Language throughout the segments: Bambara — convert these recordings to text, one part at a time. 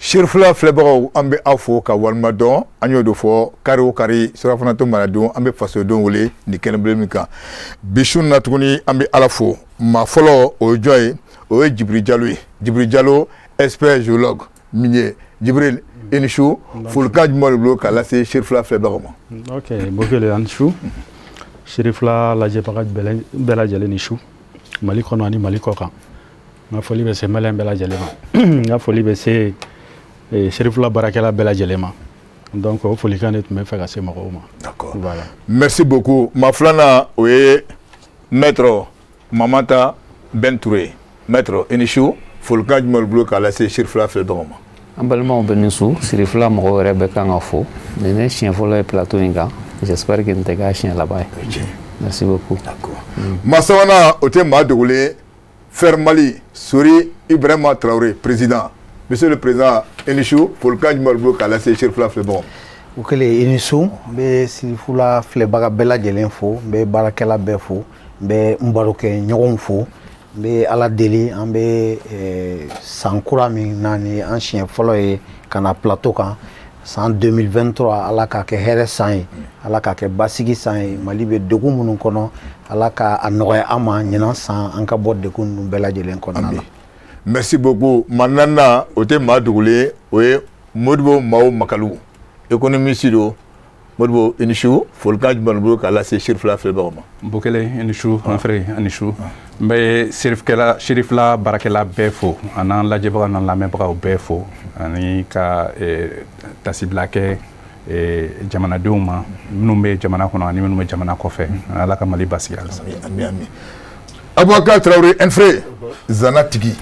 Sirifila filɛbagaw, an bɛ aw fo ka walima dɔn. An y'o de fɔ, kari o kari, surafana to maradenw, an bɛ fasodenw wele nin kɛnɛbele min kan bi su na tuguni. An bɛ Ala fo. Maa fɔlɔ, o ye jɔn ye? O ye Jibiri Jalo ye. Jibiri Jalo, expert géologue min ye. Jibril, i ni su. Folikan jumɛn de bolo k'a lase Sirifila filɛbagaw ma? Ok, Bokele, an su. Sirifila lajɛbaga bɛɛ lajɛlen ni su, Mali kɔnɔ ani Mali kɔ kan. N ka foli bɛ se maliyɛn bɛɛ lajɛlen ma. N ka foli bɛ se Sirifila baarakɛla bɛɛ lajɛlen ma. Donc o folikan de tun bɛ fɛ ka se mɔgɔw ma. D'accord. Voilà. Merci beaucoup. Maa filanan, o ye maître Mamata Ben Touré. Maître, i ni su. Folikan jumɛn de bolo k'a lase Sirifila filɛbagaw ma? An balimaw bɛ ni su. Sirifila mɔgɔw yɛrɛ bɛ kan ka fo. Nin ne siɲɛ fɔlɔ ye plateau in kan. J'espère que nin tɛ k'a siɲɛ laban ye. Merci beaucoup. D'accord. Maa sabanan, o tɛ maa dogolen ye, Fer Mali, Sori Ibrahima Traoré, président. Monsieur le président, i ni su. Folikan jumɛn de bolo k'a lase Sirifila filɛbagaw ma? O kɛlen, i ni su. N bɛ Sirifula filɛbaga bɛɛ lajɛlen fo, n bɛ baarakɛla bɛɛ fo, n bɛ n barokɛ ɲɔgɔnw fo. N bɛ Ala deli, an bɛ san kura min na, ni an siɲɛ fɔlɔ ye ka na plateau kan, san 2023, Ala k'a kɛ hɛrɛ san ye, Ala k'a kɛ basigi san ye. Mali bɛ degun minnu kɔnɔ, Ala ka a nɔgɔya an ma ɲinan san, an ka bɔ degun ninnu bɛɛ lajɛlen kɔnɔna la. Merci beaucoup. Maa naaninan, o tɛ maa dogolen ye, o ye Modibo Mao Makalu, économiste don. Modibo, i ni su. Folikan jumɛn bolo k'a lase Sirifila filɛbagaw ma? Bokele, i ni su. An frère, i ni su. N bɛ Sirifkɛla, Sirifila baarakɛla bɛɛ fo, a n'an lajɛbagaw n'an lamɛnbagaw bɛɛ fo, ani ka tasibila kɛ jamanadenw ma minnu bɛ jamana kɔnɔ ani minnu bɛ jamana kɔfɛ. Ala ka Mali basigi halisa. Ami, ami. Abubakar Traoré Enfré, zana tigi,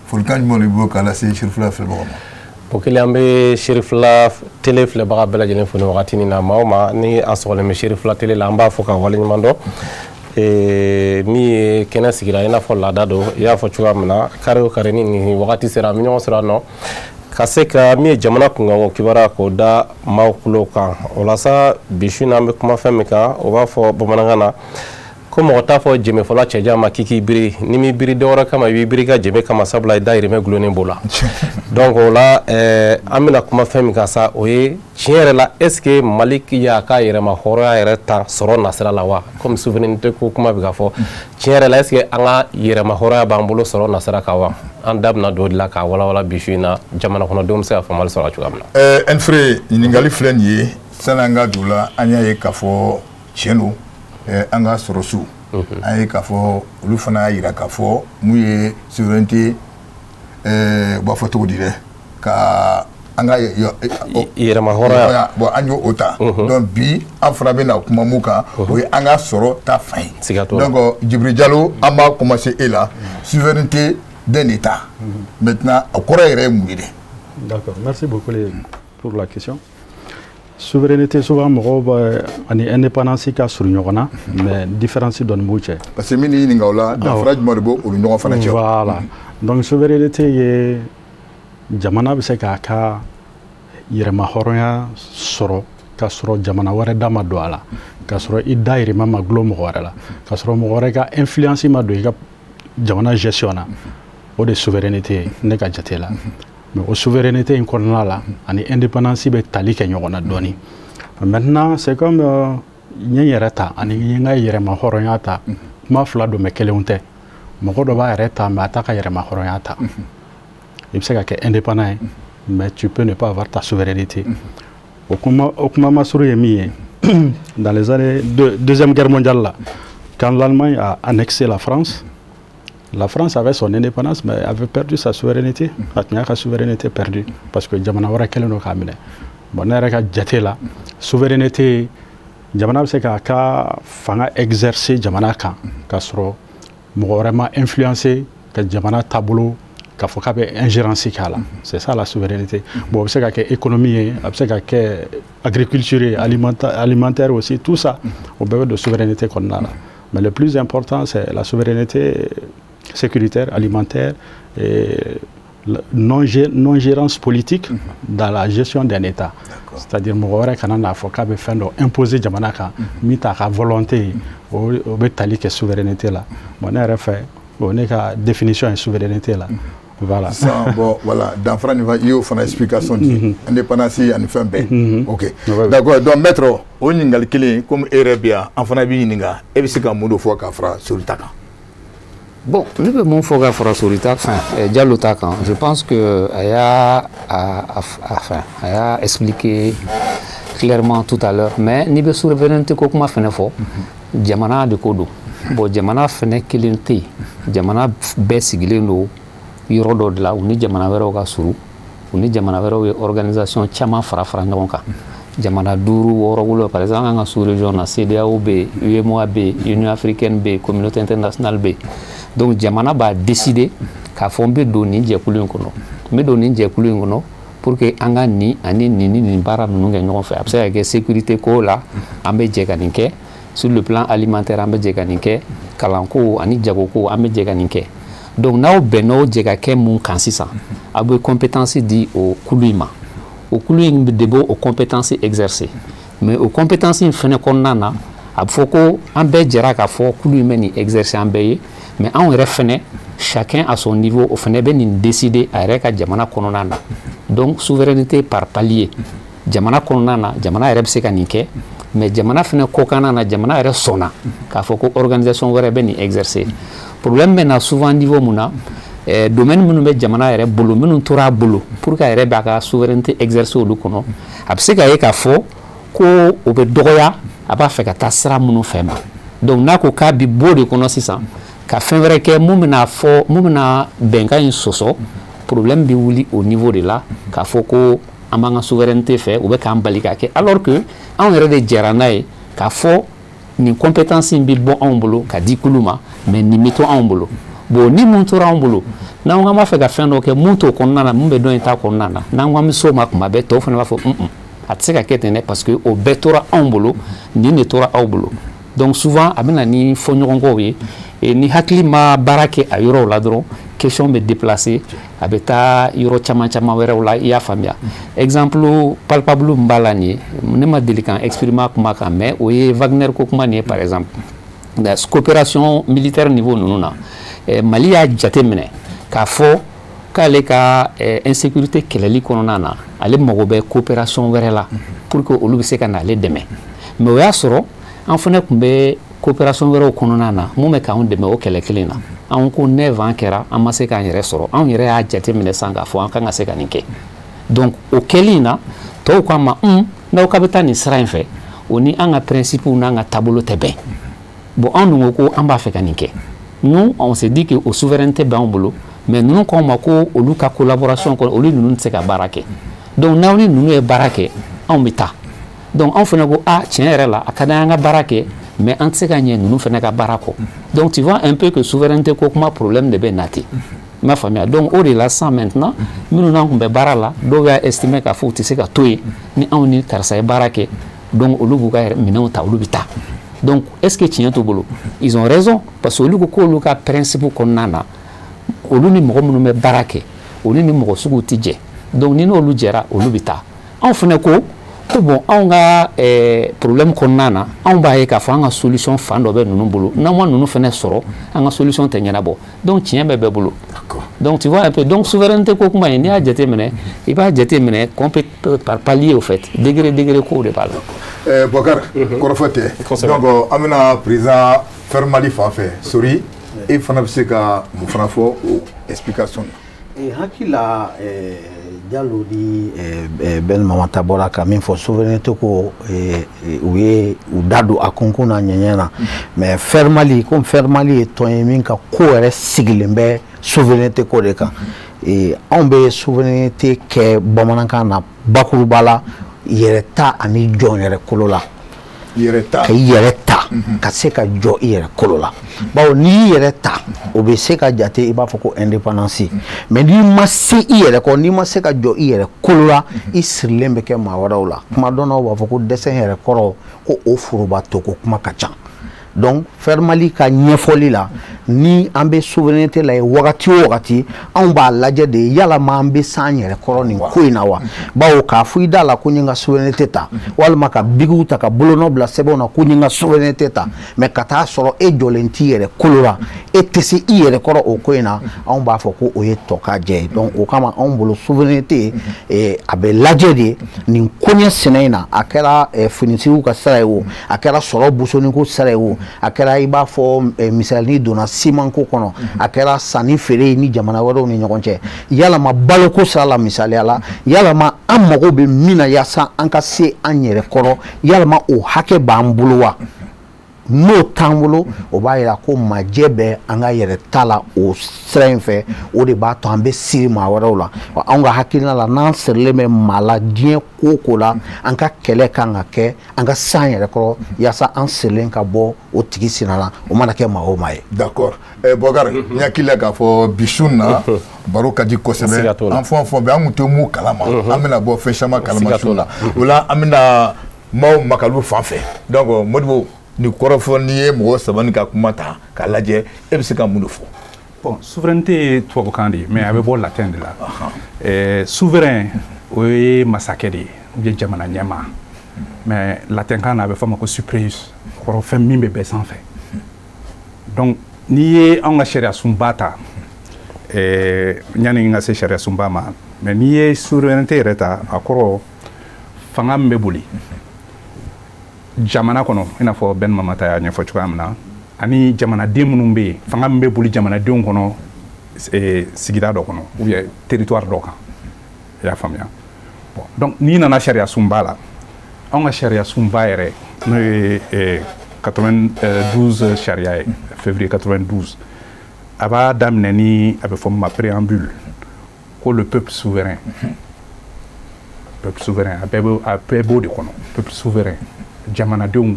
folikan jumɛn de bolo k'a lase Sirifila filɛbagaw ma? O kelen, an bɛ Sirifila télé filɛbaga bɛɛ lajɛlen fo ni wagati nin na. Maa o maa ni a sɔgɔlen bɛ Sirifila télé la, an b'a fɔ ka waleɲuman dɔn. Min ye kɛnɛ sigira i n'a fɔ laada don, i y'a fɔ cogoya min na, kari o kari ni nin wagati sera, an bɛ ɲɔgɔn sɔrɔ yan nɔ ka se ka min ye jamana kunkanko kibaruya k'o da maaw tulo kan. O la sa, bi su in na, an bɛ kuma fɛn min kan, o b'a fɔ bamanankan na ko mɔgɔ t'a fɔ jɛmɛfɔla cɛjan ma k'i k'i biri. N'i m'i biri dɔwɛrɛ kama, i b'i biri ka jɛmɛ kama, sabula i dahirimɛ gulonnen b'o la. Donc o la, an bɛna kuma fɛn min kan sa, o ye tiɲɛ yɛrɛ la, est ce que Mali y'a ka yɛrɛma hɔrɔnya yɛrɛ ta sɔrɔ nasira la wa? Comme souveraineté ko kuma bɛ ka fɔ, tiɲɛ yɛrɛ la, est ce que an ka yɛrɛma hɔrɔnya b'an bolo sɔrɔ nasira kan wa? An da bɛna don o de la k'a walawala bi su in na, jamana kɔnɔdenw bɛ se ka faamuyali sɔrɔ cogoya min na. Enfré, ɲininkali filɛ nin ye. Sani an ka don o la, an y'a ye k'a fɔ tiɲɛ don, an ka sɔrɔsiw, an ye k'a fɔ olu fana y'a yira k'a fɔ mun ye souveraineté, u b'a fɔ cogo di dɛ, ka an ka yɛrɛma hɔrɔnya. Bon, an y'o ta. Donc bi, an fana bɛna kuma mun kan, o ye an ka sɔrɔ ta fan ye. Siga t'o la. Donc Jibiri Jalo, an b'a commencer e la. Souveraineté d'un État maintenant, a kɔrɔ yɛrɛ ye mun ye dɛ? D'accord, merci beaucoup pour la question. Souveraineté, souvent mɔgɔw bɛ ani indépendance ka surun ɲɔgɔn na, mais différence dɔɔni b'u cɛ. Parce que min n'i ɲininka o la, danfara jumɛn de b'o olu ɲɔgɔn fana cɛ? Voilà. Donc souveraineté ye jamana bɛ se k'a ka yɛrɛma hɔrɔnya sɔrɔ k'a sɔrɔ jamana wɛrɛ da ma don a la, k'a sɔrɔ i dahirimɛ ma gulon mɔgɔ wɛrɛ la, k'a sɔrɔ mɔgɔ wɛrɛ ka influence ma don i ka jamana gestion na. O de souveraineté ye ne ka jate la. Mais o souveraineté in kɔnɔna la, ani indépendance bɛ tali kɛ ɲɔgɔn na dɔɔni. Maintenant, c'est comme n ye n yɛrɛ ta ani n ye n ka yɛrɛma hɔrɔnya ta, kuma fila don mais kelenw tɛ. Mɔgɔ dɔ b'a yɛrɛ ta, mais a t'a ka yɛrɛma hɔrɔnya ta. I bɛ se ka kɛ indépendant ye, mais tu peux ne pas avoir ta souveraineté. O kuma masuru ye min ye, dans les années de, deuxième guerre mondiale là, quand l'Allemagne a annexé la France, la France avait son indépendance, mais avait perdu sa souveraineté. A tun y'a ka souveraineté perdue parce que jamana wɛrɛ kɛlen don k'a minɛ. Bon, ne yɛrɛ ka jate la, souveraineté, jamana bɛ se k'a ka fanga exercer jamana kan k'a sɔrɔ mɔgɔ wɛrɛ ma influencer ka jamana taabolo k'a fɔ k'a bɛ ingérence k'a la. C'est ça la souveraineté. Bon, a bɛ se ka kɛ économie ye, a bɛ se ka kɛ agriculture ye, alimentaire aussi, tout ça, o bɛɛ bɛ don souveraineté kɔnɔna la. Mais le plus important, c'est la souveraineté sécuritaire, alimentaire et non-gérance politique dans la gestion d'un État. C'est-à-dire mɔgɔ wɛrɛ kana n'a fɔ k'a bɛ fɛn dɔ imposer jamana kan min t'a ka volonté ye, o bɛ tali kɛ souveraineté la. Bon, ne yɛrɛ fɛ, o ne ka définition ye souveraineté la. Voilà. Sisan bon, voilà, danfara nin i y'o fana explication di, indépendance ani fɛn bɛɛ. Ok, d'accord. Donc maître, o ɲininkali kelen, komi e yɛrɛ bɛ yan, an fana b'i ɲininka, e bɛ se ka mun de fɔ ka fara Sori ta kan? Bon, ne bɛ mun fɔ ka fara Sori ta, enfin Diallo ta kan, je pense que a y'a enfin a y'a expliqué clairement tout à l'heure. Mais n'i bɛ souveraineté ko kuma fɛnɛ fɔ, jamana de ko don. Bon, jamana fɛnɛ kelen tɛ yen, jamana bɛɛ sigilen don yɔrɔ dɔ de la, u ni jamana wɛrɛw ka surun, u ni jamana wɛrɛw ye organisation caman fara fara ɲɔgɔn kan, jamana duuru, wɔɔrɔ, wolonwula. Par exemple, an ka sous région na, CEDEAO bɛ yen, UEMOA bɛ yen, Union africaine bɛ yen, communauté internationale bɛ yen. Donc jamana b'a décider k'a fɔ n bɛ don nin jɛkulu in kɔnɔ, n bɛ don nin jɛkulu in kɔnɔ pour que an ka nin ani nin ni nin baara ninnu kɛ ɲɔgɔn fɛ. A bɛ se ka kɛ sécurité ko la, an bɛ jɛ ka nin kɛ, sur le plan alimentaire an bɛ jɛ ka nin kɛ, kalanko ani jagoko an bɛ jɛ ka nin kɛ. Donc n'aw bɛnna o jɛ ka kɛ mun kan sisan, aw bɛ compétence di o kulu in ma, o kulu in de b'o o compétence exercer. Mais o compétence in fɛnɛ kɔnɔna na, a bɛ fɔ ko an bɛɛ jɛra k'a fɔ kulu in bɛ nin exercer an bɛɛ ye, mais anw yɛrɛ fɛnɛ, chacun à son niveau, o fɛnɛ bɛ nin décider a yɛrɛ ka jamana kɔnɔna na. Donc souveraineté par palier, jamana kɔnɔna na, jamana yɛrɛ bɛ se ka nin kɛ, mais jamana fɛnɛ kɔkanna na, jamana yɛrɛ sɔnna k'a fɔ ko organisation wɛrɛ bɛ nin exercer. Problème bɛ na souvent niveau mun na? Domaine minnu bɛ jamana yɛrɛ bolo, minnu tora a bolo pour que a yɛrɛ b'a ka souveraineté exercer olu kɔnɔ, a bɛ se ka ye k'a fɔ ko o bɛ dɔgɔya a b'a fɛ ka taa sira minnu fɛ ma. Donc n'a ko k'a bi bɔ o de kɔnɔ sisan ka fɛn wɛrɛ kɛ mun bɛna fɔ, mun bɛna bɛnkan in sɔsɔ, problème bɛ wuli au niveau de la k'a fɔ ko an b'an ka souveraineté fɛ, u bɛ k'an bali k'a kɛ, alors que anw yɛrɛ de jɛra n'a ye k'a fɔ nin compétence in bɛ bɔ anw bolo ka di kulu ma, mais nin bɛ to anw bolo. Bon, ni mun tora anw bolo, n'an ko an b'a fɛ ka fɛn dɔ kɛ mun t'o kɔnɔna na, mun bɛ dɔn in ta kɔnɔna na, n'an ko an bɛ s'o ma kuma bɛɛ, tɔw fana b'a fɔ un, a tɛ se ka kɛ ten dɛ, parce que o bɛɛ tora anw bolo, nin de tora aw bolo. Donc souvent a bɛ na ni fɔɲɔgɔnkɔw ye. Et ni hakili ma baara kɛ a yɔrɔw la dɔrɔn, question bɛ déplacer, a bɛ taa yɔrɔ caman caman wɛrɛw la, i y'a faamuya. Exemple palpable min b'a la nin ye, ne ma deli k'an exprimer a kuma kan, mais o ye Wagner ko kuma nin ye. Par exemple, coopération militaire niveau ninnu na, Mali y'a jate minɛ k'a fɔ k'ale ka insécurité kɛlɛli kɔnɔna na, ale mago bɛ coopération wɛrɛ la pour que olu bɛ se ka n'ale dɛmɛ. Mais o y'a sɔrɔ an fana tun bɛ coopération wɛrɛw kɔnɔna na mun bɛ k'anw dɛmɛ o kɛlɛ kelen na. Anw ko 9 ans kɛra, an ma se k'an yɛrɛ sɔrɔ, anw yɛrɛ y'a jate minɛ sisan k'a fɔ an kan ka se ka nin kɛ. Donc o kɛli in na, tɔw k'an ma un, n'aw k'a bɛ taa nin sira in fɛ, o ni an ka principe n'an ka taabolo tɛ bɛn. Bon, anw dun ko ko an b'a fɛ ka nin kɛ. Nous, on s'est dit que o souveraineté b'anw bolo, mais ninnu k'anw ma ko olu ka collaboration kɔnɔ, olu ninnu tɛ se ka baara kɛ. Donc n'aw ni ninnu ye baara kɛ, anw bɛ taa. Donc anw fana ko a tiɲɛ yɛrɛ la, a ka d'an ka baara kɛ, mais an tɛ se ka ɲɛ ninnu fana ka baara kɔ. Donc tu vois un peu que souveraineté ko kuma, problème de bɛ na ten, i m'a faamuya. Donc o de la sisan maintenant, minnu n'an tun bɛ baara la, dɔw y'a estimer k'a fɔ u tɛ se ka to yen ni anw ni karisa ye baara kɛ. Donc olu b'u ka minɛnw ta, olu bɛ taa. Donc est ce que tiɲɛ t'u bolo? Ils ont raison, parce que olu ko k'olu ka principe kɔnɔna na, olu ni mɔgɔ minnu bɛ baara kɛ, olu ni mɔgɔ suguw tɛ jɛ. Donc ni n'olu jɛra, olu bɛ taa. Anw fana ko ko bon, anw ka problème kɔnɔna na, anw b'a ye k'a fɔ an ka solution fan dɔ bɛ ninnu bolo, n'an ma ninnu fana sɔrɔ, an ka solution tɛ ɲɛnabɔ. Donc tiɲɛ bɛ bɛɛ bolo. Donc tu vois un peu. Donc souveraineté ko kuma in, n'i y'a jateminɛ, i b'a jateminɛ par palier, au fait, degré degré kow de b'a la. Bɔkari, kɔrɔfɔ tɛ. Donc an bɛna président Fermali fan fɛ. Sori, e fana bɛ se ka mun fana fɔ o explication na? Hakili la, Jalo ni Ben Mamata bɔra ka min fɔ souveraineté ko, u ye u da don a kunkun na ɲɛɲɛ na. Mais Fermali, komi Fermali ye tɔn ye min ka ko yɛrɛ sigilen bɛ souveraineté ko de kan, anw bɛ souveraineté kɛ bamanankan na bakuruba la, yɛrɛ ta ani jɔn yɛrɛ kolo la. Yɛrɛ ta. Ka i yɛrɛ ta, ka se ka jɔ i yɛrɛ kolo la, bawo n'i y'i yɛrɛ ta, o bɛ se ka jate i b'a fɔ ko indépendance. Mais n'i ma se i yɛrɛ kɔ, n'i ma se ka jɔ i yɛrɛ kolo la, i sirilen bɛ kɛ maa wɛrɛw la. Kuma dɔnnaw b'a fɔ ko dɛsɛ yɛrɛ kɔrɔ ko o foroba to ko kuma ka ca. Donc Fermali ka ɲɛfɔli la Ni an bɛ souveraineté la ye wagati o wagati, anw b'a lajɛ de yalama an bɛ s'an yɛrɛ kɔrɔ nin ko in na wa? Bawo k'a fɔ i da la ko n ye n ka souveraineté ta, walima ka bigiw ta ka bolonɔ bila sɛbɛnw na ko n ye n ka souveraineté ta, mais ka taa sɔrɔ e jɔlen t'i yɛrɛ kolo la, e tɛ se i yɛrɛ kɔrɔ o ko in na, anw b'a fɔ ko o ye tɔ ka jɛ ye. Donc o kama anw bolo souveraineté a bɛ lajɛ de nin koɲɛ sɛnɛ in na. A kɛra finitigiw ka sira ye o, a kɛra sɔrɔ bosoniko sira ye o, a kɛra i b'a fɔ misali n'i donna simanko kɔnɔ, a kɛra sanni feere ni jamana wɛrɛw ni ɲɔgɔn cɛ, yalama baloko sira la misaliya la, yalama an mago bɛ min na yaasa an ka se an yɛrɛ kɔrɔ, yalama o hakɛ b'an bolo wa? N'o t'an bolo, o b'a yira ko majɛ bɛ an ka yɛrɛ ta la o sira in fɛ. O de b'a to an bɛ siri maa wɛrɛw la. Wa anw ka hakilina la, n'an sirilen bɛ maa la diɲɛ ko o ko la, an ka kɛlɛ kan ka kɛ an ka s'an yɛrɛ kɔrɔ yaasa an sirilen ka bɔ o tigi sina la, o mana kɛ maa o maa ye. D'accord. Bɔkari, n hakili la k'a fɔ bi su in na baro ka di kosɛbɛ. An fɛn o fɛn bɛ an kun tɛ mun kalama, an bɛna bɔ fɛn caman kalama su in na. O la an bɛna maaw makalu fan fɛ. Donc Modibo, ni kɔrɔfɔ n'i ye mɔgɔ saba ni ka kuma ta k'a lajɛ, e bɛ se ka mun de fɔ? Bon, souveraineté ye tubabukan de ye, mais a bɛ bɔ latin de la. Souverain, o ye masakɛ de ye ou bien jamana ɲɛmaa, mais latin kan na a bɛ fɔ a ma ko supreus, kɔrɔ fɛn min bɛ bɛɛ sanfɛ. Donc n'i ye anw ka sariya sunba ta, yanni n ka se sariya sunba ma, mais n'i ye souveraineté yɛrɛ ta, a kɔrɔ fanga min bɛ boli jamana kɔnɔ, i n'a fɔ Ben Mamata y'a ɲɛfɔ cogoya min na, ani jamanaden minnu bɛ yen, fanga min bɛ boli jamanadenw kɔnɔ sigida dɔ kɔnɔ ou bien territoire dɔ kan, i y'a faamuya. Bon, donc n'i nana sariya sunba la, anw ka sariya sunba yɛrɛ n'o ye 92 sariya ye, février 92, a b'a daminɛ ni a bɛ fɔ min ma préambule, ko le peuple souverain. Peuple souverain, a bɛɛ b'o de kɔnɔ, peuple souverain, jamanadenw.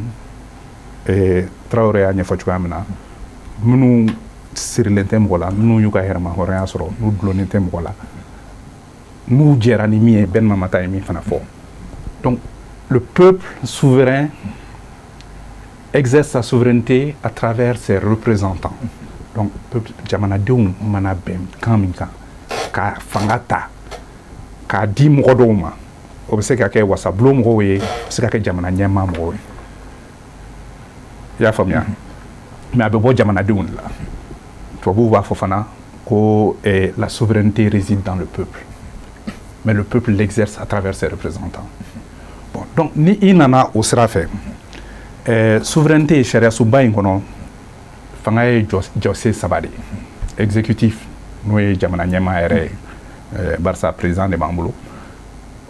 Tarawele y'a ɲɛfɔ cogoya min na, minnu sirilen tɛ mɔgɔ la, minnu y'u ka yɛrɛmahɔrɔnya sɔrɔ, n'u dulonnen tɛ mɔgɔ la, n'u jɛra ni min ye, Ben Mamata ye min fana fɔ. Donc le peuple souverain exerce sa souveraineté à travers ses représentants. Donc jamanadenw mana bɛn kan min kan ka fanga ta k'a di mɔgɔ dɔw ma, o bɛ se ka kɛ wasabulon mɔgɔw ye, o bɛ se ka kɛ jamana ɲɛmaa mɔgɔw ye, i y'a faamuya. Mais a bɛ bɔ jamanadenw de la. Tubabuw b'a fɔ fana ko la souveraineté réside dans le peuple, mais le peuple l'exerce à travers ses représentants. Bon, donc ni i nana o sira fɛ, souveraineté sariya sunba in kɔnɔ, fanga ye jɔsen saba de ye. Exécutif, n'o ye jamana ɲɛmaa yɛrɛ ye, barisa président de b'an bolo,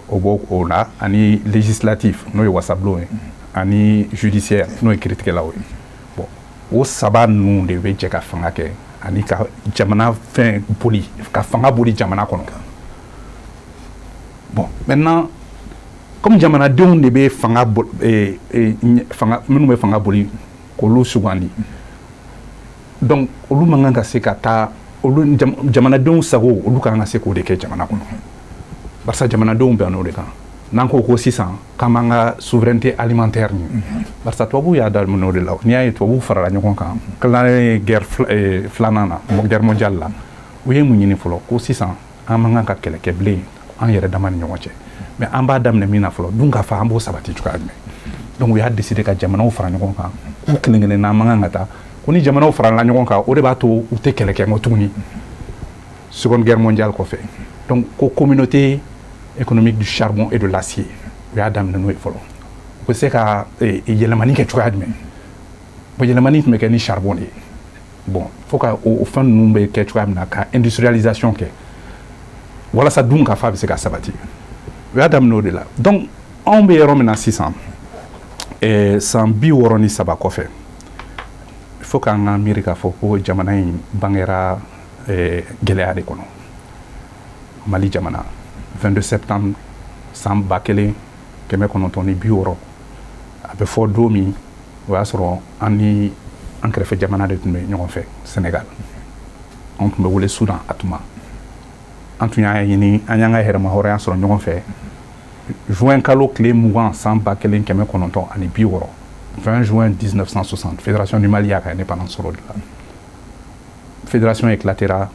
o b'o o la, ani législatif, n'o ye wasabulon ye, ani judiciaire, n'o ye kiiritigɛlaw ye. Bon, o saba ninnu de bɛ jɛ ka fanga kɛ ani ka jamana fɛn boli, ka fanga boli jamana kɔnɔ. Bon, maintenant, comme jamanadenw de bɛ fanga fanga minnu bɛ fanga boli k'olu sugandi, donc olu man kan ka se ka taa olu jamanadenw sago, olu kan ka se k'o de kɛ jamana kɔnɔ, barisa jamanadenw bɛn n'o de kan. N'an ko ko sisan k'an b'an ka souveraineté alimentaire ɲini, barisa tubabuw y'a daminɛ o de la. N'i y'a ye tubabuw farala ɲɔgɔn kan tilalen guerre filanan na, guerre mondiale la, u ye mun ɲini fɔlɔ? Ko sisan an man kan ka kɛlɛ kɛ bilen an yɛrɛ dama ni ɲɔgɔn cɛ, mais an b'a daminɛ min na fɔlɔ, dun k'a fɔ an b'o sabati cogoya jumɛn? Donc u y'a décider ka jamanaw fara ɲɔgɔn kan, k'u kelen kelen n'an man kan ka taa, ko ni jamanaw farala ɲɔgɔn kan, o de b'a to u tɛ kɛlɛ kɛ tuguni Seconde Guerre mondiale kɔfɛ. Donc ko Communauté économique du charbon et de l'acier, u y'a daminɛ n'o ye fɔlɔ. U bɛ se ka yɛlɛmani kɛ cogoya jumɛn? Bon, yɛlɛmani tun bɛ kɛ ni charbon de ye. Bon, fo ka o fɛn ninnu bɛ kɛ cogoya min na, ka industrialisation kɛ walasa dun ka fa bɛ se ka sabati, u y'a daminɛ o de la. Donc anw bɛ yɔrɔ min na sisan, san 63 kɔfɛ, il faut k'an ka miiri k'a fɔ ko jamana in bangera gɛlɛya de kɔnɔ. Mali jamana, 22 septembre san 1960, a bɛ fɔ don min, o y'a sɔrɔ an ni an kɛrɛfɛ jamana de tun bɛ ɲɔgɔn fɛ, Sénégal. Anw tun bɛ wele Soudan a tuma. An tun y'a ɲini an y'an ka yɛrɛmahɔrɔnya sɔrɔ ɲɔgɔn fɛ juin kalo tile 20 san 1960, 20 juin 1960, Fédération du Mali y'a ka indépendance sɔrɔ o de la. Fédération éclatera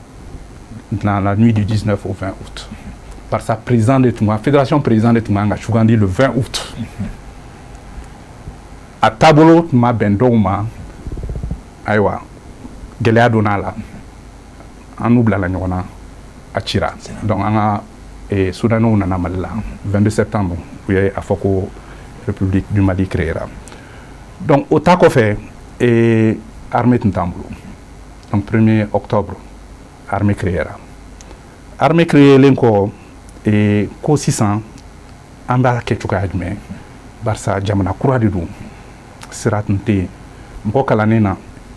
dans la nuit du 19 au 20 août. Par sa président de tun, fédération président de tun kan ka sugandi le 20 août. A taabolo tun ma bɛn dɔw ma, ayiwa, gɛlɛya donna a la, an n'u bilala ɲɔgɔn na, a cira. Donc an ka Soudanais nana Mali la 22 septembre, u ye a fɔ ko République du Mali créera. Donc o ta kɔfɛ, armée tun t'an bolo. Donc 1er octobre, armée créera. Armée créelen kɔ, ko sisan an b'a kɛ cogoya jumɛn? Barisa jamana kura de don, sira tun tɛ yen, mɔgɔ kalannen na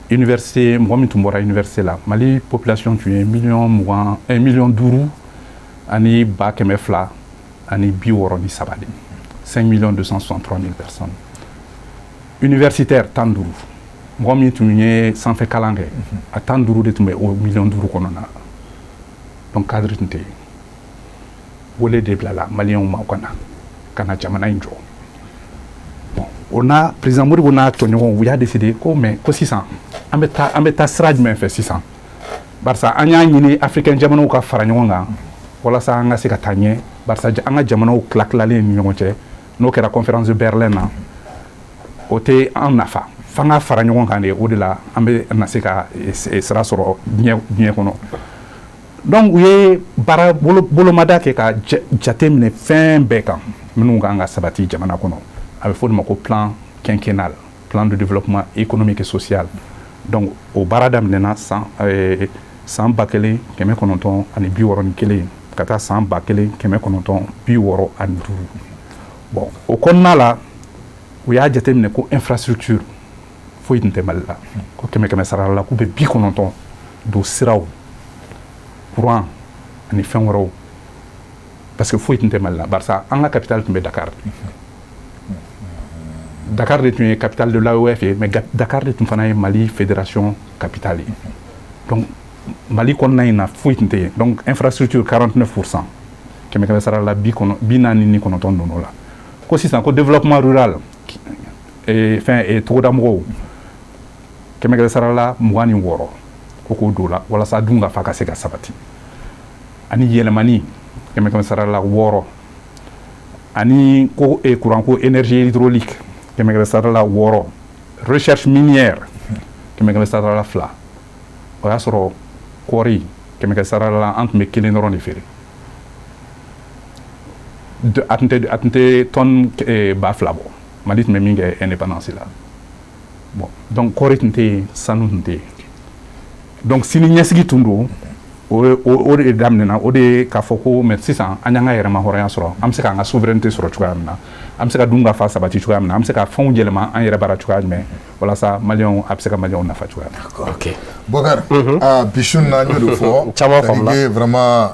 université, mɔgɔ min tun bɔra université la, Mali population tun ye miliyɔn 20, 5 263 000 de, 5 263 000 personnes. Universitaire 15, mɔgɔ min tun ye sanfɛ kalan kɛ, a 15 de tun bɛ o miliyɔn 5 kɔnɔna na. Donc cadre tun tɛ yen. Wele de bilala Maliyɛnw ma, u ka na ka na jamana in jɔ. Bon, o n'a président Modibo n'a tɔɲɔgɔnw, u y'a décidé ko mais ko sisan an bɛ taa sira jumɛn fɛ sisan? Barisa an y'a ɲini africain jamanaw ka fara ɲɔgɔn kan walasa an ka se ka taa ɲɛ, barisa an ka jamanaw tila tilalen ni ɲɔgɔn cɛ, n'o kɛra conférence de Berlin na, o tɛ an nafa, f'an ka fara ɲɔgɔn kan de. O de la an bɛ na se ka sira sɔrɔ diɲɛ kɔnɔ. Donc u ye baara bolomada kɛ ka jate minɛ fɛn bɛɛ kan minnu kan ka sabati jamana kɔnɔ. A bɛ fɔ o de ma ko plan quinquennal, plan de développement économique et social. Donc o baara daminɛna san 1961 ka taa san 1965. Bon, o kɔnɔna la, u y'a jateminɛ ko infrastructure foyi tun tɛ Mali la, ko kɛmɛ kɛmɛ sara la, k'u bɛ 90 don siraw, courant ani fɛn wɛrɛw, parce que foyi tun tɛ Mali la. Barisa an ka capitale tun bɛ Dakar. Dakar de tun ye capitale de l'AOF ye, mais Dakar de tun fana ye Mali fédération capitale ye. Donc Mali kɔnɔna in na, foyi tun tɛ yen. Donc infrastructure 49%, kɛmɛ kɛmɛ sara la 49 donn'o la. Ko sisan ko développement rural, fɛn togoda mɔgɔw, kɛmɛ kɛmɛ sara la 26, ko k'o don la walasa dun ka fa ka se ka sabati. Ani yɛlɛmani, kɛmɛ kɛmɛ sara la 6. Ani ko courant ko, énergie hydraulique, kɛmɛ kɛmɛ sara la 6. Recherche minière, kɛmɛ kɛmɛ sara la 2. O y'a sɔrɔ kɔɔri, kɛmɛ kɛmɛ sara la, an tun bɛ kelen dɔrɔn de feere. A tun tɛ tonne 2000 bɔ, Mali tun bɛ min kɛ indépendance la. Bon, donc kɔɔri tun tɛ yen, sanu tun tɛ yen. Donc sini ɲɛsigi tun don. O de daminɛna, o de ye k'a fɔ ko mais sisan an y'an ka yɛrɛma hɔrɔnya sɔrɔ, an bɛ se k'an ka souveraineté sɔrɔ cogoya min na, an bɛ se ka dun ka fa sabati cogoya min na, an bɛ se ka fɛnw yɛlɛma an yɛrɛ bara cogoya jumɛn, walasa Maliyɛnw, a bɛ se ka Maliyɛnw nafa cogoya min na. Ok. Bokar, bi su in na, n y'o de fɔ. Caman faamuna. C'est-à-dire que vraiment,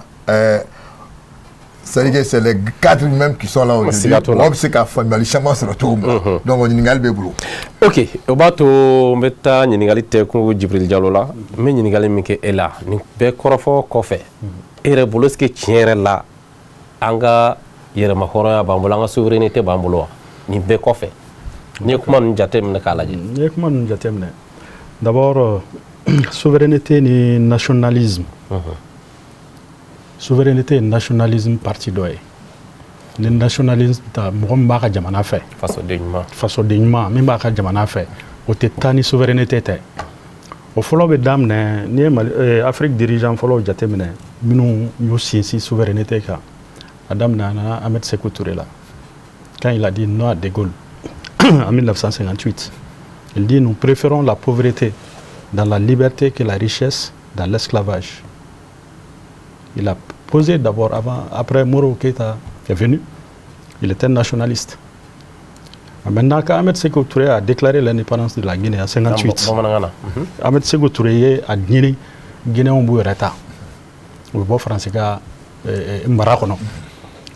c'est-à-dire que c'est les cadres même qui sont là aujourd'hui. Siga t'o la. Mɔgɔ bɛ se ka faamuyali caman sɔrɔ cogo min na. Donc ɲininkali b'e bolo. Ok, o b'a to n bɛ taa ɲininkali tɛ ko Jibril Jalo la. N bɛ ɲininkali min kɛ e la, nin bɛɛ kɔrɔfɔ kɔfɛ, e yɛrɛ bolo, est ce que tiɲɛ yɛrɛ la an ka yɛrɛma hɔrɔnya b'an bolo, an ka souveraineté b'an bolo wa? Nin bɛɛ kɔfɛ, n'i ye kuma ninnu jateminɛ k'a lajɛ. N'i ye kuma ninnu jateminɛ, d'abord souveraineté ni nationalisme. Souveraineté ye nationalisme parti dɔ ye. Ni nationalisme ta, mɔgɔ min b'a ka jamana fɛ, fasoden ɲuman, fasoden ɲuman min b'a ka jamana fɛ, o tɛ taa ni souveraineté tɛ. O fɔlɔ bɛ daminɛ n'i ye Mali, Afrique dirigeant fɔlɔw jateminɛ minnu y'u sinsin souveraineté kan. A daminɛna Ahmed Sékou Touré la, quand il a dit non à De Gaulle en 1958. Il dit: nous préférons la pauvreté dans la liberté que la richesse dans l'esclavage. Il a posé d'abord avant. Après, Modibo Keïta est venu, il était nationaliste. Maintenant, quand Ahmed Sékou Touré a déclaré l'indépendance de la Guinée en 58, bamanankan na. Ahmed Sékou Touré ye a ɲini Guinéenw b'u yɛrɛ ta, u bɛ bɔ Faransi ka mara kɔnɔ,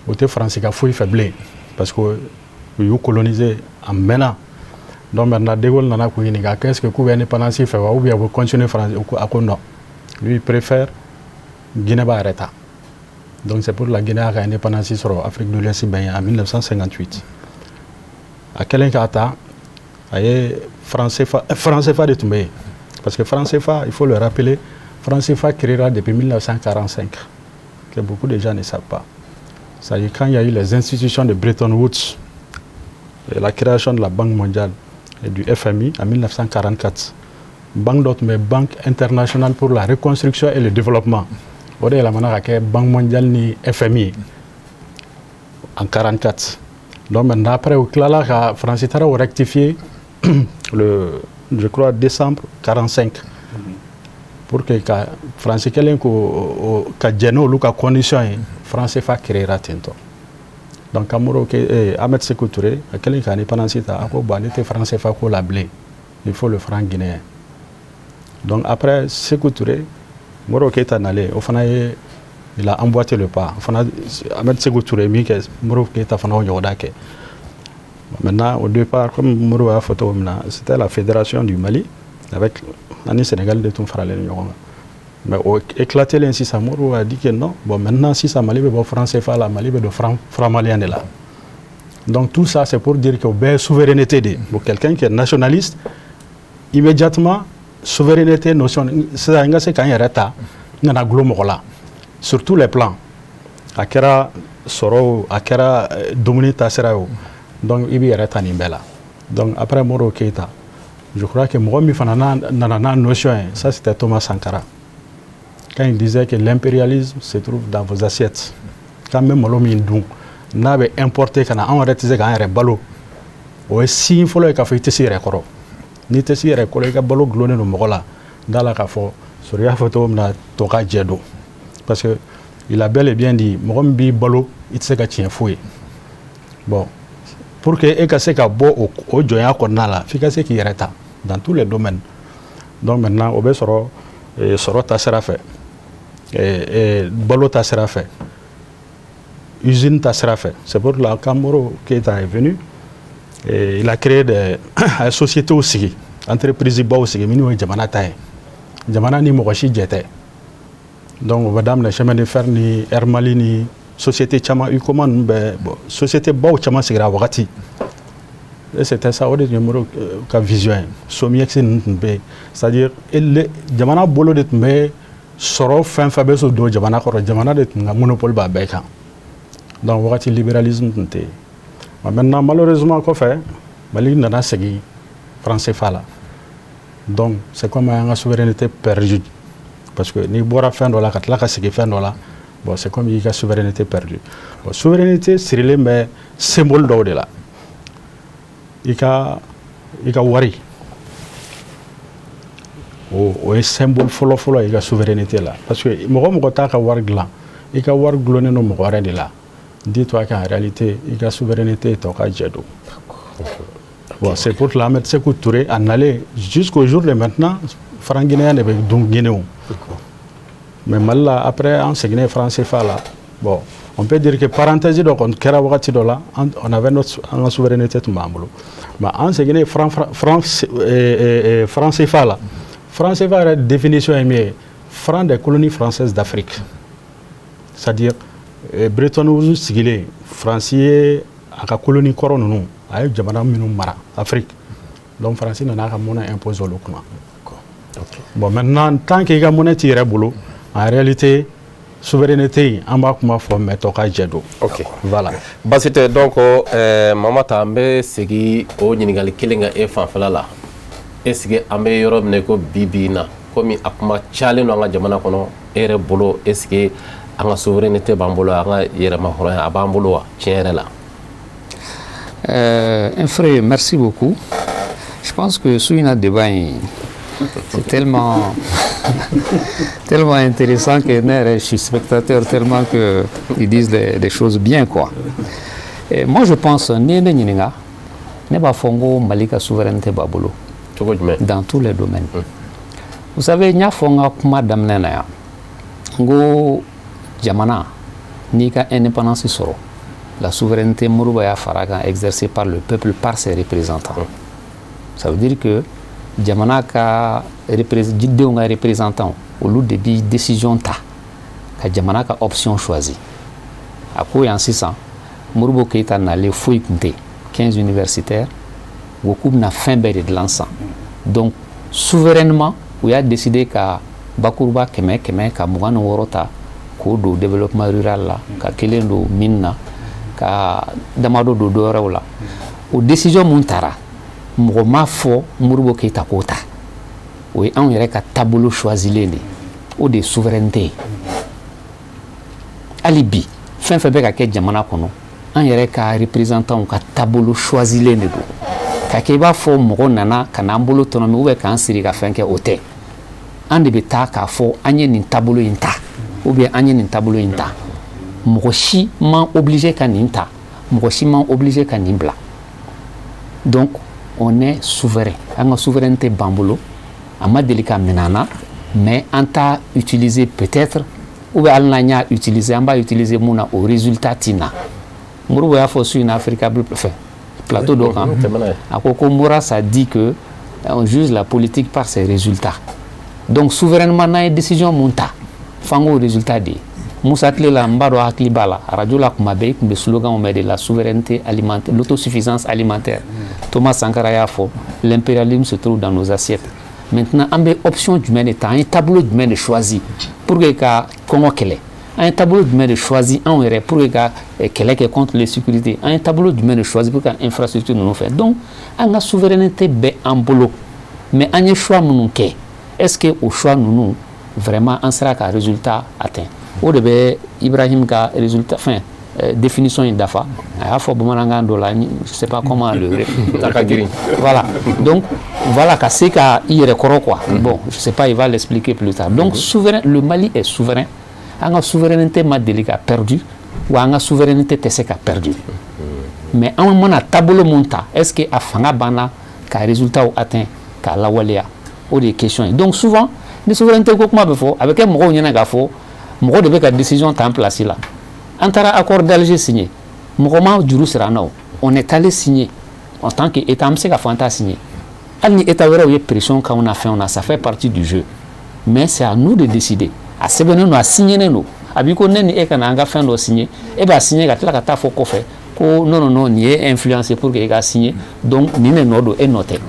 u tɛ Faransi ka foyi fɛ bilen, parce que u y'u coloniser a mɛnna. Donc maintenant, De Gaulle nana k'u ɲininka qu'est-ce que k'u bɛ indépendance fɛ wa, ou bien u bɛ continuer Faransi? A ko non, lui, il préfère Guinée b'a yɛrɛ ta. Donc c'est pour la Guinée a ka indépendance sɔrɔ Afrique de l'Ouest bɛn en 1958. A kɛlen k'a ta, a ye franc CFA, franc CFA de tun bɛ yen, parce que franc CFA, il faut le rappeler, Franc CFA créera depuis 1945, que beaucoup de gens ne savent pas. C'est-à-dire quand il y a eu les institutions de Bretton Woods, et la création de la Banque mondiale et du FMI en 1944. Banque d'autres, mais Banque internationale pour la reconstruction et le développement. O de yɛlɛmana ka kɛ Banque mondiale ni FMI en 44. Donc maintenant, après, u tilala ka Faransi taara o rectifier le, je crois, décembre 45, pour que ka Faransi kɛlen ko ka jɛn n'olu ka condition ye, franc CFA créera ten tɔ. Donc Kamoro ke Ahmed Sékou Touré a kɛlen ka indépendance ta, a ko bon, ne tɛ franc CFA ko la bilen, il faut le franc guinéen. Donc après Sékou Touré, Modibo Keïta nalen, o fana ye, il a emboîté le pas. O fana, Ahmed Sékou Touré min kɛ, Modibo Keïta fana o ɲɔgɔnna kɛ. Maintenant, au départ, comme Modibo y'a fɔ cogo min na, c'était la fédération du Mali avec ani Sénégal de tun faralen ɲɔgɔn kan. Mais o éclaté len sisan, Modibo a dit que non, bon, maintenant sisan Mali bɛ bɔ franc CFA la, Mali bɛ don franc malien de la. Donc tout ça, c'est pour dire que o bɛɛ ye souveraineté de ye. Bon, quelqu'un qui est nationaliste, immédiatement, souveraineté notion sisan, n ka se k'an yɛrɛ ta, n kana gulon mɔgɔ la sur tous les plans, a kɛra sɔrɔ o, a kɛra dumuni taasira ye o, donc i b'i yɛrɛ ta nin bɛɛ la. Donc après Modibo Keïta, je crois que mɔgɔ min fana nana n'a notion ye, ça c'était Thomas Sankara, quand il disait que l'impérialisme se trouve dans vos assiettes, k'an bɛ malo min dun n'a bɛ importer ka na, anw yɛrɛ tɛ se k'an yɛrɛ balo, o ye signe fɔlɔ ye k'a fɔ i tɛ se i yɛrɛ kɔrɔ. N'i tɛ se i yɛrɛ kɔrɔ, i ka balo gulonnen don mɔgɔ la, da la k'a fɔ sori y'a fɔ cogo min na, tɔ ka jɛ don, parce que il a bel et bien dit, mɔgɔ min b'i balo, i tɛ se ka tiɲɛ foyi ye. Bon, pour que e ka se ka bɔ o jɔnya kɔnɔna la, f'i ka se k'i yɛrɛ ta dans tous les domaines. Donc maintenant, o bɛ sɔrɔ sɔrɔ ta sira fɛ, balo ta sira fɛ, usine ta sira fɛ. C'est pour cela, quand Modibo Keïta est venu et il a créé des a ye sociétés sigi, entreprise baw sigi minnu ye jamana ta ye, jamana ni mɔgɔ si jɛ tɛ. Donc o bɛ daminɛ chemin de fer ni Air Mali ni société caman, UCOMA ninnu bɛɛ. Bon, société baw caman sigira a wagati et c'était ça, o de tun ye Modibo ka vision ye. SOMIEX ninnu tun bɛ yen, c'est à dire jamana bolo de tun bɛ sɔrɔ, fɛn fɛn bɛ so don jamana kɔrɔ, jamana de tun ka monopole b'a bɛɛ kan. Donc wagati libéralisme tun tɛ yen. Mais maintenant, malheureusement, kɔfɛ Mali nana segin franc CFA la. Donc c'est comme an ka souveraineté perdue, parce que n'i bɔra fɛn dɔ la ka tila ka segin fɛn dɔ la, bon, c'est comme i ka souveraineté perdue. Bon, souveraineté sirilen bɛ symbole dɔw de la. I ka wari, o ye symbole fɔlɔ-fɔlɔ ye i ka souveraineté la, parce que mɔgɔ mɔgɔ t'a ka wari dilan, i ka wari gulonnen don mɔgɔ wɛrɛ de la, dis-toi qu'en réalité i ka souveraineté tɔ ka jɛ don. Bon, c'est pour cela Ahmed Sékou Touré a nalen, jusqu'au jour de maintenant, franc guinéen de bɛ dun Guinée o. Mais Mali la, après an seginnen franc CFA la, bon, on peut dire que parenthèse dɔ kɔni kɛra wagati dɔ la, on avait notre, an ka souveraineté tun b'an bolo. Mais an seginnen franc CFA la, franc CFA yɛrɛ définition ye min ye, franc des colonies françaises d'Afrique, c'est-à-dire Bretton Woods sigilen, Faransi ye a ka colonie kɔrɔ ninnu, a ye jamana minnu mara Afrique, donc Faransi nana a ka monnaie imposer olu kunna. Bon, maintenant, tant que i ka monnaie t'i yɛrɛ bolo, en réalité souveraineté in, an b'a kuma fɔ, mais tɔ ka jɛ don. Ok. Voilà. Basi tɛ. Donc Mamata, an bɛ segin o ɲininkali kelen kan e fanfɛla la. Est ce que an bɛ yɔrɔ min na i ko bi bi in na, komi a kuma cayalen don an ka jamana kɔnɔ, e yɛrɛ bolo, est ce que an ka souveraineté b'an bolo, an ka yɛrɛmahɔrɔnya a b'an bolo wa, tiɲɛ yɛrɛ la? Un frère, merci beaucoup. Je pense que su in na débat in, c'est tellement, tellement intéressant que ne yɛrɛ, je suis spectateur tellement que ils disent des choses bien, quoi. Et moi, je pense, n'i ye ne ɲininka, ne b'a fɔ n ko Mali ka souveraineté b'a bolo Cogo jumɛn? Dans tous les domaines. Vous savez, n y'a fɔ n ka kuma daminɛ na yan, n ko jamana n'i ka indépendance sɔrɔ, la souveraineté, Modibo y'a fara kan, exercée par le peuple par ses représentants. Ça veut dire que jamana ka denw ka représentant, olu de bi décision ta ka jamana ka option choisi. A ko yan sisan, Modibo Keïta nalen, foyi tun tɛ yen, 15 universitaires u ko k'u bɛna fɛn bɛɛ de dilan sisan. Donc souverainement, u y'a décidé ka Bakuruba 100 100 ka 26 ta k'o don développement rural la, ka kelen don mine na, ka damadɔ don dɔwɛrɛw la. O décision mun tara, mɔgɔ m'a fɔ Modibo Keyita k'o ta. O ye anw yɛrɛ ka taabolo choisilen de ye. O de ye souveraineté ye. Hali bi fɛn fɛn bɛ ka kɛ jamana kɔnɔ, an yɛrɛ ka représentants ka taabolo choisilen de don. Ka kɛ i b'a fɔ mɔgɔ nana ka n'an bolo tɔnɔmi ou bien k'an siri ka fɛn kɛ, o tɛ. An de bɛ taa k'a fɔ an ye nin taabolo in ta ou bien an ye nin taabolo in ta. Mɔgɔ si man obligé ka nin ta, mɔgɔ si man obligé ka nin bila. Donc on est souverain. An ka souveraineté b'an bolo, a ma deli ka minɛ an na, mais an t'a utiliser peut-être, ou bien hali n'an y'a utiliser, an b'a utiliser mun na, o résultat ti na. Modibo y'a fɔ su in na Africa fɛ plateau dɔ kan, a ko ko Maurras a dit que on juge la politique par ses résultats. Donc souverainement, n'an ye décision mun ta, f'an k'o résultat de ye. Musa tile la, n b'a dɔn hakili b'a la, radio la kuma bɛɛ i tun bɛ slogan mɛn de la souveraineté alimentaire, l'autosuffisance alimentaire. Thomas Sankara y'a fɔ, l'impérialisme se trouve dans nos assiettes. Maintenant an bɛ option jumɛn de ta, an ye taabolo jumɛn de choisi pour que ka kɔngɔ kɛlɛ, an ye taabolo jumɛn de choisi anw yɛrɛ pour que ka kɛlɛ kɛ contre l'insécurité, an ye taabolo jumɛn de choisi pour ka infrastructure ninnu fɛ. Donc an ka souveraineté bɛ an bolo, mais an ye choix minnu kɛ, est-ce que o choix ninnu vraiment an sera ka résultat atteint? O de bɛ Ibrahim ka résultat, enfin définition in dafa. A y'a fɔ bamanankan dɔ la, je sais pas comment le A ka girin. Voilà, donc voilà, ka se ka i yɛrɛ kɔrɔ quoi. Bon, je sais pas, il va l'expliquer plus tard. Donc souverain, le Mali est souverain. An ka souveraineté ma deli ka perdu, wa an ka souveraineté tɛ se ka perdu. Mais an mana taabolo mun ta, est-ce que a fanga banna ka résultat atteint k'a lawaleya? O de ye question ye. Donc souvent ni souveraineté ko kuma bɛ fɔ, a bɛ kɛ mɔgɔw ɲɛna k'a fɔ mɔgɔ de bɛ ka décision ta en place la. An taara accord d'Alger signé, mɔgɔ ma juru sira an na. O on est allé signer en tant que état, an bɛ se k'a fɔ an t'a signé. Hali ni état wɛrɛw ye pression k'anw na fɛnw na, ça fait partie du jeu, mais c'est à nous de décider. A sɛbɛnnen don, a signénen don. A b'i ko ne ni e ka na an ka fɛn dɔ signé, e b'a signé ka tila ka taa fɔ kɔfɛ ko non non non, nin ye influencé pour que e ka signé, donc nin de nɔ don, e nɔ tɛ.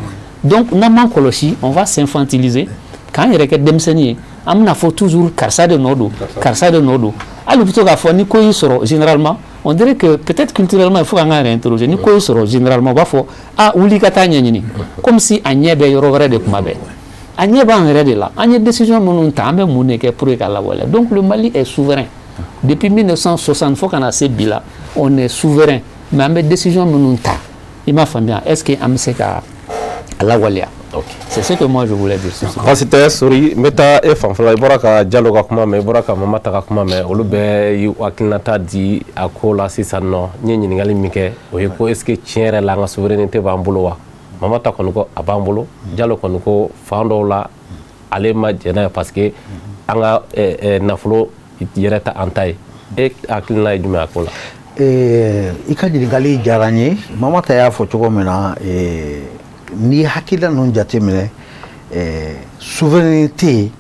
Donc n'an m'an kɔlɔsi, on va s'infantiliser, k'an yɛrɛ kɛ denmisɛnnin ye. An bɛna fɔ toujours karisa de nɔ don, karisa de nɔ don. Hali u bɛ to k'a fɔ ni ko y'i sɔrɔ, généralement on dirait que peut-être culturellement il faut k'an ka réinterroger. Ni ko y'i sɔrɔ, généralement u b'a fɔ ah, wuli ka taa ɲɛɲini, comme si a ɲɛ bɛ yɔrɔ wɛrɛ de. Kuma bɛɛ a ɲɛ b'an yɛrɛ de la. An ye décision minnu ta, an bɛ mun de kɛ pour que ka lawaleya? Donc le Mali est souverain depuis 1960 fo ka na se bi la, on est souverain, mais an bɛ décision minnu ta, i m'a faamuya, est-ce que an bɛ se ka a lawaleya? C'est ce que moi je voulais dire. Baasi tɛ Sori, n bɛ taa e fanfɛla. I bɔra ka Jalo ka kuma mɛn, i bɔra ka Mamata ka kuma mɛn, olu bɛɛ y'u hakilinata di a ko la. Sisan nɔ n ye ɲininkali min kɛ, o ye ko est ce que tiɲɛ yɛrɛ la an ka souveraineté b'an bolo wa? Mamata kɔni ko a b'an bolo, Jalo kɔni ko fan dɔw la ale ma jɛn n'a ye, parce que an ka nafolo yɛrɛ ta an ta ye. E hakilina ye jumɛn a ko la? I ka ɲininkali diyara n ye. Mamata y'a fɔ cogo min na, n'i ye hakilina ninnu jateminɛ, souveraineté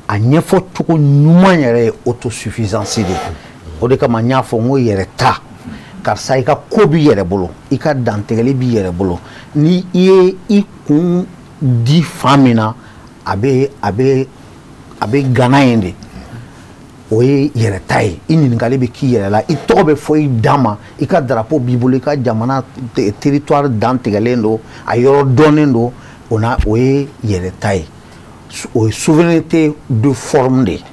a ɲɛfɔ cogo ɲuman yɛrɛ ye autosuffisance de ye. O de kama n y'a fɔ n ko yɛrɛ ta, karisa i ka ko b'i yɛrɛ bolo, i ka dantigɛli b'i yɛrɛ bolo. Ni i ye i kun di fan min na, a bɛ gana yen de. O ye yɛrɛ ta ye. I ɲininkali bɛ k'i yɛrɛ la, i tɔgɔ bɛ fɔ i dan ma, i ka drapeau b'i bolo, i ka jamana territoire dan tigɛlen don, a yɔrɔ dɔnnen don. O na, o ye yɛrɛ ta ye. O ye souveraineté de forme de ye,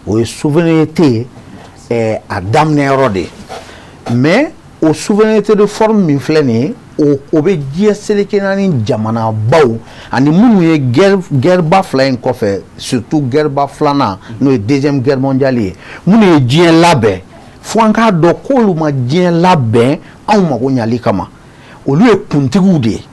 o ye souveraineté a daminɛ yɔrɔ de ye. Mais o souveraineté de forme min filɛ nin ye, o bɛ diɲɛ seleke naani jamanabaw ani minnu ye guerre ba fila in kɔfɛ, surtout guerre ba filanan, n'o ye Deuxième Guerre mondiale ye, minnu ye diɲɛ labɛn, fo an k'a dɔn k'olu ma diɲɛ labɛn anw mago ɲali kama. Olu ye kuntigiw de ye,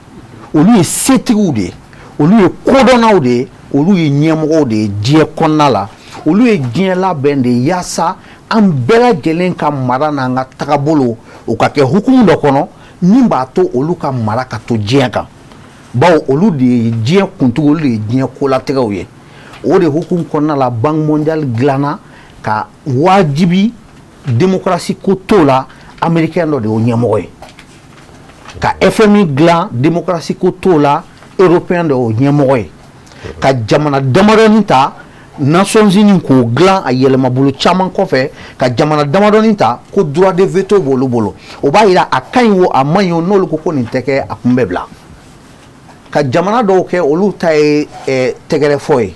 olu ye setigiw de ye, olu ye kodɔnnaw de ye, olu ye ɲɛmɔgɔw de ye diɲɛ kɔnɔna la. Olu ye diɲɛ labɛn de ye yaasa an bɛɛ lajɛlen ka mara n'an ka tagabolo o ka kɛ hukumu dɔ kɔnɔ min b'a to olu ka mara ka to diɲɛ kan, bawo olu de ye diɲɛ kuntigi, olu de ye diɲɛ kolatigɛw ye. O de hukumu kɔnɔna la, Banque mondiale dilanna ka wajibi démocratie ko t'o la, américain dɔ de y'o ɲɛmɔgɔ ye, ka FMI dilan, démocratie ko t'o la, européen dɔ y'o ɲɛmɔgɔ ye. Ka jamana damadɔnin ta Nations Unies k'o dilan a yɛlɛmabolo caman kɔfɛ, ka jamana damadɔnin ta ko droit de veto b'olu bolo. O b'a yira a ka ɲi o a man ɲi o, n'olu ko ko nin tɛ kɛ, a kun bɛ bila. Ka jamana dɔw kɛ olu ta ye tɛgɛrɛfɔ ye.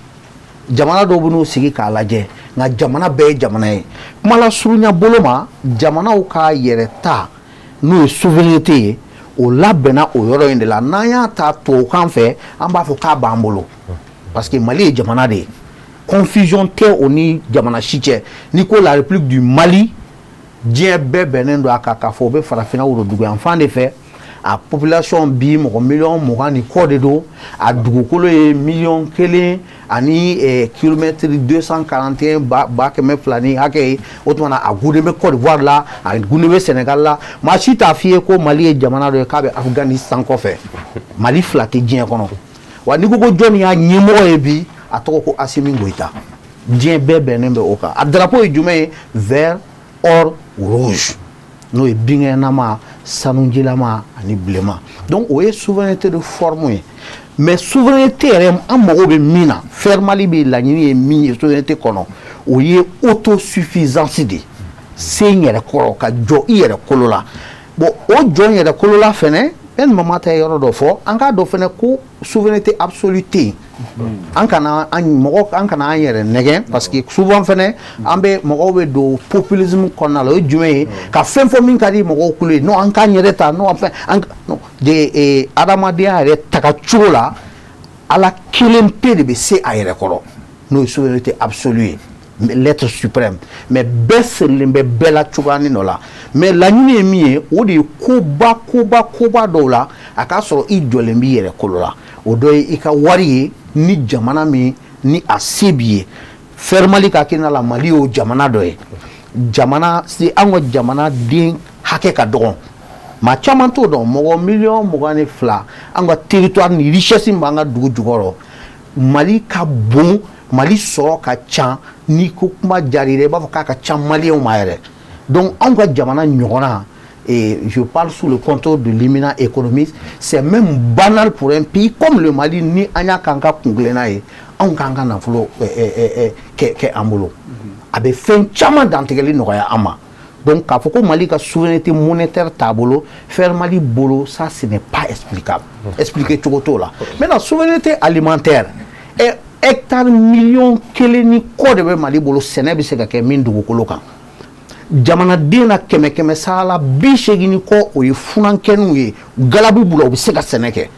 Jamana dɔw bɛ n'u sigi k'a lajɛ, nka jamana bɛɛ ye jamana ye. Kuma lasurunya bolo ma, jamanaw ka yɛrɛ ta n'o ye souveraineté ye, o labɛnna o yɔrɔ in de la. N'an y'a ta tubabukan fɛ, an b'a fɔ k'a b'an bolo, parce que Mali ye jamana de ye. Confusion tɛ o ni jamana si cɛ. N'i ko la République du Mali, diɲɛ bɛɛ bɛnnen don a kan k'a fɔ o bɛ farafinna woroduguyanfan de fɛ. A population bi mɔgɔ miliyɔn 20 ni kɔ de don. A dugukolo ye miliyɔn 1 ani kilomètre 241 ba 200 ni hakɛ ye. O tuma na, a gunnen bɛ Côte d'Ivoire la, a gunnen bɛ Sénégal la. Maa si t'a f'i ye ko Mali ye jamana dɔ ye k'a bɛ Afghanistan kɔfɛ. Mali fila tɛ diɲɛ kɔnɔ. Wa n'i ko ko jɔnni y'a ɲɛmɔgɔ ye bi, a tɔgɔ ko Assimi Goïta. Diɲɛ bɛɛ bɛnnen bɛ o kan. A drapeau ye jumɛn ye? Vert, or, rouge, n'o ye binkɛnɛma, sanujilama ani bilenman. Donc o ye souveraineté de forme ye. Mais souveraineté yɛrɛ, an mago bɛ min na, Faire Mali bɛ laɲini ye min ye souveraineté kɔnɔ, o ye autosuffisance de ye, se n yɛrɛ kɔrɔ, ka jɔ i yɛrɛ kolo la. Bon, o jɔ n yɛrɛ kolo la fɛnɛ, e ni mama ta ye yɔrɔ dɔ fɔ, an k'a dɔn fɛnɛ ko souveraineté absolue tɛ yen. An kana an mɔgɔ, an kana an yɛrɛ nɛgɛn, parce que souvent fɛnɛ an bɛ mɔgɔw bɛ don populisme kɔnɔna la. O ye jumɛn ye? Ka fɛn fɔ min ka di mɔgɔw kulo ye. Non, an k'an yɛrɛ ta, non, fɛn an non de adamadenya yɛrɛ taga cogo la, Ala kelen pe de bɛ se a yɛrɛ kɔrɔ, n'o ye souveraineté absolue ye, l'être suprême. Mais bɛɛ sirilen bɛ bɛɛ la cogoyanin dɔ la. Mais laɲini ye min ye, o de ye koba koba koba dɔw la, a k'a sɔrɔ i jɔlen b'i yɛrɛ kolo la. O dɔ ye i ka wari ye ni jamana min ni a se b'i ye. Faire Mali ka hakilina la, Mali y'o jamana dɔ ye. Jamana se, an ka jamana den hakɛ ka dɔgɔn, maa caman t'o dɔn, mɔgɔ miliyɔn 22. An ka territoire ni richesse min b'an ka dugu jukɔrɔ, Mali ka bon, Mali sɔrɔ ka ca. N'i ko kuma diyara i la, i b'a fɔ k'a ka ca maliyɛnw ma yɛrɛ. Donc anw ka jamana ɲɔgɔnna, et je parle sous le contrôle de l'éminent économiste, c'est même banal pour un pays comme le Mali, ni an y'a k'an ka kunkilenna ye, anw k'an ka nafolo kɛ an bolo, a bɛ fɛn caman dantigɛli nɔgɔya an ma. Donc k'a fɔ ko Mali ka souveraineté monétaire t'a bolo, Faire Mali bolo, ça ce n'est pas explicable, expliquer cogo t'o la. Maintenant, souveraineté alimentaire, hectare miliyɔn 1 ni kɔ de bɛ Mali bolo, sɛnɛ bɛ se ka kɛ min dugukolo kan. Jamanaden na kɛmɛ kɛmɛ sara la, 80 ni kɔ, o ye funankɛninw ye, galabu b'u la, u bɛ se ka sɛnɛ kɛ.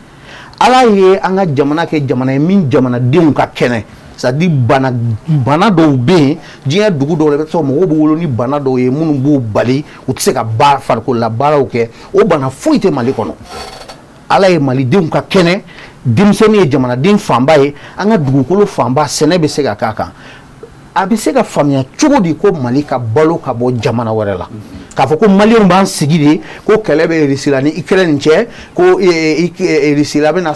Ala ye an ka jamana kɛ jamana ye min jamanadenw ka kɛnɛ, c'est à dire bana bana dɔw bɛ yen, diɲɛ dugu dɔw la, i bɛ sɔrɔ mɔgɔw bɛ wolo ni bana dɔw ye minnu b'u bali, u tɛ se ka baara, farikolola baaraw kɛ. O bana foyi tɛ Mali kɔnɔ. Ala ye malidenw ka kɛnɛ, denmisɛnnin ye jamanaden fanba ye, an ka dugukolo fanba sɛnɛ bɛ se ka k'a kan. A bɛ se ka faamuya cogo di ko Mali ka balo ka bɔ jamana wɛrɛ la, k'a fɔ ko maliyɛnw b'an sigi de ko kɛlɛ bɛ Russie la ni Ukraine cɛ, ko Russie la bɛna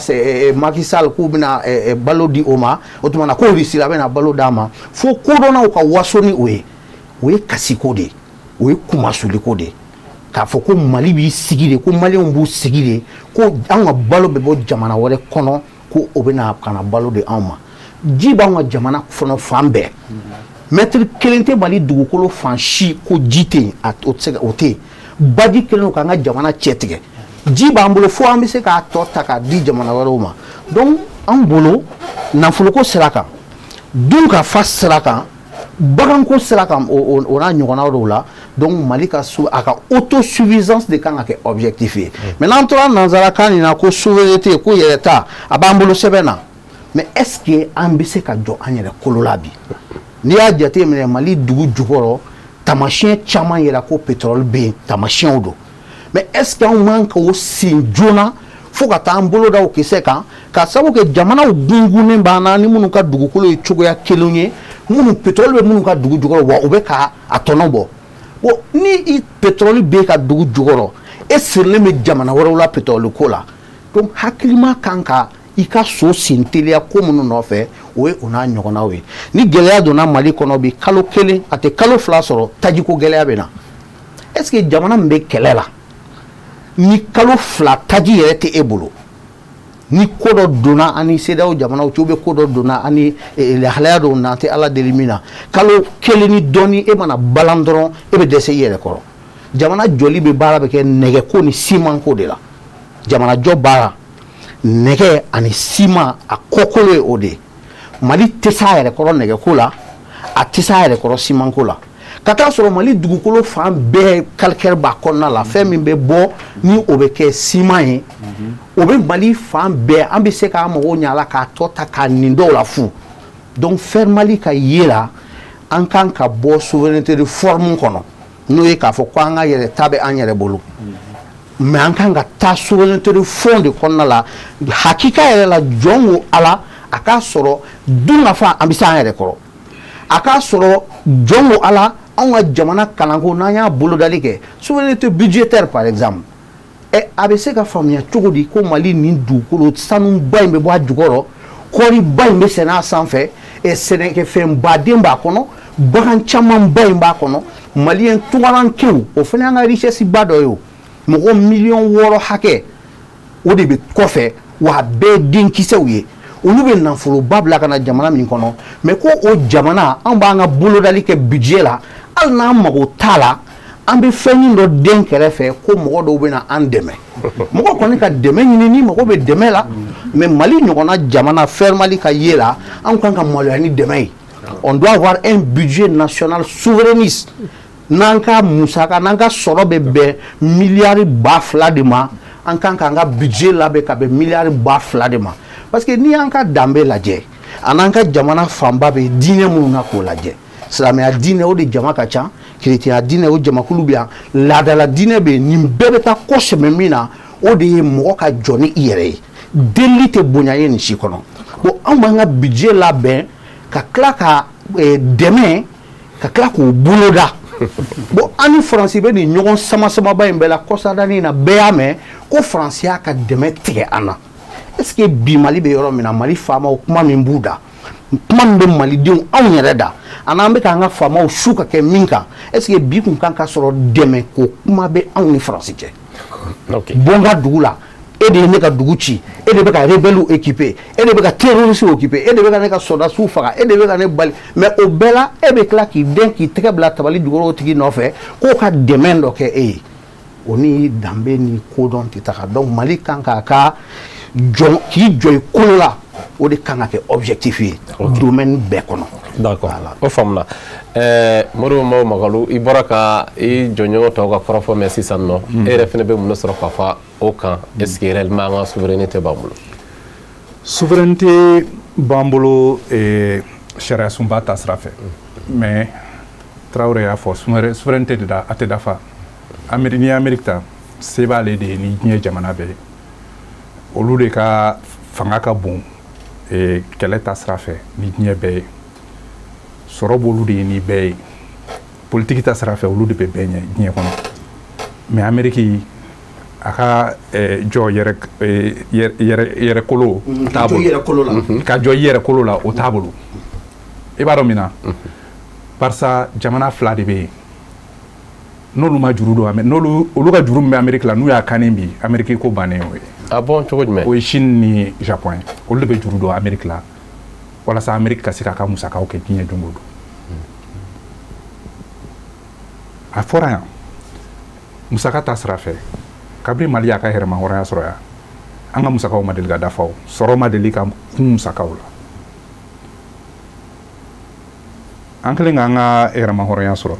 Macky Sall k'u bɛna balo di o ma, o tuma na ko Russie la bɛna balo d'a ma, fo kodɔnnaw ka waso ni o ye? O ye kasiko de ye, o ye kunmasuliko de ye, k'a fɔ ko Mali b'i sigi de, ko maliyɛnw b'u sigi de ko an ka balo bɛ bɔ jamana wɛrɛ kɔnɔ, ko o bɛna ka na balo di anw ma. Ji b'anw ka jamana kɔnɔ fan bɛɛ, mɛtiri kelen tɛ Mali dugukolo fan si ko ji tɛ yen, o tɛ se ka o tɛ yen. Baji kɛlen don k'an ka jamana cɛ tigɛ. Ji b'an bolo fo an bɛ se k'a tɔ ta k'a di jamana wɛrɛw ma. Donc an bolo, nafoloko sira kan, dun ka fa sira kan, baganko sira kan, o n'a ɲɔgɔnna dɔw la, donc Mali ka a ka autosuffisance de kan ka kɛ objectif ye. Maintenant, an tora nanzarakan nin na ko souveraineté, ko yɛrɛta, a b'an bolo sɛbɛn na, mais est ce que an bɛ se ka jɔ an yɛrɛ kolo la bi? N'i y'a jateminɛ, Mali dugu jukɔrɔ, taamasiyɛn caman yira ko pétrole bɛ yen, taamasiyɛnw don. Mais est ce que anw man ka o sen joona fo ka taa an bolo da o kisɛ kan, ka sababu kɛ jamanaw gungunnen b'an na ni minnu ka dugukolo ye cogoya kelen ye, minnu pétrole bɛ minnu ka dugu jukɔrɔ, wa u bɛ ka a tɔnɔ bɔ? Bon, ni i pétrole bɛ ka dugu jukɔrɔ, e sirilen bɛ jamana wɛrɛw la pétrole ko la. Donc hakilima kan ka i ka so sen teliya ko minnu nɔfɛ, o ye o n'a ɲɔgɔnnaw ye. Ni gɛlɛya donna Mali kɔnɔ bi, kalo kelen a tɛ kalo 2 sɔrɔ, tajiko gɛlɛya bɛ na. Est ce que jamana min bɛ kɛlɛ la, ni kalo 2 taji yɛrɛ tɛ e bolo? Ni ko dɔ donna an ni CEDEAO jamanaw cɛ, ou bien ko dɔ donna an ni lahalaya dɔw na, an tɛ Ala deli min na, kalo kelen ni dɔɔni e mana balan dɔrɔn, e bɛ dɛsɛ i yɛrɛ kɔrɔ. Jamana jɔli bɛ baara bɛ kɛ nɛgɛko ni simanko de la. Jamana jɔ baara, nɛgɛ ani siman, a kɔkolo ye o de ye. Mali tɛ s'a yɛrɛ kɔrɔ nɛgɛko la, a tɛ s'a yɛrɛ kɔrɔ simanko la. Ka taa sɔrɔ Mali dugukolo fan bɛɛ calcaire b'a kɔnɔna la, fɛn min bɛ bɔ ni o bɛ kɛ siman ye, o bɛ Mali fan bɛɛ. An bɛ se k'an mago ɲɛ a la k'a tɔ ta k'a nin dɔw la fu. Donc faire Mali ka ye la, an kan ka bɔ souveraineté de forme kɔnɔ, n'o ye k'a fɔ ko an ka yɛrɛ ta bɛ an yɛrɛ bolo, mais an kan ka taa souveraineté de fond de kɔnɔna la. Hakika yɛrɛ la, jɔn ko Ala, a k'a sɔrɔ dunkafa an bɛ se an yɛrɛ kɔrɔ, a k'a sɔrɔ jɔn ko Ala, anw ka jamana kalanko n'an y'a bolodali kɛ, souveraineté budgétaire par exemple, ɛ a bɛ se ka faamuya cogo di ko Mali nin dugukolo sanuba in bɛ bɔ a jukɔrɔ, kɔɔriba in bɛ sɛnɛ a sanfɛ, ɛ sɛnɛkɛfɛnbaden b'a kɔnɔ, bagan camanba in b'a kɔnɔ, maliyɛn tunkarankew, o fana y'an ka richesse ba dɔ ye. O mɔgɔ 6 miliyɔn hakɛ o de bɛ kɔfɛ, wa a bɛɛ ye denkisɛw ye, olu bɛ nafoloba bila ka na jamana min kɔnɔ. Mais ko o jamana, anw b'an ka bolodali kɛ budget la, hali n'an mago t'a la, an bɛ fɛnnin dɔ den kɛrɛfɛ ko mɔgɔ dɔw bɛ na an dɛmɛ. Mɔgɔ kɔni ka dɛmɛ ɲini ni mago bɛ dɛmɛ la, mais Mali ɲɔgɔnna jamana, faire Mali ka ye la, anw kan ka maloya ni dɛmɛ ye. On doit avoir un budget national souverainiste. N'an ka musaka, n'an ka sɔrɔ bɛ bɛn miliyari 2000 de ma, an kan k'an ka budget labɛn ka bɛn miliyari 2000 de ma. Parce que n'i y'an ka danbe lajɛ, a n'an ka jamana fanba bɛ diinɛ minnu na k'o lajɛ, silamɛya diinɛ o de jama ka ca, kerecɛnya diinɛ o jamakulu bɛ yan, laadala diinɛ bɛ yen. Nin bɛɛ bɛ taa kɔ sɛmɛ min na, o de ye mɔgɔ ka jɔ ni i yɛrɛ ye. Delili tɛ bonya ye nin si kɔnɔ. Bon, anw b'an ka budget labɛn ka tila ka dɛmɛ, ka tila k'o boloda. Bon, an ni Faransi bɛ nin ɲɔgɔn sama samaba in bɛɛ la. Kɔsadani na, bɛɛ y'a mɛn ko Faransi y'a ka dɛmɛ tigɛ an na. Est ce que bi Mali bɛ yɔrɔ min na, Mali faamaw, kuma min b'u da, kuma min bɛ malidenw anw yɛrɛ da, ani an bɛ k'an ka faamaw su ka kɛ min kan, est ce que bi kun kan ka sɔrɔ dɛmɛ ko kuma bɛ anw ni Faransi cɛ? Bɔ n ka dugu la, e de ye ne ka dugu ci, e de bɛ ka rebelles équiper, e de bɛ ka terroristes occuper, e de bɛ ka ne ka sɔrɔdasiw faga, e de bɛ ka ne bali. Mais o bɛɛ la, e bɛ tila k'i den k'i tɛgɛ bila tabali jukɔrɔ o tigi nɔfɛ k'o ka dɛmɛ dɔ kɛ e ye. O ni danbe ni kodɔn tɛ taga. Donc Mali kan k'a ka jɔ, k'i jɔ i kolo la, o de kan ka kɛ objectif ye domaine bɛɛ kɔnɔ. D'accord, o faamuna. Modibo Mao Magalu, i bɔra ka i jɔɲɔgɔn tɔw ka kɔrɔfɔ mɛn sisan nɔ, e yɛrɛ fana bɛ mun de sɔrɔ ka fɔ o kan? Est ce que réellement an ka souveraineté b'an bolo? Souveraineté b'an bolo sariya sunba ta sira fɛ, mais Traoré y'a fɔ, souveraineté de da a tɛ dafa. Amérique, n'i ye Amérique ta, se b'ale de ye ni diɲɛ jamana bɛɛ ye. Olu de ka fanga ka bon kɛlɛ ta sira fɛ ni diɲɛ bɛɛ ye, sɔrɔ b'olu de ye ni bɛɛ ye, politiki ta sira fɛ olu de bɛ bɛɛ ɲɛ diɲɛ kɔnɔ. Mais Amérique a ka jɔ yɛrɛ yɛrɛ kolo t'a bolo, ka jɔ i yɛrɛ kolo la, o t'a bolo. I b'a dɔn min na, barisa jamana fila de bɛ yen n'olu ma juru don, n'olu olu ka juru min bɛ Amérique la, n'u y'a kanni bi, Amérique ko bannen o ye. Ah bon, cogo jumɛn? O ye Chine ni Japon ye. Olu de bɛ juru don Amérique la walasa Amérique ka se k'a ka musakaw kɛ diɲɛ don o don. A fɔra yan, musaka ta sira fɛ, kabini Mali y'a ka yɛrɛmahɔrɔnya sɔrɔ yan, an ka musakaw ma deli ka dafa, o sɔrɔ ma deli ka kun musakaw la. An kɛlen k'an ka yɛrɛmahɔrɔnya sɔrɔ,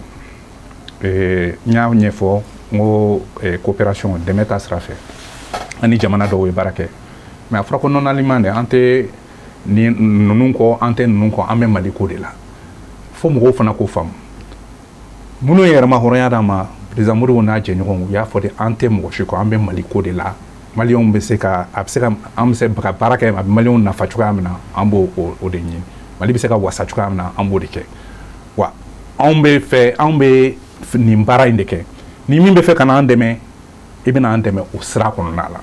n y'a ɲɛfɔ n ko coopération, dɛmɛ ta sira fɛ, an ni jamana dɔw ye baara kɛ. Mais a fɔra ko non alignement de, an tɛ ni ninnu kɔ, an tɛ ninnu kɔ, an bɛ Mali ko de la. Fo mɔgɔw fana k'o faamu. Minnu ye yɛrɛmahɔrɔnya d'an ma, président Modibo n'a jɛɲɔgɔnw, u y'a fɔ de, an tɛ mɔgɔ si kɔ, an bɛ Mali ko de la. Maliyɛnw bɛ se ka, a bɛ se ka, an bɛ se ka baara kɛ, a bɛ maliyɛnw nafa cogoya min na, an b'o o de ɲini. Mali bɛ se ka wasa cogoya min na, an b'o de kɛ. Wa anw bɛ fɛ, anw bɛ nin baara in de kɛ. Ni min bɛ fɛ ka n'an dɛmɛ, i bɛna an dɛmɛ o sira kɔnɔna la.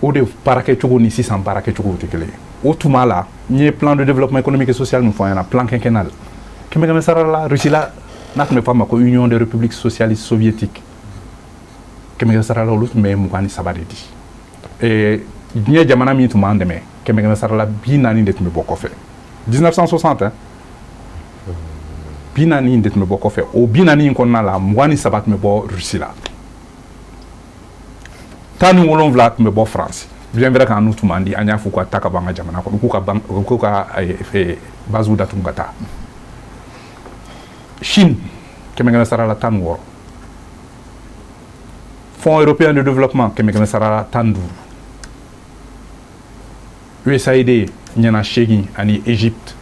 O de baarakɛcogo ni sisan baarakɛcogo tɛ kelen ye. O tuma la, n ye plan de développement économique et social min fɔ an ɲɛna, plan quinquennal, kɛmɛ kɛmɛ sara la, Russie la, n'a tun bɛ fɔ a ma ko Union des républiques socialistes soviétiques, kɛmɛ kɛmɛ sara la, olu tun bɛ 23 de di. Diɲɛ jamana min tun b'an dɛmɛ, 100 sara la 40 de tun bɛ bɔ kɔfɛ. 1960, hein, 40 de tun bɛ bɔ kɔfɛ. O 40 in kɔnɔna la, 23 tun bɛ bɔ Russie la, 17 tun bɛ bɔ France. Bien vrai qu'an n'u tun man di, an y'a fɔ u ka taa ka bɔ an ka jamana kɔnɔ, u k'u ka basew datugu ka taa. Chine, 100 sara la 16. Fonds européen de développement, 100 sara la 15. USAID ɲɛna 8 ani Égypte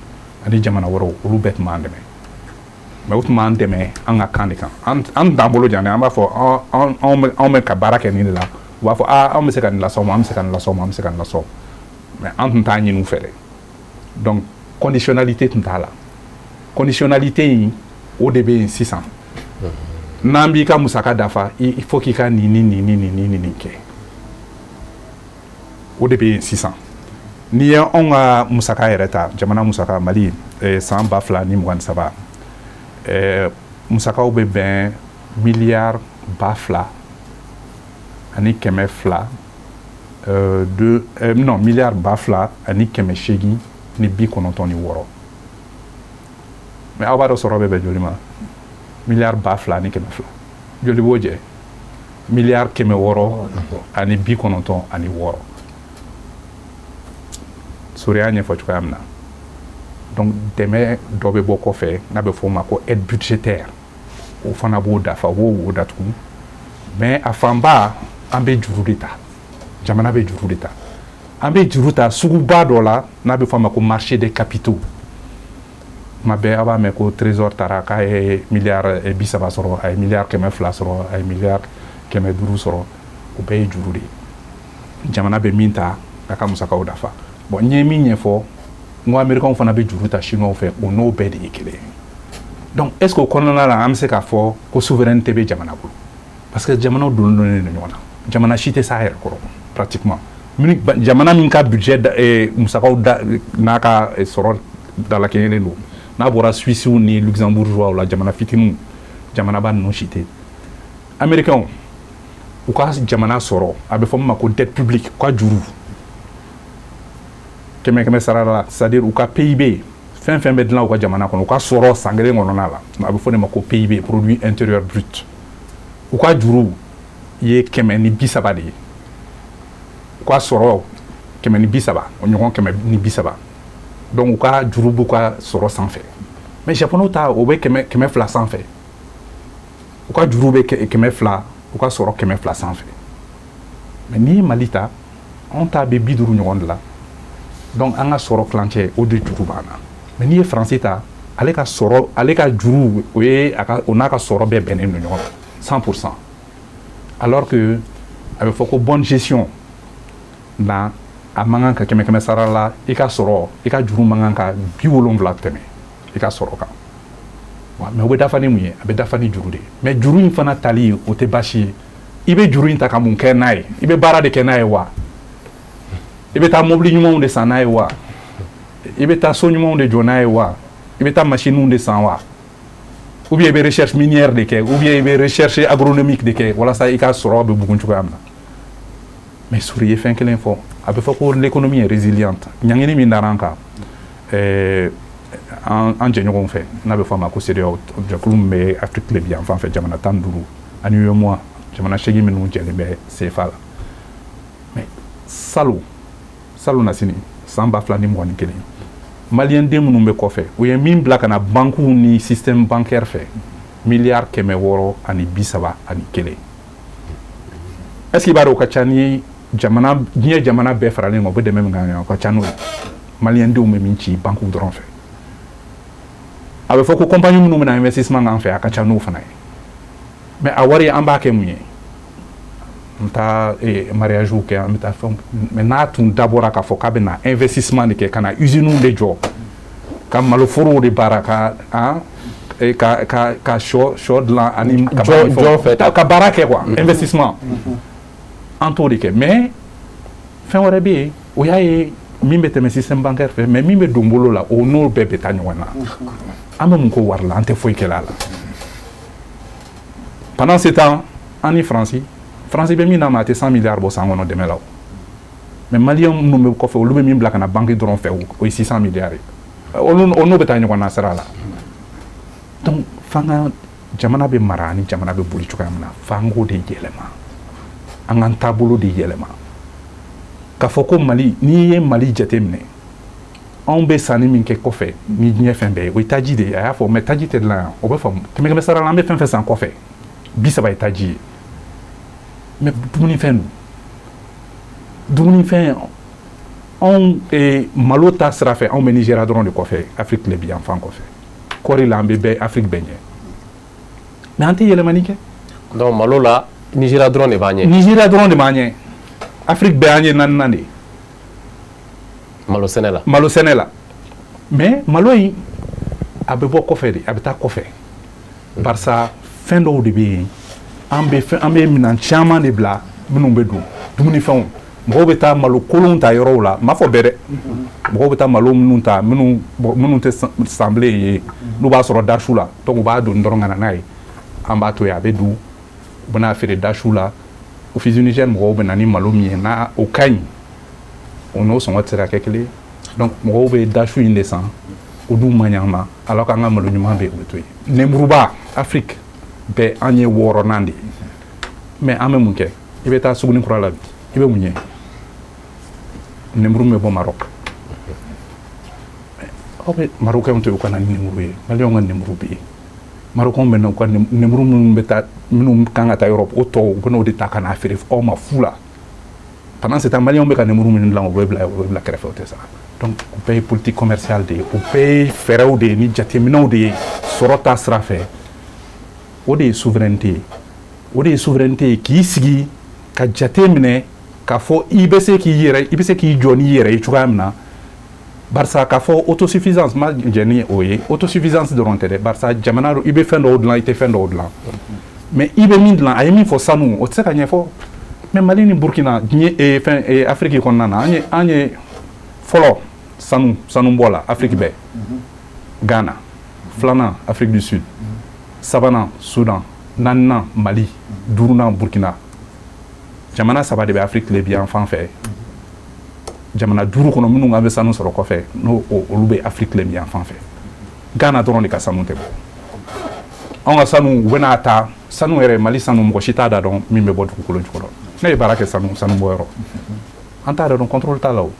ani jamana wɛrɛw, olu bɛɛ tun b'an dɛmɛ. Mais u tun b'an dɛmɛ an ka kan de kan. An t'an bolo jan dɛ, an b'a fɔ anw bɛ ka baara kɛ nin de la. U b'a fɔ aa, anw bɛ se ka nin las'aw ma, an bɛ se ka nin las'aw ma, an bɛ se ka nin las'aw ma. Mais an tun t'a ɲini u fɛ dɛ. Donc conditionnalité tun t'a la. Conditionnalité in, o de bɛ yen sisan. N'an b'i ka musaka dafa, il faut k'i ka nin ni nin ni nin ni nin nin kɛ. O de bɛ yen sisan. N'i ye anw ka musaka yɛrɛ ta, jamana musaka, Mali san 2023, musakaw bɛ bɛn miliyari 2200, deux, non, miliyari 2896. Mais aw b'a dɔn sɔrɔ bɛ bɛn joli ma? Miliyari 2200. Joli b'o jɛ? Miliyari 696. Sori y'a ɲɛfɔ cogoya min na. Donc dɛmɛ dɔ bɛ bɔ kɔfɛ n'a bɛ fɔ o ma ko aide budgétaire, o fana b'o dafa, o b'o wo datugu. Mais a fanba, an bɛ juru de ta. Jamana bɛ juru de ta. An bɛ juru ta suguba dɔ la n'a bɛ fɔ a ma ko marché des capitaux. Tuma bɛɛ a b'a mɛn ko Trésor taara k'a ye miliyari 30 sɔrɔ, a ye miliyari 200 sɔrɔ, a ye miliyari 500 sɔrɔ. O bɛɛ ye juru de ye, jamana bɛ min ta k'a ka musakaw dafa. Bon, n ye min ɲɛfɔ, n ko Américains fana bɛ juru ta Chinois fɛ, o n'o bɛɛ de ye kelen ye. Donc est ce que o kɔnɔna la, an bɛ se k'a fɔ ko souveraineté bɛ jamana bolo? Parce que jamanaw donnen donnen don ɲɔgɔn na, jamana si tɛ s'a yɛrɛ kɔrɔ pratiquement. Jamana min ka budget da, musakaw da n'a ka sɔrɔ dalakɛɲɛlen don, n'a bɔra Suissew ni Luxembourgeois la, jamana fitininw, jamanaba ninnu si tɛ. Américains, u ka jamana sɔrɔ, a bɛ fɔ min ma ko dette publique, u ka juru, 100 sara la, c'est à dire u ka PIB, fɛn fɛn bɛ dilan u ka jamana kɔnɔ, u ka sɔrɔ san kelen kɔnɔna la, a bɛ fɔ de ma ko PIB, produit intérieur brut, u ka juru ye 130 de ye. U ka sɔrɔ 130, o ɲɔgɔn 130. Donc u ka juru b'u ka sɔrɔ sanfɛ. Mais Japonais ta, o bɛ 200 sanfɛ. U ka juru bɛ 200, u ka sɔrɔ 200 sanfɛ. Mais n'i ye Mali ta, anw ta bɛ 50 ɲɔgɔn de la. Donc an ka sɔrɔ tilancɛ, o de juru b'an na. Mais n'i ye Faransi ta, ale ka sɔrɔ, ale ka juru, o ye a ka, o n'a ka sɔrɔ bɛɛ bɛnnen don ɲɔgɔn ma 100%. Alors que a bɛ fɔ ko bonne gestion na, a man kan ka 100 sara la, i ka sɔrɔ, i ka juru man kan ka 70 tɛmɛ i ka sɔrɔ kan. Mais o bɛ dafa ni mun ye? A bɛ dafa ni juru de ye. Mais juru in fana tali, o tɛ baasi ye. I bɛ juru in ta ka mun kɛ n'a ye? I bɛ baara de kɛ n'a ye wa? I bɛ taa mobili ɲumanw de san n'a ye wa? I bɛ taa so ɲumanw de jɔ n'a ye wa? I bɛ taa masiniw de san wa? Ou bien i bɛ recherche minière de kɛ, ou bien i bɛ recherche agronomique de kɛ, walasa i ka sɔrɔ bɛ bugun cogoya min na? Mais Sori ye fɛn kelen fɔ, a bɛ fɔ ko l'économie est résiliente. Ɲangini min dara an kan an jɛɲɔgɔnw fɛ, n'a bɛ fɔ a ma ko CEDEAO, jɛkulu min bɛ Afrique tilebin yan fan fɛ, jamana 15 ani UEMOA, jamana 8 minnu jɛlen bɛ CFA la. Mais salon salon na sini, san 2021, Maliyɛn den minnu bɛ kɔfɛ, u ye min bila ka na banques ni système bancaire fɛ, miliyari 631. Est ce que i b'a dɔn o ka ca ni jamana, diɲɛ jamana bɛɛ faralen kan, u bɛ dɛmɛ min k'an kan, o ka ca n'o ye? Maliyɛn denw bɛ min ci banques dɔrɔn fɛ. A bɛ fɔ ko compagnie minnu bɛna investissement k'an fɛ, a ka ca n'o fana ye. Mais a wari, an b'a kɛ mun ye? An bɛ taa mariage kɛ, an bɛ taa fɛnw. Mais n'a tun dabɔra k'a fɔ k'a bɛ na investissement de kɛ, ka na usines de jɔ, ka maloforow de baara, ka han ka sɔ dilan ani kaba ni fɛnw, jɔn fɛ ka baara kɛ quoi, investissement, an t'o de kɛ. Mais fɛn wɛrɛ bɛ yen, o y'a ye min bɛ tɛmɛ système bancaire fɛ, mais min bɛ don bolo la, o n'o bɛɛ bɛ taa ɲɔgɔn na. An bɛ mun ko wari la? An tɛ foyi kɛla a la. Pendant ce temps, an ni Faransi bɛ min d'a ma, a tɛ 100 milliards bɔ san kɔnɔ dɛmɛ la. O Mais maliyɛn minnu bɛ kɔfɛ, olu bɛ min bila ka na banque dɔrɔn fɛ, o ye 600 milliards ye. Olu n'o bɛ taa ɲɔgɔn na sira la. Donc f'an ka jamana bɛ mara ani jamana bɛ boli cogoya min na, f'an k'o de yɛlɛma, an k'an taabolo de yɛlɛma. K'a fɔ ko Mali, n'i ye Mali jateminɛ, anw bɛ sanni min kɛ kɔfɛ ni diɲɛ fɛn bɛɛ ye, o ye taji de ye. A y'a fɔ, mais taji tɛ dilan yan, o bɛ faamu. 100 sara la, an bɛ fɛn fɛn san kɔfɛ, 30 ye taji ye. Mais dumunifɛn dun, dumunifɛn anw malo ta sira fɛ, anw bɛ Nigéria dɔrɔn de kɔfɛ Afrique tilebin yan fan kɔfɛ. Kɔɔri la, an bɛ bɛɛ Afrique bɛɛ ɲɛ, mais an tɛ yɛlɛmani kɛ. Donc malo la, Nigéria dɔrɔn de b'an ɲɛ. Nigéria dɔrɔn de b'an ɲɛ, Afrique bɛɛ an ye naaninan de ye. Malo sɛnɛ la. Malo sɛnɛ la, mais malo in a bɛ bɔ kɔfɛ de, a bɛ taa kɔfɛ. Barisa fɛn dɔw de bɛ yen, an bɛ fɛn, an bɛ minɛn caman de bila minnu bɛ don dumunifɛnw. Mɔgɔw bɛ taa malo kolonw ta yɔrɔw la, n m'a fɔ bɛɛ dɛ. Mɔgɔw bɛ taa malo minnu ta, minnu tɛ san bilen ye, n'u b'a sɔrɔ dasu la, donc u b'a don dɔrɔn ka na n'a ye, an b'a to yen, a bɛ don, u bɛna feere dasu la. Office du Niger mɔgɔw bɛ na ni malo min ye, n'a o ka ɲi, o n'o sɔngɔ tɛ se ka kɛ kelen ye. Donc mɔgɔw bɛ dasu in de san, o dun man ɲi an ma, alors qu'an ka malo ɲuman bɛ yen, o bɛ to yen. Lenburuba, Afrique bɛɛ an ye wɔɔrɔnan de ye, mais an bɛ mun kɛ? I bɛ taa Sugunikura kura la bi, i bɛ mun ye? Nemuru min bɛ bɔ Maroc, aw bɛ Marocains to yen u ka na ni nemuru ye, Maliyɛnw ka nemuru bɛ yen. Marocains bɛ na u ka nemuru minnu bɛ taa, minnu kan ka taa Europe, o tɔw u bɛ n'o de ta ka n'a feere aw ma fu la. Pendant ce temps, Maliyɛnw bɛ ka nemuru minnu dilan, o bɛ bila kɛrɛfɛ, o tɛ sara. Donc o bɛɛ ye politique commerciale de ye, o bɛɛ ye fɛɛrɛw de ye ni jateminɛw de ye sɔrɔ ta sira fɛ. O de ye souveraineté ye, o de ye souveraineté ye, k'i sigi ka jate minɛ k'a fɔ i bɛ se k'i yɛrɛ, i bɛ se k'i jɔ n'i yɛrɛ ye cogoya min na. Barisa k'a fɔ autosuffisance, ma jɛn ni o ye. Autosuffisance dɔrɔn tɛ dɛ, barisa jamana i bɛ fɛn dɔw dilan, i tɛ fɛn dɔw dilan, mais i bɛ min dilan, a ye min fɔ, sanu, o tɛ se ka ɲɛfɔ. Mais Mali ni Burkina, diɲɛ fɛn Afrique kɔnɔna na, an ye fɔlɔ sanu bɔ la Afrique bɛɛ, Ghana filanan, Afrique du Sud sabanan, Soudan naaninan, Mali duurunan, Burkina. Jamana saba de bɛ Afrique tilebin yan fan fɛ, jamana duuru kɔnɔ minnu kan bɛ sanu sɔrɔ kɔfɛ, n'o olu bɛ Afrique tilebin yan fan fɛ. Ghana dɔrɔn de ka sanu tɛ bɔ. Anw ka sanu, u bɛna ta sanu yɛrɛ, Mali sanu, mɔgɔ si t'a da dɔn min bɛ bɔ dugukolo jukɔrɔ. Ne ye baara kɛ sanu bɔ yɔrɔ, an t'a dɔn, contrôle t'a la, o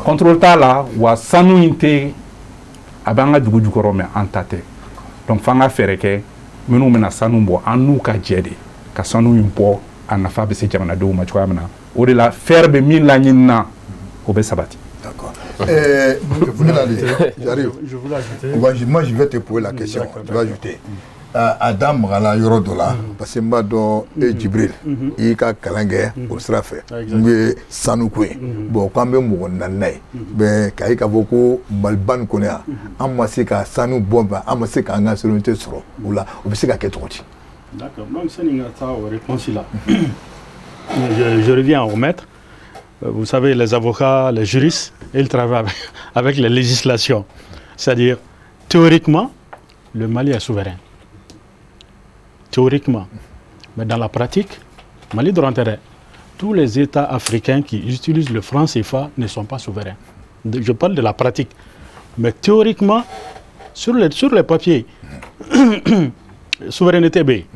contrôle t'a la. Wa sanu in tɛ, a bɛ an ka dugu jukɔrɔ, mais an ta tɛ. Donc f'an ka fɛɛrɛ kɛ, minnu bɛna sanu bɔ, an n'u ka jɛ de ka sanu in bɔ, a nafa bɛ se jamanadenw ma cogoya min na. O de la fɛɛrɛ bɛ min laɲini na, o bɛ sabati. D'accord. J'arrive. Je voulais ajouter. Ouais, moi, je vais te poser la question. Tu vas ajouter. A da magala yɔrɔ dɔ la, parce que n b'a dɔn e Jibril, i y'i ka kalan kɛ o sira fɛ, n ye sanuko ye. Bon, k'an bɛ mɔgɔ naaninan ye, mais k'a ye k'a fɔ ko Maliba nin kɔnɔ yan, an ma se ka sanu bɔ, an ma se k'an ka souveraineté sɔrɔ o la, o bɛ se ka kɛ cogo di? D'accord. Donc, c'est une réponse là. Je reviens au maître. Vous savez, les avocats, les juristes, ils travaillent avec les législations. C'est-à-dire, théoriquement, le Mali est souverain. Théoriquement. Mais dans la pratique, Mali dɔrɔn tɛ, tous les États africains qui utilisent le franc CFA ne sont pas souverains. Je parle de la pratique. Mais théoriquement, sur les papiers, souveraineté bɛ.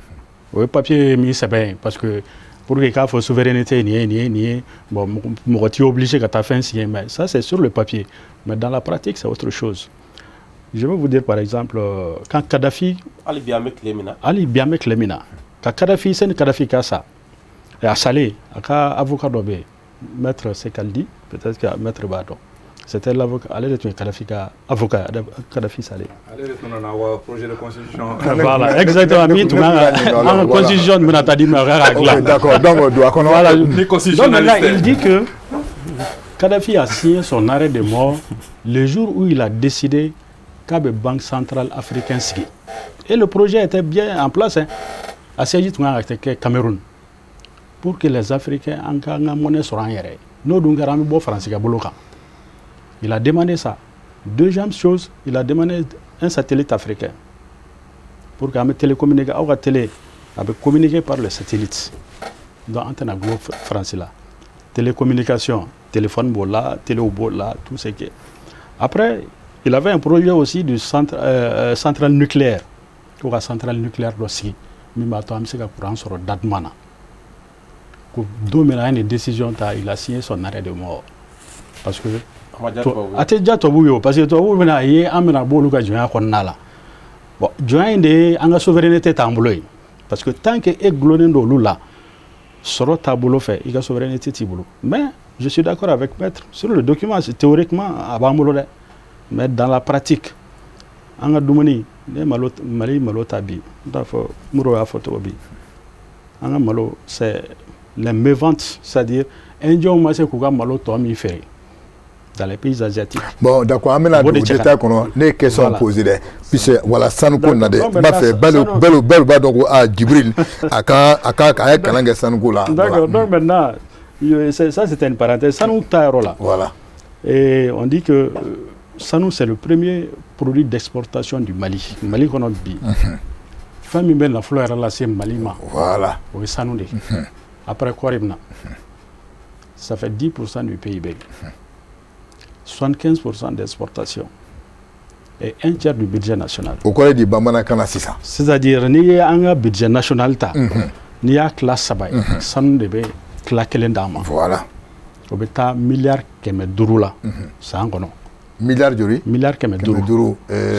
O ye papier min sɛbɛn, parce que pour que k'a fɔ souveraineté nin ye nin ye nin ye, bon, mɔgɔ t'i obligé ka taa fɛn signer, mais ça, c'est sur le papier. Mais dans la pratique, c'est autre chose. Je vais vous dire, par exemple, quand Kadhafi, Hali bi an bɛ tile min na. Hali bi an bɛ tile min na, ka Kadhafi, sani Kadhafi ka sa, a salen, a ka avocat dɔ bɛ yen, maître Sekaldi, peut-être que maître b'a dɔn. C'était l'avocat, ale de tun ye Kadhafi ka avocat, Kadhafi salen. Ale de tun nana wa projet de constitution. Voilà, exactement. Min tun kan ka an ka constitution bɛna taa di min ma, o kan k'a dilan. Ok, d'accord. Donc, don a kɔnɔ. Voilà. Ni Donc là, constitutionnaliste. Il dit que Kadhafi a signé son arrêt de mort le jour où il a décidé k'a bɛ Banque centrale africaine sigi. Et le projet était bien en place. Hein. A siège tun kan ka kɛ Cameroun. Pour que les Africains an ka an ka monnaie sɔrɔ an yɛrɛ ye. N'o dun kɛra, an bɛ bɔ Faransi ka bolo kan. Il a demandé ça. Deuxième chose, il a demandé un satellite africain. Pour qu'an bɛ télécommuniquer, aw ka télé a bɛ communiquer par le satellite. Donc an tɛna gulon Faransi la. Télécommunication, Téléphone b'o la, télé b'o la, tout ce qui est. Après, il avait un projet aussi de centrale nucléaire. Ko ka centrale nucléaire dɔ sigi min b'a to an bɛ se ka courant sɔrɔ datuma na. Ko don min na a ye nin décision ta, il a signé son arrêt de mort. Parce que a tɛ diya tubabuw ye o, parce que tubabuw bɛna a ye an bɛna bɔ olu ka jɔnya kɔnɔna la. Bon, jɔnya in de ye an ka souveraineté t'an bolo yen. Parce que tant que e gulonnen don olu la, sɔrɔ taabolo fɛ, i ka souveraineté t'i bolo. Mais je suis d'accord avec maître sur le document, c'est théoriquement a b'an bolo dɛ. Mais dans la pratique, an ka dumuni, ne ye malo, Mali malo ta bi, n t'a fɔ Modibo y'a fɔ cogo bi, an ka malo, c'est les méventes, c'est-à-dire Indiens ma se k'u ka malo tɔ min feere dans les pays asiatiques. Bon, d'accord, an bɛna O de don cɛ ka détail kɔnɔ. Ne ye question posé dɛ, puisque voilà, sanuko na dɛ, n b'a fɛ bɛɛ bɛɛ b'a dɔn ko aa Djibril a ka a ye kalan kɛ sanuko la. D'accord, donc maintenant, ça c'était une parenthèse. Sanu ta yɔrɔ la. Et on dit que sanu, c'est le premier produit d'exportation du Mali. Mali kɔnɔ bi, fɛn min bɛ nafolo yɛrɛ lase Mali ma, o ye sanu de ye. Après kɔɔri bɛ na. Ça fait 10% du PIB. 75% d'exportation. Et un tiers du budget national. O kɔrɔ ye di bamanankan na sisan? C'est-à-dire, n'i ye an ka budget national ta, n'i y'a tila saba ye, sanu de bɛ tila kelen d'an ma. O bɛ taa miliyari 500 la san kɔnɔ. Miliyari joli? Miliyari kɛmɛ Kɛmɛ duuru duuru.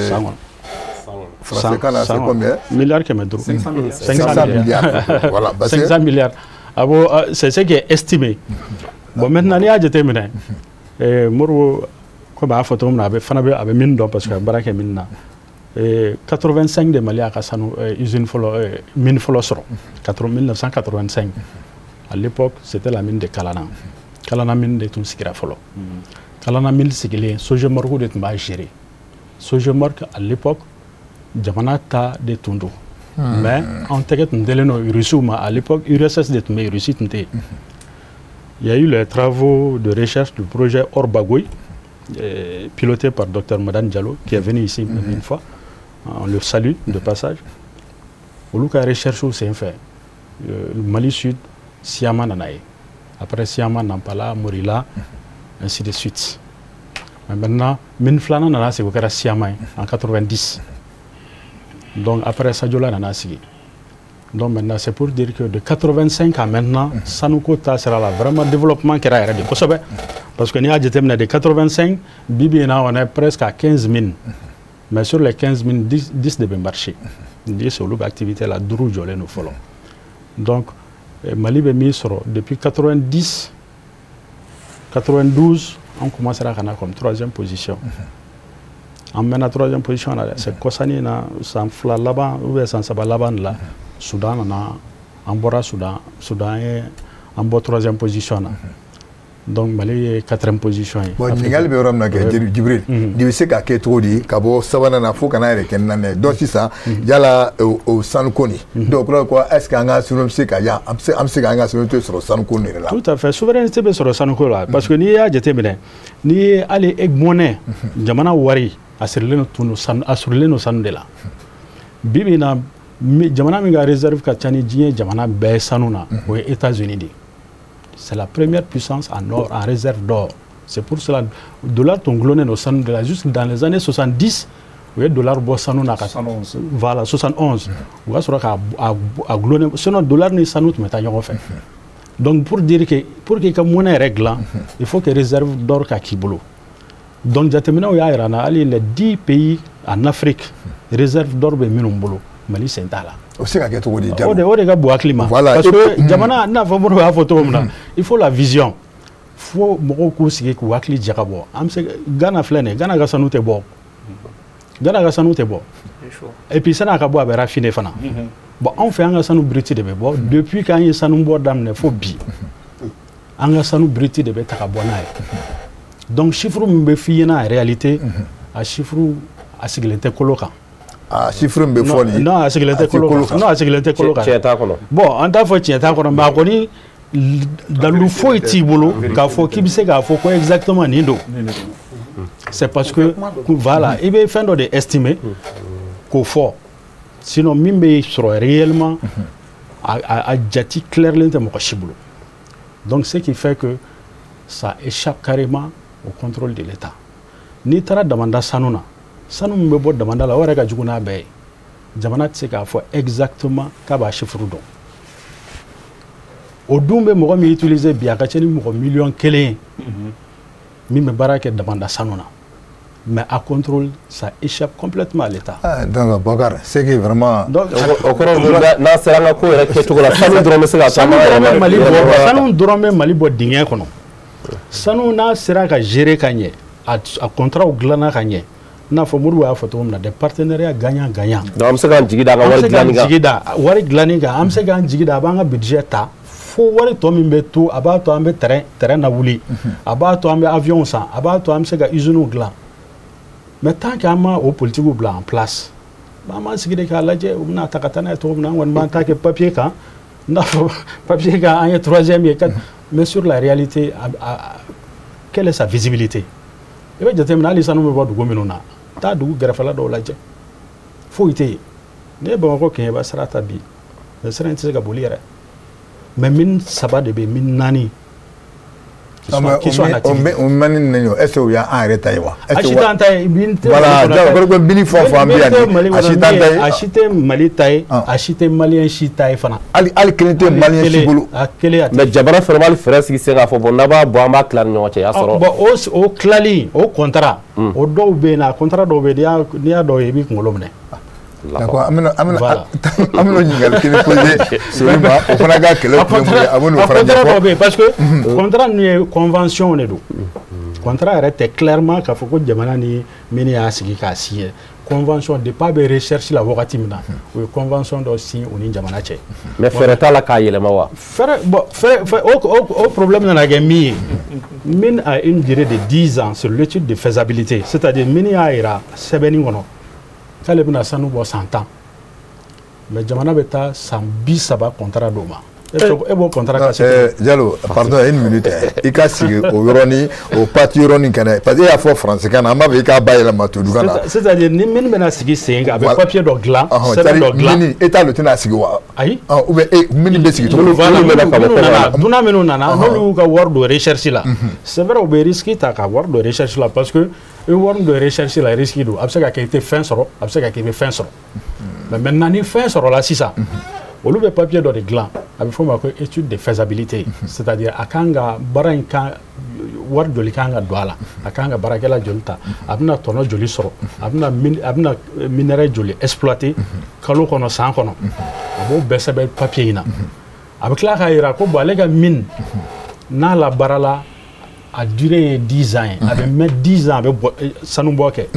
San kɔnɔ. Français kan na, c'est combien? Miliyari 500. 500 milliards. 500 milliards. Voilà, parce que 500 milliards. Ah bon, c'est ce qui est estimé. Bon, maintenant, n'i y'a jateminɛ, Modibo, komi a y'a fɔ cogo min na, a bɛ fana bɛ a bɛ min dɔn parce que a bɛ baara kɛ min na. 85 de Mali y'a ka sanu usine fɔlɔ, mine fɔlɔ sɔrɔ. 1985. À l'époque, c'était la mine de Kalana. Kalana mine de tun sigira fɔlɔ. Kalana mine sigilen, Sojomorgue de tun b'a gérer. Sojomorgue, à l'époque, jamana ta de tun don. Mais an tɛgɛ tun delen don Russiw ma. À l'époque, URSS de tun bɛ yen, Russie tun tɛ yen. Il y a eu les travaux de recherche du projet Or Bagoé, piloté par Dr Madame Diallo, qui est venu ici même une fois. On le salue de passage. Olu ka recherche sen fɛ, le Mali Sud, Syama nana ye. Après Syama, Nampala, Morila, ainsi de suite. Mais maintenant, mine filanan nana sigi, o kɛra Syama ye en 90. Donc après Sadiola nana sigi. Donc maintenant, c'est pour dire que de 85 à maintenant, sanuko ta sira la, vraiment développement kɛra yɛrɛ de kosɛbɛ. Parce que n'i y'a jateminɛ de 85, bi bi in na, on est presque à 15 mines. Mais sur les 15 mines, 10, 10 de bɛ marcher. 10 olu bɛ activité la, duuru jɔlen don fɔlɔ. Donc Mali bɛ min sɔrɔ depuis 90, 92, an commencera ka na comme troisième position. An mɛnna troisième position na dɛ, c'est kɔsani na san 2 laban ou bien san 3 laban de la, Soudan nana, an bɔra Soudan, Soudan ye an bɔ troisième position na. Donc Mali ye quatrième position ye. Bon, ɲininkali bɛ yɔrɔ min na kɛ, Djibril, nin bɛ se ka kɛ cogo di ka bɔ sabanan na fo ka n'a yɛrɛ kɛ naani ye? Donc sisan yala o sanuko nin, donc o kɔrɔ ko est ce que an ka souveraineté bɛ se ka yan, an bɛ se k'an ka souveraineté sɔrɔ sanuko nin yɛrɛ la? Tout à fait, souveraineté bɛ sɔrɔ sanuko la, parce que n'i y'a jateminɛ, n'i ye hali e monnaie, jamana wari, a sirilen tun don sanu, a sirilen don sanu de la. Bi bi in na, jamana min ka réserve ka ca ni diɲɛ jamana bɛɛ ye sanu na, o ye États-Unis de ye. C'est la première puissance en or, en réserve d'or. C'est pour cela, dollar tun gulonnen don sanu de la jusque dans les années 70. U ye dollar bɔ sanu na ka 71. Voilà, 71. U ka sɔrɔ k'a a gulonnen, sinon dollar ni sanu tun bɛ taa ɲɔgɔn fɛ. Donc pour dire que pour que i ka monnaie yɛrɛ dilan, il faut que réserve d'or ka k'i bolo. Donc jateminɛw y'a yira n na, hali les 10 pays en Afrique, réserve d'or bɛ minnu bolo, Mali sen t'a la. O bɛ se ka kɛ cogo di? O de ka bon hakili ma. Parce que jamana, n'a fɔ Modibo y'a fɔ cogo min na, il faut la vision. Fo mɔgɔw k'u sigi k'u hakili jagabɔ. An bɛ se, Ghana filɛ nin ye, Ghana ka sanu tɛ bɔ. Ghana ka sanu tɛ bɔ. Et puis san'a ka bɔ, a bɛ raffiner fana. Bon, anw fɛ, an ka sanu brut de bɛ bɔ. Depuis k'an ye sanu bɔ daminɛ fo bi, an ka sanu brut de bɛ ta ka bɔ n'a ye. Donc chiffre min bɛ f'i ɲɛna, en réalité, a chiffre a sigilen tɛ kolo kan. A chiffre min bɛ fɔ nin ye. Non, a sigilen tɛ kolo kan. Non, a sigilen tɛ kolo kan. Tiɲɛ t'a kɔnɔ. Bon, an t'a fɔ tiɲɛ t'a kɔnɔ, mais a kɔni dalilu foyi t'i bolo k'a fɔ k'i bɛ se k'a fɔ ko exactement nin don. C'est parce que voilà, i bɛ fɛn dɔ de estimer k'o fɔ. Sinon min bɛ sɔrɔ réellement, a jate clairlen tɛ mɔgɔ si bolo. Donc ce qui fait que Ça échappe carrément au contrôle de l'État. N'i taara damanda sanu na, sanu min bɛ bɔ damanda la, o yɛrɛ ka jugu n'a bɛɛ ye. Jamana tɛ se k'a fɔ exactement k'a b'a chiffre dɔn. O dun bɛ mɔgɔ min utiliser bi, a ka ca ni mɔgɔ 1 miliyɔn ye min bɛ baara kɛ damanda sanu na. Mais à contrôle, ça échappe complètement à l'État. Ah, donc Bokar, c'est que vraiment. Donc, o kɔrɔ, n'a sera an ka ko yɛrɛ kɛcogo la, sanu dɔrɔn bɛ se ka sanu dɔrɔn bɛ Mali bɔ, sanu dɔrɔn bɛ Mali bɔ dingɛ kɔnɔ. Sanu n'a sera ka gérer ka ɲɛ, a contrat dilanna ka ɲɛ, i n'a fɔ Modibo y'a fɔ cogo min na, des partenariats gagnant gagnant. Donc an bɛ se k'an jigi da an ka An bɛ wari se k'an dilanni kan. jigi da wari dilanni kan, an bɛ se k'an jigi da, a b'an ka budget ta fo wari tɔ min bɛ to, a b'a to an bɛ terrain lawuli, a b'a to an bɛ avion san, a b'a to an bɛ se ka usines dilan. Mais tant qu'an ma o politique bila en place, an b'an sigi de k'a lajɛ, u bɛna ta ka taa n'a ye cogo min na. An kɔni b'an ta kɛ papier kan, n n'a fɔ papier kan an ye troisième ye, mais sur la réalité, quelle est sa visibilité? I bɛ jateminɛ, hali sanu bɛ bɔ dugu minnu na, taa dugu gɛrɛfɛla dɔw lajɛ, foyi tɛ yen. N'i ye Bamakɔ Kɛɲɛba sira ta bi, mais sira in tɛ se ka boli yɛrɛ. Mais mine saba de bɛ yen, mine naani qui sont en activité. O mɛnni ninnu, est ce que o y'an yɛrɛ ta ye wa? A si t'an ta ye. Min tɛ Voilà, donc ko mine fɛn o fɛn an bɛ yan Mali nin, a si t'an ta ye. A si tɛ Mali ta ye, a si tɛ malien si ta ye fana. Hali kelen tɛ malien si bolo. A kelen, a tɛ. Mais jamana fɛnɛ b'ale fɛɛrɛ sigi sen k'a fɔ, bon, n'a b'a bɔ, an b'a tila ni ɲɔgɔn cɛ, y'a sɔrɔ. Bon, o tilali, o contrat, o dɔw bɛ yen, a contrat dɔw bɛ yen, n'i y'a dɔw ye, i b'i kunkolo minɛ. D'accord, an bɛna ɲininkali kelen poser Sori ma, o fana ka kɛlɛ kun ye mun ye, a bɛn'o fana ɲɛfɔ. Contrat dɔw bɛ yen, parce que contrat ninnu ye convention de don. Contrat yɛrɛ tɛ clairement k'a fɔ ko jamana ni mine y'a sigi k'a signer. Convention, depuis a bɛ recherche la wagati min na, u ye convention dɔ signer u ni jamana cɛ. Mais fɛɛrɛ t'a la k'a yɛlɛma wa? Fɛɛrɛ, bon, fɛɛrɛ, o problème nana kɛ min ye, mine a une durée de 10 ans sur l'étude de faisabilité, c'est-à-dire mine y'a yira sɛbɛnni kɔnɔ k'ale bɛna sanu bɔ san 10, mais jamana bɛ taa san 30 contrat dɔw ma. E b'o contrat ka. Jalo, pardon, une minute, i ka sigi o yɔrɔnin, o partie yɔrɔnin kɛnɛ, parce que e y'a fɔ français kan na, an b'a fɛ i k'a bayɛlɛma tubabukan na. C'est-à-dire ni min bɛna sigi sen kan, a bɛ papier dɔ dilan, sɛbɛn dɔ dilan. Mine, État de tɛna sigi wa? Ayi. Ou bien e mine bɛ sigi cogo di? Voilà, minnu nana, dunan minnu nana, n'olu y'u ka wari don recherche la, c'est vrai, u bɛ risque ta ka wari don recherche la, parce que i bɛ wari don recherche la, risque don, a bɛ se ka kɛ i tɛ fɛn sɔrɔ, a bɛ se ka kɛ i bɛ fɛn sɔrɔ. Mais maintenant, ni fɛn sɔrɔla sisan, olu bɛ papier dɔ de dilan, a bɛ f'o ma ko étude de faisabilité, c'est-à-dire a kan ka baara in kan, wari joli kan ka don a la, a kan ka baarakɛla joli ta, a bɛna tɔnɔ joli sɔrɔ, a bɛna minerai joli exploiter kalo kɔnɔ, san kɔnɔ, a b'o bɛɛ sɛbɛn papier in na. A bɛ tila k'a jira ko bon, ale ka mine n'a labaarala, a durée ye 10 ans ye, a bɛ mɛn 10 ans, a bɛ bɔ sanu bɔ kɛ.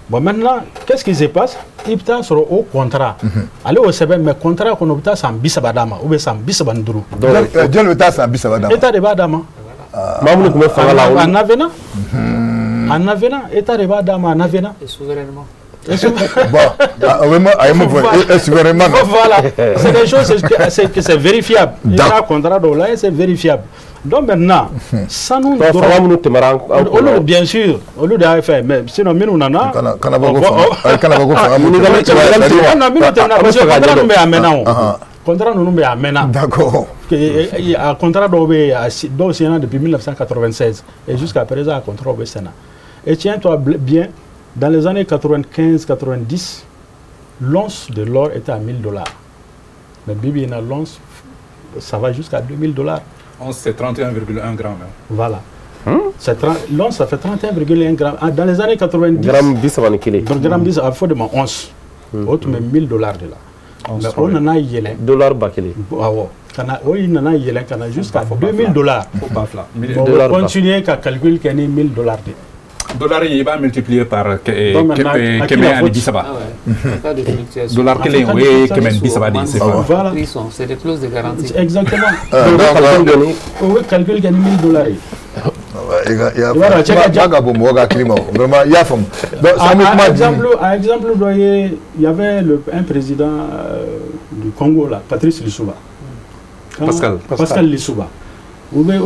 Bon, maintenant, qu'est-ce qui se passe? I bɛ taa sɔrɔ o contrat, ale y'o sɛbɛn, mais contrat kɔnɔ, u bɛ taa san 30 d'a ma ou bien san 35. Jɔn bɛ taa san 30 d'a ma? État de b'a d'a ma. Maa minnu tun bɛ fanga la. En avenant. En avenant, État de b'a d'a ma en avenant. Et souverainement. Bon, a ye mun fɔ, et souverainement. Voilà, c'est des choses que c'est vérifiable. I ka contrat dɔw la, c'est vérifiable. Donc maintenant, sanu dɔrɔn. Fanga minnu tɛmɛra an. Olu, bien sûr, olu de y'a fait, mais sinon minnu nana. Kana bɔ ko fanga, kana bɔ ko fanga minnu tɛmɛna. Minnu tɛmɛna, parce que contrat ninnu bɛ yen a mɛnna o. Contrat ninnu bɛ yen a mɛnna. D'accord. A contrat dɔw bɛ yen, dɔw signé depuis 1996 et jusqu'à présent a contrat bɛ sen na. Et tiens-toi bien, dans les années 95-90, l'once de l'or était à 1000 dollars. Mais bibi in na, l'once, ça va jusqu'à 2000 dollars. Once, c'est 31,1 grammes. Voilà. L'once, ça fait 31,1 grammes. Dans les années 90. Gramme 31. Donc, gramme 10, a fɔ de ma once. O tun bɛ 1000 dollars de la. Mais o nana yɛlɛn. Dollar 1000. Awɔ. Ka na, o nana yɛlɛn ka na jusqu'à 2000 dollars. Ba fila. Bon, o bɛ continuer ka calcul kɛ ni 1000 dollars de. Dollar in, i b'a multiplier par 130. Dollar kelen, o ye 130 de ye CFA. Voilà. C'est des clauses de garantie. Exactement. O bɛ calcul kɛ ni 1000 dollars ye. I ka bon mɔgɔ ka hakili ma, vraiment, i y'a faamu. Donc un exemple, un exemple dɔ ye, il y avait un président du Congo là, Patrice Lissouba. Pascal. Pascal Lissouba. U bɛ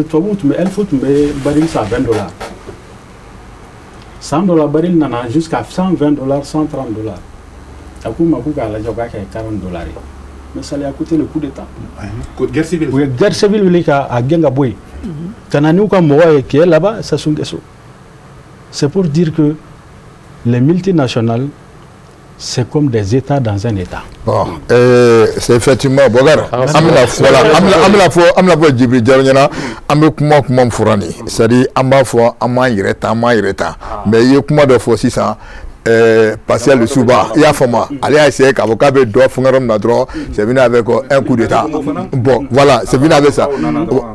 tubabuw tun bɛ Elf tun bɛ baril san 20 dollars. 100 dollars, baril nana jusqu'à 120 dollars, 130 dollars. A k'u ma k'u k'a lajɛ, u k'a kɛ 40 dollars ye. Mais ça lui a coûté le coup d'État. Guerre civile. U ye guerre civile wuli ka a gɛn ka bɔ yen. Ka na n'u ka mɔgɔ ye qui est là-bas, Sassou Nguesso. C'est pour dire que les multinationales, c'est comme des États dans un État. Bon, c'est effectivement Bokar, an bɛna, voilà, an bɛna fɔ Djibril Diallo ɲɛna. An bɛ kuma min fɔra nin, c'est à dire an b'a fɔ an m'an yɛrɛ ta, an m'an yɛrɛ ta, mais i ye kuma dɔ fɔ sisan, Pascal Lissouba, i y'a faamu, ale y'a essayé k'a fɔ k'a bɛ dɔ fɛngɛ yɔrɔ min na dɔrɔn, c'est venu avec un coup d'état. Bon, voilà, c'est venu avec ça.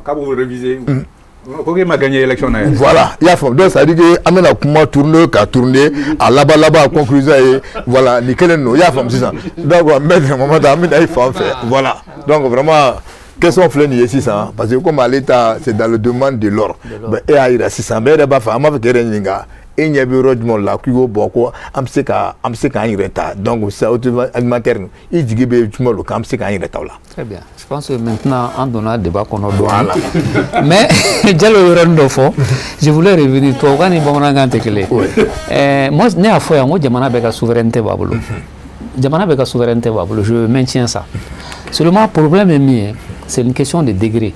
K'a b'u réviser. Ko k'e ma gagné élection na yɛrɛ. Voilà, i y'a faamu. Donc ça veut dire que an bɛna kuma tourner ka tourner, a laban laban, conclusion ye, voilà, nin kelen don, i y'a faamu sisan. Donc maître Mamadu, an bɛna i fan fɛ, voilà. Donc vraiment, question filɛ nin ye sisan, parce que comme ale ta, c'est dans le domaine de l'or. Ben, e y'a yira sisan, mais e yɛrɛ b'a fɛ, an b'a fɛ k'e yɛrɛ ɲininka, e ɲɛ bɛ yɔrɔ jumɛn la k'i ko bon, ko an bɛ se k'an yɛrɛ ta? Donc sisan, alimentaire, i jigi bɛ jumɛn lo k'an bɛ se k'an yɛrɛ ta o la? Très bien. Je pense que maintenant, an donna débat kɔnɔ dɔɔni. Mais Diallo yɔrɔnin dɔ fɔ, je voulais revenir, tubabukan ni bamanankan tɛ kelen ye. Moi, ne y'a fɔ yan ko jamana bɛɛ ka souveraineté b'a bolo. Jamana bɛɛ ka souveraineté b'a bolo, je maintiens ça. Seulement, problème ye min ye, c'est une question de degré.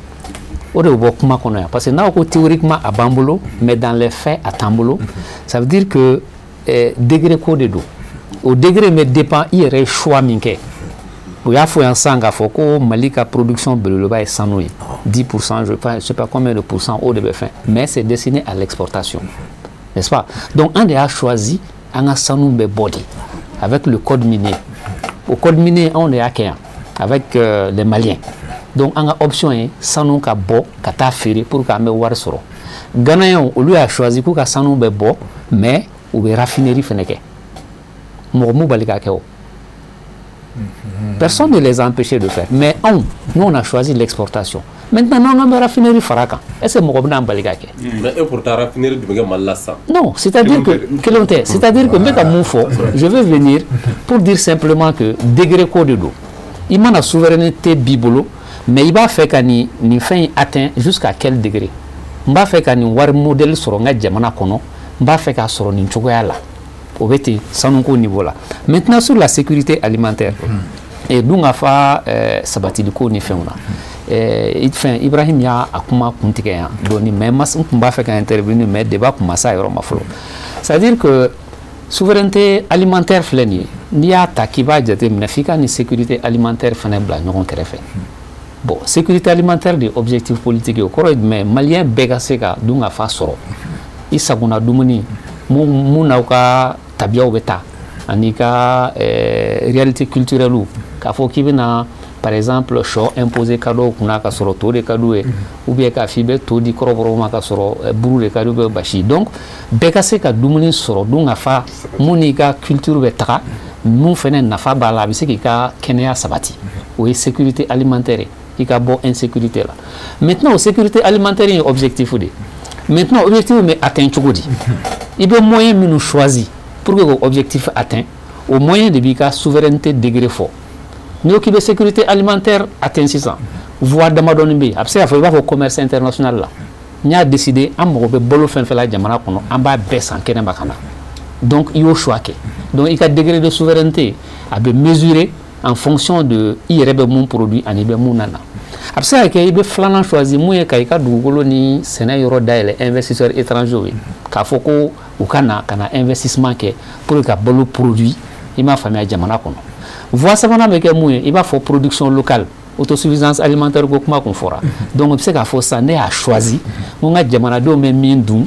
O de bɛ bɔ kuma kɔnɔ yan, parce que n'aw ko théoriquement a b'an bolo, mais dans les faits a t'an bolo, ça veut dire que degré ko de don. O degré bɛ dépend i yɛrɛ ye choix min kɛ. U y'a fɔ yan sisan k'a fɔ ko Mali ka production belebeleba ye sanu ye, 10%, je sais pas combien de pourcents, o de bɛ fɛn, mais c'est destiné à l'exportation, n'est-ce pas? Donc an de y'a choisi an ka sanu bɛ bɔ de avec le code minier. O code minier, anw de y'a kɛ yan avec les Maliens. Donc an ka option ye sanu ka bɔ ka taa feere pour que an bɛ wari sɔrɔ. Ghanéens, olu y'a choisi k'u ka sanu bɛ bɔ, mais u bɛ raffinerie fɛnɛ kɛ. Mɔgɔ m'u bali k'a kɛ o. Personne ne les a empêchés de faire. Mais anw, nous, on a choisi l'exportation. Maintenant, n'an bɛ raffinerie fara kan, est-ce que mɔgɔ bɛna an bali k'a kɛ? Mais et pourtant, raffinerie dun bɛ kɛ Mali la sisan. Non, c'est-à-dire que kelenw tɛ, c'est-à-dire que n bɛ ka mun fɔ, je vais venir pour dire simplement que degré ko de don. I mana souveraineté b'i bolo, mais i b'a fɛ ka nin fɛn in atteint jusqu'à quel degré? N b'a fɛ ka nin wari modèle sɔrɔ n ka jamana kɔnɔ, n b'a fɛ k'a sɔrɔ nin cogoya la. O bɛ ten sanuko niveau la. Maintenant, sur la sécurité alimentaire et dun ka fa sabatiliko ni fɛnw na. Fɛn Ibrahim y'a a kuma kuntigɛ yan dɔɔni, mais n tun b'a fɛ ka intervenir, mais débat kun ma s'a yɔrɔ ma fɔlɔ. C'est à dire que souveraineté alimentaire filɛ nin ye, n'i y'a ta k'i b'a jateminɛ, f'i ka nin sécurité alimentaire fana bila ɲɔgɔn kɛrɛfɛ. Bon, sécurité alimentaire de ye objectif politique ye. O kɔrɔ ye jumɛn? Malien bɛɛ ka se ka dun ka fa sɔrɔ, i sagona dumuni mun n'aw ka tabiyaw bɛ taa ani ka réalité culturelle, k'a fɔ k'i bɛna par exemple sɔ imposer ka dɔw kunna ka sɔrɔ to de ka d'u ye, ou bien k'a fɔ i bɛ to di kɔrɔbɔrɔw ma ka sɔrɔ buru de ka d'u ye, basi. Donc bɛɛ ka se ka dumuni sɔrɔ, dun ka fa mun n'i ka culture bɛ taga, mun fɛnɛ nafa b'a la, a bɛ se k'i ka kɛnɛya sabati, o ye sécurité alimentaire ye, i ka bɔ insécurité la. Maintenant, o sécurité alimentaire ye objectif de ye. Maintenant, objectif bɛ atteint cogo di? I bɛ moyen minnu choisi pour que k'o objectif atteint, o moyen de b'i ka souveraineté degré fɔ. N'i ko k'i bɛ sécurité alimentaire atteint sisan, voie damadɔni bɛ yen. A bɛ se k'a fɔ i b'a fɔ commerce international la, n y'a décidé an mago bɛ balo fɛn fɛn la jamana kɔnɔ, an b'a bɛɛ san kɛnɛma ka na. Donc i y'o choix kɛ. Donc i ka degré de souveraineté a bɛ mesurer en fonction de i yɛrɛ bɛ mun produit ani i bɛ mun na. A bɛ se ka kɛ i bɛ filanan choisi, mun ye ka i ka dugukolo ni sɛnɛ yɔrɔ dayɛlɛ investisseurs étrangers ye, k'a fɔ ko u ka na ka na investissement kɛ pour que ka balo produit, i m'a faamuya, jamana kɔnɔ. Voie sabanan bɛ kɛ mun ye? I b'a fɔ production locale, autosuffisance alimentaire ko kuma kun fɔra. Donc i bɛ se k'a fɔ sisan ne y'a choisi n ko n ka jamanadenw bɛ min dun,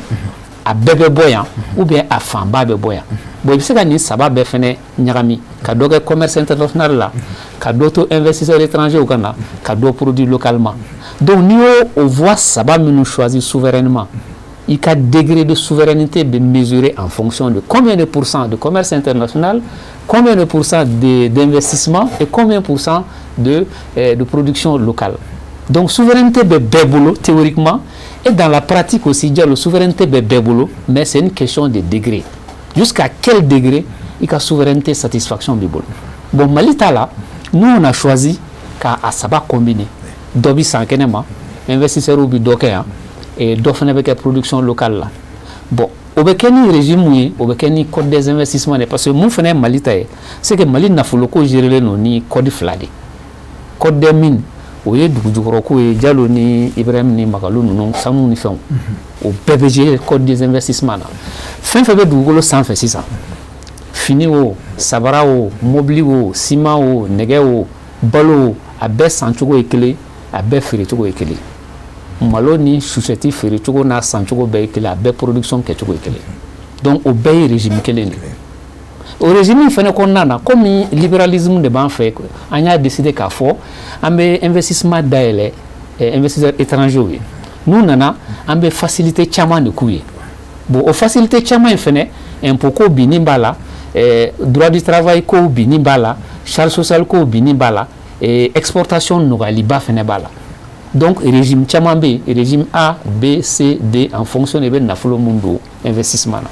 a bɛɛ bɛ bɔ yan ou bien a fanba bɛ bɔ yan. Bon, i bɛ se ka nin saba bɛɛ fɛnɛ ɲagami, ka dɔ kɛ commerce international la, ka dɔ to investisseurs étrangers ka na, ka dɔ produit localement. Donc n'i y'o o voie saba minnu choisi souverainement, i ka degré de souveraineté bɛ mesurer en fonction de combien de pourcents de commerce international, combien de pourcents d'investissement et combien de pourcents de production locale. Donc souveraineté bɛ bɛɛ bolo théoriquement, et dans la pratique aussi, Diallo, souveraineté bɛ bɛɛ bolo, mais c'est une question de degré. Jusqu'à quel degré i ka souveraineté satisfaction b'i bolo? Bon, Mali ta la, nous, on a choisi k'a a saba combiner. Dɔ bi san kɛnɛ ma, investisseurs bi dɔ kɛ yan, et dɔ fana bɛ kɛ production locale la. Bon, o bɛ kɛ ni régime mun ye? O bɛ kɛ ni code des investissements de, parce que mun fana ye Mali ta ye, c'est que Mali nafoloko gérelen don ni code fila de. Code des mines o ye dugujukɔrɔko ye, Jalo ni Ibrahim ni Magalu ninnu, sanu ni fɛnw, o bɛɛ bɛ gérer code des investissements na. Fɛn fɛn bɛ dugukolo sanfɛ sisan, fini o, sabara o, mobili o, ciment o, nɛgɛ o, balo o, a bɛɛ sancogo ye kelen, a bɛɛ feerecogo ye kelen. Malo ni chaussette feerecogo n'a sancogo bɛɛ ye kelen, a bɛɛ production kɛcogo ye kelen. Donc o bɛɛ ye régime kelen de ye. O régime fɛnɛ kɔnɔna na, komi libéralisme de b'an fɛ, an y'a décidé k'a fɔ an bɛ investissement dayɛlɛ investisseurs étrangers ye. N'u nana, an bɛ facilité caman de k'u ye. Bon, o facilité caman in fɛnɛ, impôt ko binni b'a la, droit du travail ko binni b'a la, charge sociale ko binni b'a la, exportation nɔgɔyaliba fɛnɛ b'a la. Donc régime caman bɛ yen, régime A, B, C, D, en fonction de bɛ nafolo mun don investissement na.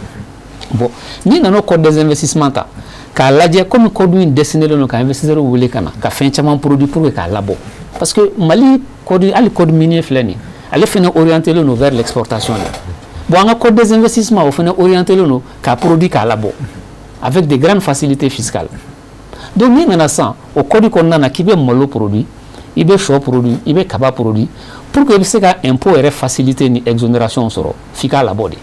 Bon, n'i nana o code des investissements ta k'a lajɛ, komi code in destiné don ka investisseurs wele ka na ka fɛn caman produit pour que k'a labɔ, parce que Mali code, hali code minier filɛ nin ye, ale fɛnɛ orienté don vers l'exportation de. Bon, an ka code des investissements, o fɛnɛ orienté don k'a produit k'a labɔ avec de grandes facilités fiscales. Donc n'i nana sisan o code kɔnɔna na k'i bɛ malo produit, i bɛ sɔ produit, i bɛ kaba produit, pour que i bɛ se ka impôt yɛrɛ facilité ni exonération sɔrɔ, f'i k'a labɔ de.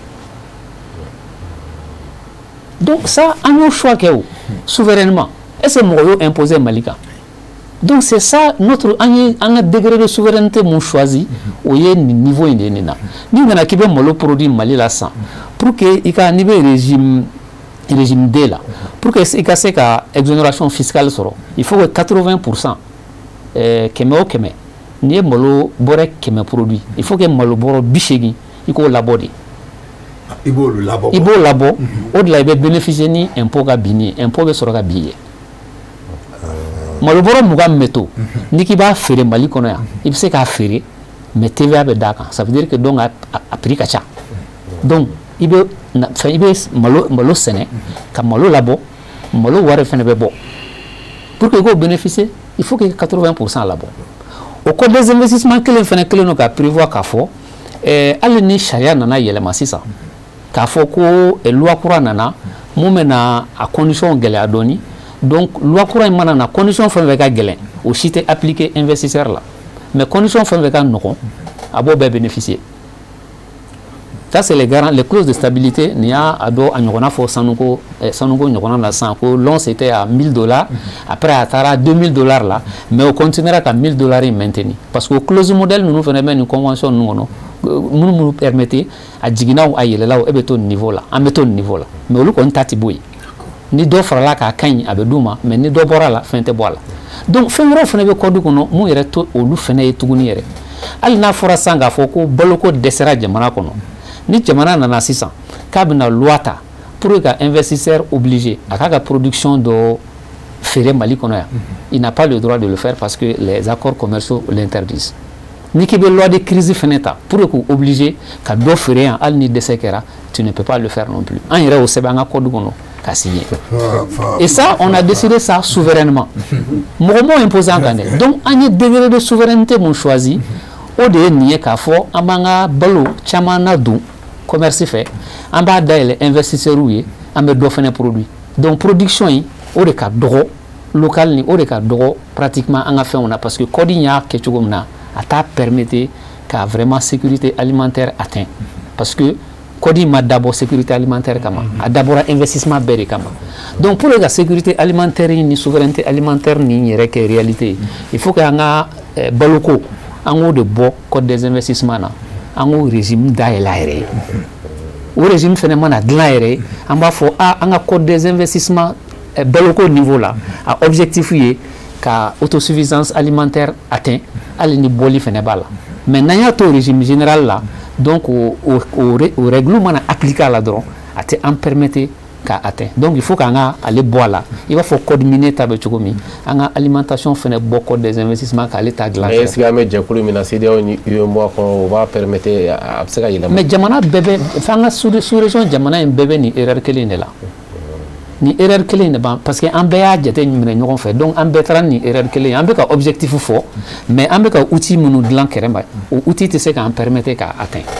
Donc ça, an y'o choix kɛ o souverainement. Est-ce que mɔgɔ y'o imposer Mali kan? Donc c'est ça notre, an ye an ka degré de souveraineté mun choisi, o ye nin niveau in de ye nin na. N'i nana k'i bɛ malo produit Mali la sisan, pour que i ka, n'i bɛ régime D la, pour que i ka se ka exonération fiscale sɔrɔ, il faut que 80%, 100 o 100, n'i ye malo bɔrɛ 100 produit, il faut que malo bɔrɔ 80 i k'o labɔ de. I b'olu labɔ. I b'o labɔ, o de la i bɛ bénéficier ni impôt ka binni ye, impôt bɛ sɔrɔ ka bin i ye. Malo bɔrɔ 20 min bɛ to, n'i k'i b'a feere Mali kɔnɔ yan, i bɛ se k'a feere, mais TVA bɛ d'a kan. Ça veut dire que donc a prix ka ca. Donc i bɛ fɛn, i bɛ malo sɛnɛ ka malo labɔ, malo wari fɛnɛ bɛ bɔ. Pour que i k'o bénéficier, il faut que 80% labɔ. O code des investissements kelen fɛnɛ kelen don ka prévoir k'a fɔ hali ni sariya nana yɛlɛma sisan, k'a fɔ ko loi kura nana mun bɛ na a condition gɛlɛya dɔɔni. Donc loi kura in mana na, condition fɛn fɛn ka gɛlɛn, o si tɛ appliquer investisseur la, mais condition fɛn fɛn ka nɔgɔn, a b'o bɛɛ bénéficier. Ça, c'est les clauses de stabilité. Nin y'a a dɔ a ɲɔgɔnna fɔ sanuko ɲɔgɔnna na sisan, ko l'once était à 1000 $, après a taara 2000 $ la, mais o continuera ka 1000 $ in maintenir, parce que o clause modèle ninnu fana bɛ nin convention ninnu kɔnɔ, minnu permettre a jiginna o, a yɛlɛla o, e bɛ to nin niveau la, an bɛ to nin niveau la, mais olu kɔni ta ti bɔ yen. Ni dɔ farala k'a ka ɲi, a bɛ d'u ma, mais ni dɔ bɔra la, fɛn tɛ bɔ a la. Donc fɛn wɛrɛw fana bɛ code kɔnɔ mun yɛrɛ to olu fana ye tuguni yɛrɛ. Hali n'a fɔra sisan k'a fɔ ko baloko dɛsɛra jamana kɔnɔ, ni jamana nana sisan k'a bɛna loi ta pour que ka investisseur obligé a k'a ka production dɔ feere Mali kɔnɔ yan, il n'a pas le droit de le faire parce que les accords commerciaux l'interdisent. N'i k'i bɛ loi de crise fɛnɛ ta pour que k'u obliger ka dɔ feere yan, hali ni dɛsɛ kɛra, tu ne peux pas le faire non plus. An yɛrɛ y'o sɛbɛn an ka code kɔnɔ ka signer. Et ça, on a décidé ça souverainement, mɔgɔ m'o imposer an kan dɛ. Donc an ye degré de souveraineté mun choisi, o de ye nin ye, k'a fɔ an b'an ka balo caman na don commerce fɛ, an b'a dayɛlɛ investisseurs ye, an bɛ dɔ fɛnɛ produit. Donc production in, o de ka dɔgɔ local ni o de ka dɔgɔ pratiquement an ka fɛnw na, parce que code in y'a kɛ cogo min na, a t'a permettre ka vraiment sécurité alimentaire atteint, parce que code in ma dabɔ sécurité alimentaire kama, a dabɔra investissement bɛɛ de kama. Donc pour que ka sécurité alimentaire ni souveraineté alimentaire nin yɛrɛ kɛ réalité, il faut que an ka baloko, an k'o de bɔ code des investissements na, an k'o régime dayɛlɛ a yɛrɛ ye. O régime fɛnɛ mana dilan yɛrɛ ye, an b'a fɔ a an ka code des investissements baloko niveau la, a objectif ye ka autosuffisance alimentaire atteint, hali ni bɔli fɛnɛ b'a la. Mais n'an y'a to régime général la, donc o règle mana appliquer a la dɔrɔn, a tɛ an permettre k'a atteint. Donc il faut k'an ka ale bɔ a la, i b'a fɔ code minier ta bɛ cogo min, an ka alimentation fɛnɛ bɔ code des investissements k'ale ta dilan. Mais est ce que an bɛ jɛkulu min na, CEDEAO ni UEMOA kɔnɔ, o b'a permettre a bɛ se ka yɛlɛma? Mais jamana bɛɛ bɛ f'an ka sous région jamana in bɛɛ bɛ nin erreur kelen de la, ni erreur kelen de ban, parce que an bɛɛ y'a jate minɛ ɲɔgɔn fɛ. Donc an bɛɛ taara nin erreur kelen ye. An bɛ ka objectif fɔ, mais an bɛ ka outil minnu dilan kɛrɛ ma, o outil tɛ se k'an permettre k'a atteindre.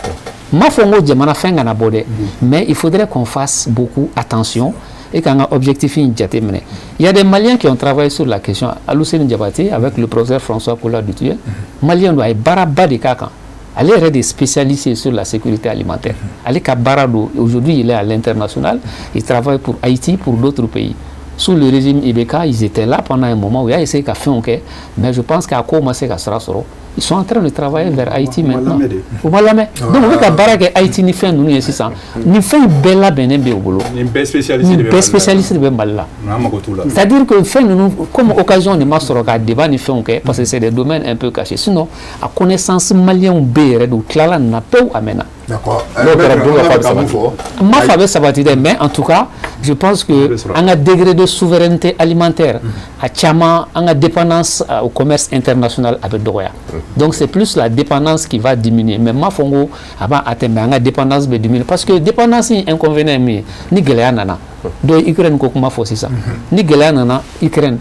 N m'a fɔ n ko jamana fɛn kana bɔ dɛ, mais il faudrait qu'on fasse beaucoup attention. Et k'an ka objectif in jateminɛ. Il y a des Maliens qui ont travaillé sur la question. Aluseni Diabaté avec le professeur François Kola Dutuyel, Malien don, a ye baaraba de k'a kan. Ale yɛrɛ de spécialisé sur la sécurité alimentaire. Ale ka baara don. Aujourd'hui, il est à l'international, il travaille pour Haïti, pour d'autres pays. Sous le régime IBK, ils étaient là pendant un moment où il a essayé ka fɛnw kɛ, mais je pense k'a ko ma se ka sira sɔrɔ. Ils sont en train de travailler vers Haïti maintenant. U ma lamɛn. Donc u bɛ ka baara kɛ Haïti ni fɛn ninnu ye sisan. Nin fɛn in bɛɛ labɛnnen bɛ u bolo. Nin bɛɛ spécialiste de Nin bɛɛ spécialiste de bɛ Mali la. An mago t'u la. C'est-à-dire que fɛn ninnu, comme occasion de ma sɔrɔ ka débat ni fɛnw kɛ, parce que c'est des domaines un peu cachés. Sinon, a connaissance maliyɛnw bɛ yɛrɛ de, u tilala nin na pewu, a mɛnna. D'accord. N'o kɛra, dun ka fa bɛ sabati. N m'a fɔ a bɛ sabati dɛ, mais en tout cas, je pense que an ka degré de souveraineté alimentaire, a caman, an ka dépendance au commerce international a bɛ dɔgɔya. Donc c'est plus la dépendance qui va diminuer. Mais n m'a fɔ n ko a b'a atteindre, mais an ka dépendance bɛ diminuer, parce que dépendance in inconvénient ye min ye, ni gɛlɛya nana, dɔ ye Ukraine ko kuma fɔ sisan, ni gɛlɛya nana Ukraine,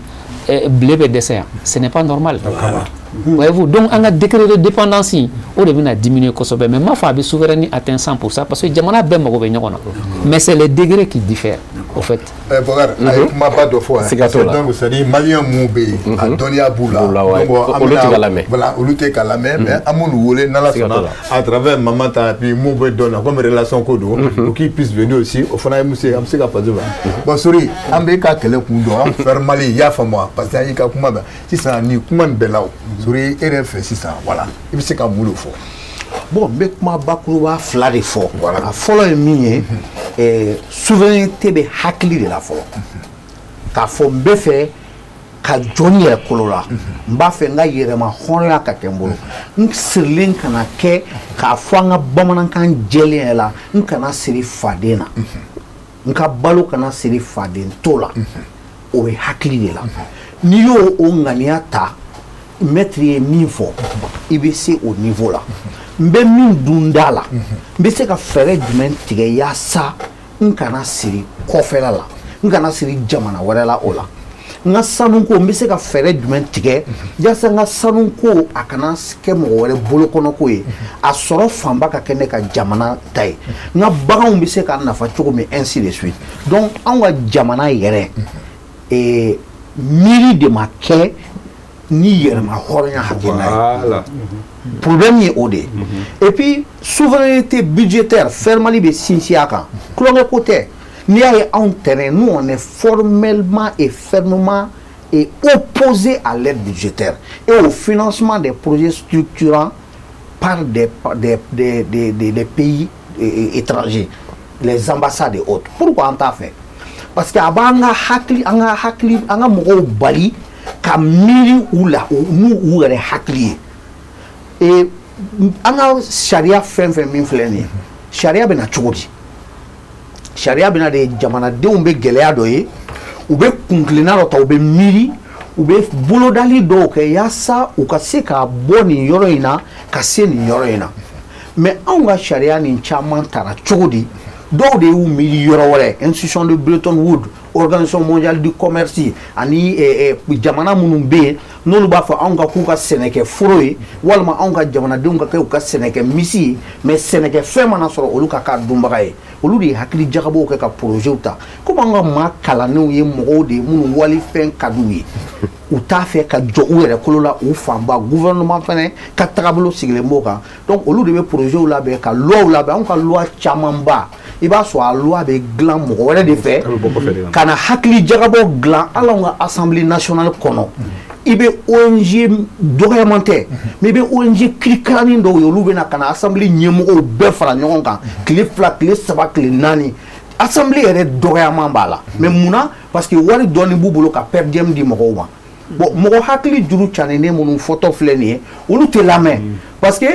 blé bɛ dɛsɛ yan, ce n'est pas normal. Voyez-vous, donc an ka degré de dépendance in, o de bɛna diminuer kosɛbɛ. Mais n m'a fɔ a bɛ souveraineté atteint 100%, parce que jamana bɛɛ mago bɛ ɲɔgɔn na, mais c'est les degrés qui diffèrent au fait. Bɔkari, a ye kumaba dɔ fɔ yan. Siga t'o la. Donc c'est à dire maliyɛn mun bɛ yen, a dɔnniya b'u la. B'u la, ouais. Donc an Olu bɛna tɛ ka lamɛn. Voilà, olu tɛ ka lamɛn, mais an b'olu wele n'Ala Siga t'o sɔnna la. à travers Maman ta, puis mun bɛ dɔn na comme relation ko don, pour qu'ils puissent venir aussi. O fana ye mun se, an bɛ se ka faso ma. Bon Sori, an bɛ ka kɛlɛ kun dɔn, an faire Mali, i y'a faamu wa? Parce que an y'i ka kuma mɛn sisan, nin kuma nin bɛɛ la o. Sori, e yɛrɛ fɛ sisan, voilà, i bɛ se ka mun de fɔ? Bon, n bɛ kuma bakuruba fila de fɔ. Voilà. A fɔlɔ ye min ye, souveraineté bɛ hakili de la fɔlɔ. K'a fɔ n bɛ fɛ ka jɔ n yɛrɛ kolo la, n b'a fɛ n ka yɛrɛma hɔrɔnya ka kɛ n bolo, n sirilen kana kɛ, k'a fɔ an ka bamanankan jɛlen yɛrɛ la, n kana siri faden na, n ka balo kana siri faden to la. O bɛ hakili de la. N'i y'o o ŋaniya ta, maître ye min fɔ, i bɛ se o niveau la. N bɛ min dun da la, n bɛ se ka fɛɛrɛ jumɛn tigɛ yaasa n kana siri kɔfɛla la, n kana siri jamana wɛrɛ la? O la, n ka sanuko, n bɛ se ka fɛɛrɛ jumɛn tigɛ yaasa n ka sanuko a kana kɛ mɔgɔ wɛrɛ bolokɔnɔko ye, a sɔrɔ fanba ka kɛ ne ka jamana ta ye, n ka baganw bɛ se ka nafa cogo min, ainsi de suite. Donc anw ka jamana yɛrɛ, miiri de ma kɛ ni yɛrɛma hɔrɔnya hakilina ye. Problème ye o de ye. Et puis souveraineté budgétaire, Fair Mali bɛ sinsin a kan, tulonkɛ ko tɛ. N'i y'a ye anw tɛnɛ, nous on est formellement et fermement et opposé à l'aide budgétaire et au financement des projets structurants par des pays étrangers, les ambassades et autres. Pourquoi an t'a fɛ? Parce que a b'an ka hakili, an ka hakili, an ka mɔgɔw bali ka miiri u la n'u u yɛrɛ hakili ye. Et an ka sariya fɛn fɛn min filɛ nin ye, sariya bɛ na cogo di? Sariya bɛ na de, jamanadenw bɛ gɛlɛya dɔ ye, u bɛ kunkilenna dɔ ta, u bɛ miiri, u bɛ bolodali dɔw kɛ yaasa u ka se ka bɔ nin yɔrɔ in na ka se nin yɔrɔ in na. Mais anw ka sariya nin caman tara cogo di? Dɔw de y'u miiri yɔrɔ wɛrɛ, institution de Bretton Woods, Organisation mondiale du commerce, ani jamana minnu bɛ yen n'olu b'a fɔ anw ka k'u ka sɛnɛkɛ foro ye, walima anw ka jamanadenw ka kɛ u ka sɛnɛkɛ misi ye, mais sɛnɛkɛfɛn mana sɔrɔ, olu ka k'a dunbaga ye. Olu de ye hakili jagabɔw kɛ ka projets ta. Komi an ka maa kalannenw ye mɔgɔw de ye minnu walifɛn ka d'u ye, u t'a fɛ ka jɔ u yɛrɛ kolo la, u fanba gouvernement fɛnɛ ka tagabolo sigilen b'o kan. Donc olu de bɛ projets labɛn, ka lois labɛn. Anw ka loi camanba, i b'a sɔrɔ a loi bɛ dilan mɔgɔ wɛrɛ de fɛ ka na hakili jagabɔ dilan. Hali anw ka Assemblée nationale kɔnɔ, i bɛ ONG dɔgɔyaman tɛ, mais i bɛ ONG kirikaranin dɔw ye, olu bɛ na ka na assemblée ɲɛmɔgɔw bɛɛ fara ɲɔgɔn kan tile 2, tile 3, tile 4, assemblée yɛrɛ dɔgɔyaman b'a la. Mais munna? Parce que wari dɔɔni b'u bolo ka per diem di mɔgɔw ma. Bon, mɔgɔ hakili juru caninen minnu fɔtɔ filɛ nin ye, olu tɛ lamɛn, parce que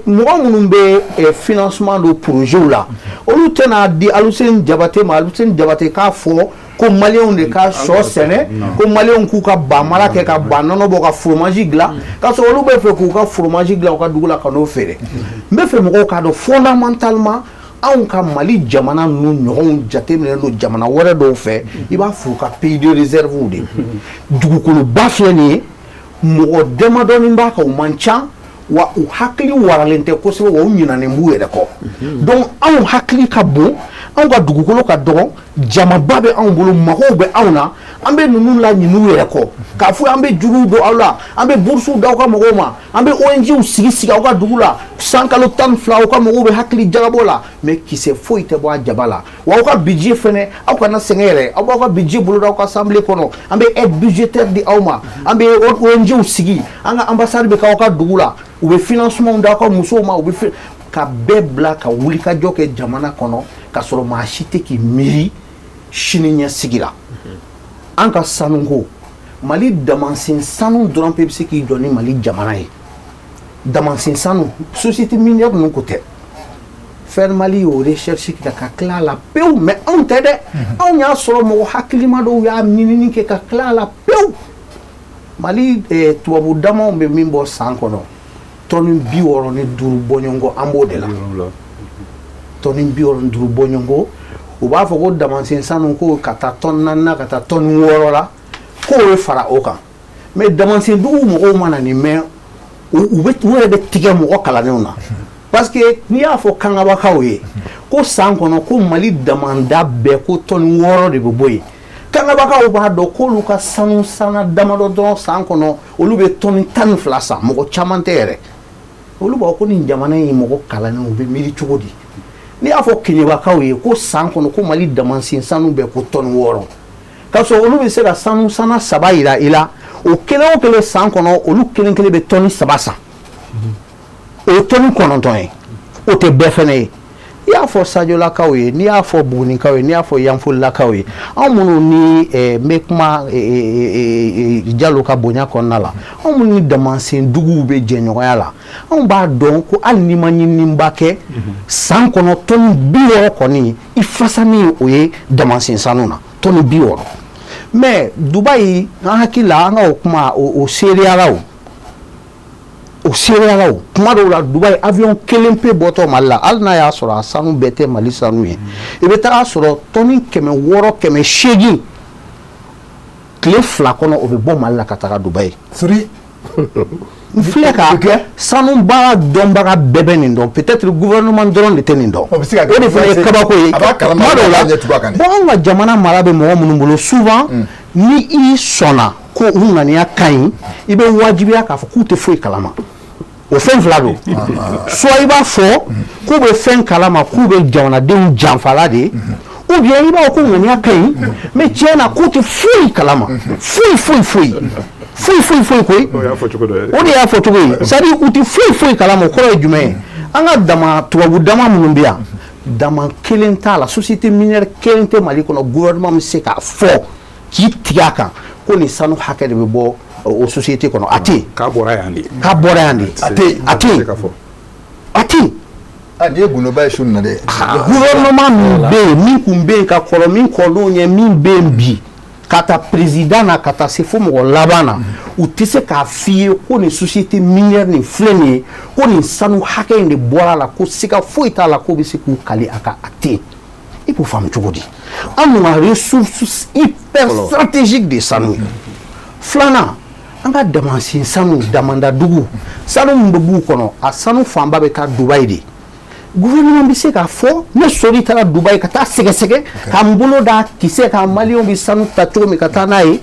mɔgɔ minnu bɛ financement don projet la, olu tɛna di Aluseni Jabate ma, Aluseni Jabate k'a fɔ ko maliyɛnw de ka sɔ sɛnɛ, ko maliyɛnw k'u ka ba mara kɛ, ka ba nɔnɔ bɔ, ka fromage dilan, k'a sɔrɔ olu bɛ fɛ k'u ka fromage dilan u ka dugu la ka n'o feere. N bɛ fɛ mɔgɔw k'a dɔn, fondamentalement, anw ka Mali jamana ninnu ɲɔgɔnw jateminɛlen don jamana wɛrɛ dɔw fɛ, i b'a fɔ u ka pays de réserve de. Dugukoloba filɛ nin ye, mɔgɔ damadɔni b'a kan, u man ca, wa u hakili waralen tɛ kosɛbɛ, wa u ɲinanen b'u yɛrɛ kɔ. Donc anw hakili ka bon. Anw ka dugukolo ka dɔgɔ, jamaba bɛ anw bolo, magow bɛ anw na, an bɛ ninnu laɲin'u yɛrɛ kɔ k'a fɔ an bɛ juruw don aw la, an bɛ bourses d'aw ka mɔgɔw ma, an bɛ ONG sigi sigi aw ka dugu la, san kalo 12 aw ka mɔgɔw bɛ hakili jagabɔ la, mais kisɛ foyi tɛ bɔ a jaba la. Wa aw ka budget fɛnɛ, aw kana sɛgɛn yɛrɛ, aw b'aw ka budget boloda aw ka assemblée kɔnɔ, an bɛ aide budgétaire di aw ma, an bɛ ONG sigi, an ka ambassade bɛ k'aw ka dugu la, u bɛ financement d'aw ka musow ma, u bɛ ka bɛɛ bila ka wulikajɔ kɛ jamana kɔnɔ k'a sɔrɔ maa si tɛ k'i miiri sini ɲɛsigi la. An ka sanuko, Mali damansen sanu dɔrɔn pe bɛ se k'i jɔ ni Mali jamana ye. Damansen sanu, société minière ninnu ko tɛ. Fer Mali y'o recherche kɛ ka tila a la pewu, mais anw tɛ dɛ. Anw y'a sɔrɔ mɔgɔ hakilima dɔw y'a ɲinini kɛ ka tila a la pewu. Mali tubabu damaw bɛ min bɔ san kɔnɔ, tɔni 65 bɔɲɔgɔnko, an b'o de la. Tɔni 65 bɔɲɔgɔnko, u b'a fɔ ko damansen sanu ko ka taa tɔni 4 na ka taa tɔni 6 la, k'o bɛ fara o kan. Mais damansen dugu mɔgɔw mana nin mɛn, u yɛrɛ bɛ tigɛ mɔgɔ kalannenw na. Parce que n'i y'a fɔ kangabakaw ye ko san kɔnɔ ko Mali damanda bɛɛ ko tɔni 6 de bɛ bɔ yen, kangabakaw b'a dɔn k'olu ka sanu sanna damadɔ dɔrɔn san kɔnɔ olu bɛ tɔni 12 san, mɔgɔ caman tɛ yɛrɛ. Olu b'a fɔ ko nin jamana in mɔgɔ kalannenw bɛ miiri cogo di? N'i y'a fɔ keɲebakaw ye ko san kɔnɔ ko Mali damansen sanu bɛɛ ko tɔni 6, k'a sɔrɔ olu bɛ se ka sanu sanna 3 yira i la, o kelen o kelen san kɔnɔ olu kelen kelen bɛ tɔni 3 san, o ye tɔni 9 ye, o tɛ bɛɛ fɛnɛ ye. I y'a fɔ Sajolakaw ye, n'i y'a fɔ Bugunikaw ye, n'i y'a fɔ Yanfolilakaw ye, anw minnu ni n bɛ kuma Jalo ka bonya kɔnɔna la, anw minnu ni damansen duguw bɛ jɛɲɔgɔnya la, anw b'a dɔn ko hali n'i ma ɲininiba kɛ san kɔnɔ tɔni 60 kɔni i fasanen o ye damansen sanu na, tɔni 60. Mais Dubayi, an hakili la an ka o kuma o seereyala o. O seereyala o kuma dɔw la, Dubayi avion kelen pe bɔtɔ Mali la, hali n'a y'a sɔrɔ a sanu bɛɛ tɛ Mali sanu ye, i bɛ taga sɔrɔ tɔni 600 800 tile 2 kɔnɔ o bɛ bɔ Mali la ka taga Dubayi. Sori n filɛ ka sanu baara dɔnbaga bɛɛ bɛ nin dɔn, peut-être gouvernement dɔrɔn de tɛ nin dɔn. O de fana ye kabako ye. Kuma dɔw la, bon, anw ka jamana mara bɛ mɔgɔ minnu bolo, souvent ni i sɔnna ko u ŋaniya ka ɲi, i bɛ wajibiya k'a fɔ k'u tɛ foyi kalama. O fɛn fila don, soit i b'a fɔ k'u bɛ fɛn kalama k'u bɛ jamanadenw janfala de, ou bien i b'a fɔ ko ŋaniya ka ɲi, mais tiɲɛ na k'u tɛ foyi kalama, foyi foyi foyi foyi foyi foyi koyi. O de y'a fɔ cogo ye, c'est à dire u tɛ foyi foyi kalama. O kɔrɔ ye jumɛn ye? An ka dama tubabu dama minnu bɛ yan, dama kelen t'a la, société minière kelen tɛ Mali kɔnɔ, gouvernement bɛ se k'a fɔ k'i tigɛ a kan ko nin sanu hakɛ de bɛ bɔ o société kɔnɔ, a tɛ yen. K'a bɔra yan de. K'a bɔra yan de. A tɛ yen, a tɛ yen, a tɛ yen. Ah, nin ye gundoba ye su nin na dɛ. Gouvernement min bɛ yen, min kun bɛ yen ka kɔrɔ, min kɔrɔlenw ɲɛ, min bɛ yen bi, ka taa président na ka taa se fo mɔgɔ laban na, u tɛ se k'a f'i ye ko nin société minière nin filɛ nin ye, ko nin sanu hakɛ in de bɔra a la, ko siga foyi t'a la k'o bɛ se k'u kali a kan, a tɛ yen. I b'o faamu cogo di? An dun ka ressource hyper stratégique de sanu ye. Filanan, an ka damansen sanu, damandadugu sanu min bɛ b'u kɔnɔ, a sanu fanba bɛ taa Dubayi de. Gouvernement bɛ se k'a fɔ ne Sori taara Dubayi ka taa sɛgɛsɛgɛ k'an bolo da kisɛ kan, maliyɛnw bɛ sanu ta cogo min ka taa n'a ye,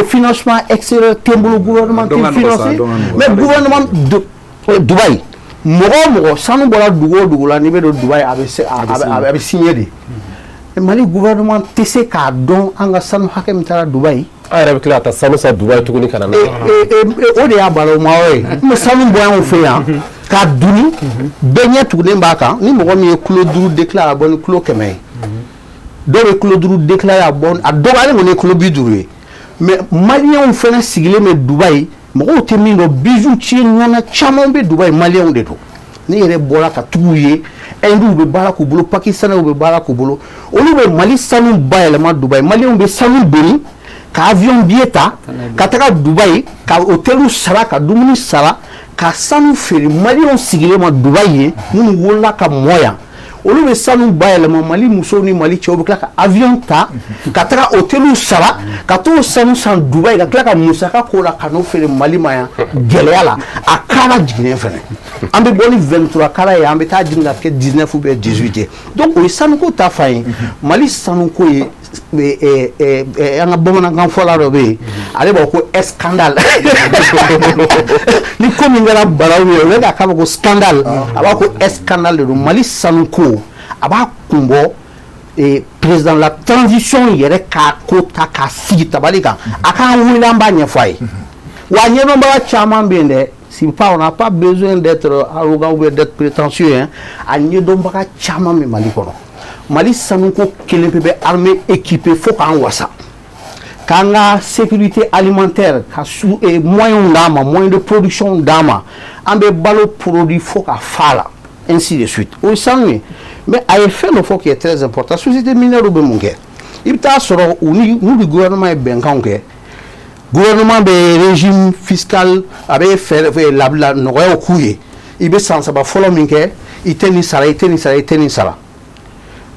financement extérieur tɛ n bolo, gouvernement tɛ financer, mais gouvernement Dubayi, mɔgɔ o mɔgɔ sanu bɔra dugu o dugu la, n'i bɛ don Dubayi a bɛ signer de. Mali gouvernement tɛ se k'a dɔn an ka sanu hakɛ min taara Dubayi. An yɛrɛ bɛ tila ka taa sanu san Dubayi tuguni ka na n'a ye. O de y'a baloma yɔrɔ ye. N bɛ sanu bɔ anw fɛ yan k'a duni, bɛɛ ɲɛ tugunnen b'a kan. Ni mɔgɔ min ye kilo 5 déclaré a bɔ ni kilo 100 ye, dɔw bɛ kilo 5 déclaré a bɔ, a dɔgɔyalen kɔni ye kilo 50 ye. Mais maliyɛnw fana sigilen bɛ Dubayi, mɔgɔw tɛ min dɔn, bijoutier ŋana caman bɛ Dubayi, maliyɛnw de don. Ne yɛrɛ bɔra ka tugu ye, Indiw bɛ baara k'u bolo, Pakistanɛw bɛ baara k'u bolo, olu bɛ Mali sanu bayɛlɛma Dubayi, maliyɛnw bɛ sanu doni ka avion billet ta ka taga Dubayi, ka hôtel sara, ka dumuni sara, ka sanu feere maliyɛnw sigilen ma Dubayi ye, minnu wolola ka mɔ yan. Olu bɛ sanu bayɛlɛma, Mali musow ni Mali cɛw bɛ tila ka avion ta ka taga hôteliw sara ka t'o sanu san Dubaï, ka tila ka musaka k'o la ka n'o feere Mali ma yan gɛlɛya la. A kara jiginnen fɛnɛ, an bɛ bɔ ni 23 kara ye, an bɛ taa jigin ka kɛ 19 ou bien 18 ye. Donc o ye sanuko ta fan ye. Mali sanuko ye, an ka bamanankan fɔla dɔ bɛ yen, ale b'a fɔ ko scandale. Ni ko min kɛra balawu ye, o bɛ k'a fɔ ko scandale, a b'a fɔ ko scandale de don. Mali sanuko, a b'a kun bɔ président la transition yɛrɛ k'a ko ta k'a sigi tabali kan, a k'an wele, an b'a ɲɛfɔ a ye. Wa ɲɛdɔnbaga caman bɛ yen dɛ. Si pas, on n'a pas besoin d'être arrogant ou bien d'être prétentieux, hein. A ɲɛdɔnbaga caman bɛ Mali kɔnɔ. Mali sanuko kelen pe bɛ armée équipée fo k'an wasa, k'an ka sécurité alimentaire ka su moyens d'an ma, moyens de production d'an ma, an bɛ balo produit fo ka fa la, ainsi de suite. O ye sanu ye. Mais a ye fɛn dɔ fɔ qui est très important. Société minière bɛ mun kɛ? I bɛ taa sɔrɔ u ni n'u ni gouvernement ye bɛnkanw kɛ, gouvernement bɛ régime fiscal, a bɛ fɛɛrɛ labila nɔgɔyaw k'u ye. I bɛ san 3 fɔlɔ min kɛ, i tɛ nin sara, i tɛ nin sara, i tɛ nin sara.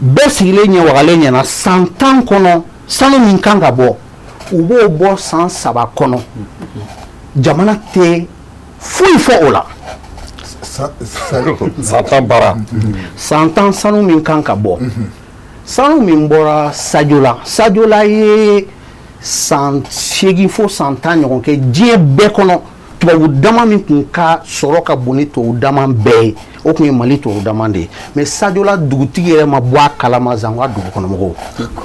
Bɛɛ sigilen ɲɛ wagalen ɲɛna, san 10 kɔnɔ, sanu min kan ka bɔ, u b'o bɔ san 3 kɔnɔ. Jamana tɛ foyi fɔ o la. San 10 baara. San 10 sanu min kan ka bɔ, sanu min bɔra Sadiola, Sadiola ye san 8 fo san 10 ɲɔgɔn kɛ diɲɛ bɛɛ kɔnɔ. Tubabu dama min tun ka sɔrɔ ka bon ni tubabu dama bɛɛ ye, o tun ye Mali tubabu dama de ye. Mais Sadiola dugutigi yɛrɛ ma bɔ a kalama, Zanwa dugu kɔnɔ mɔgɔw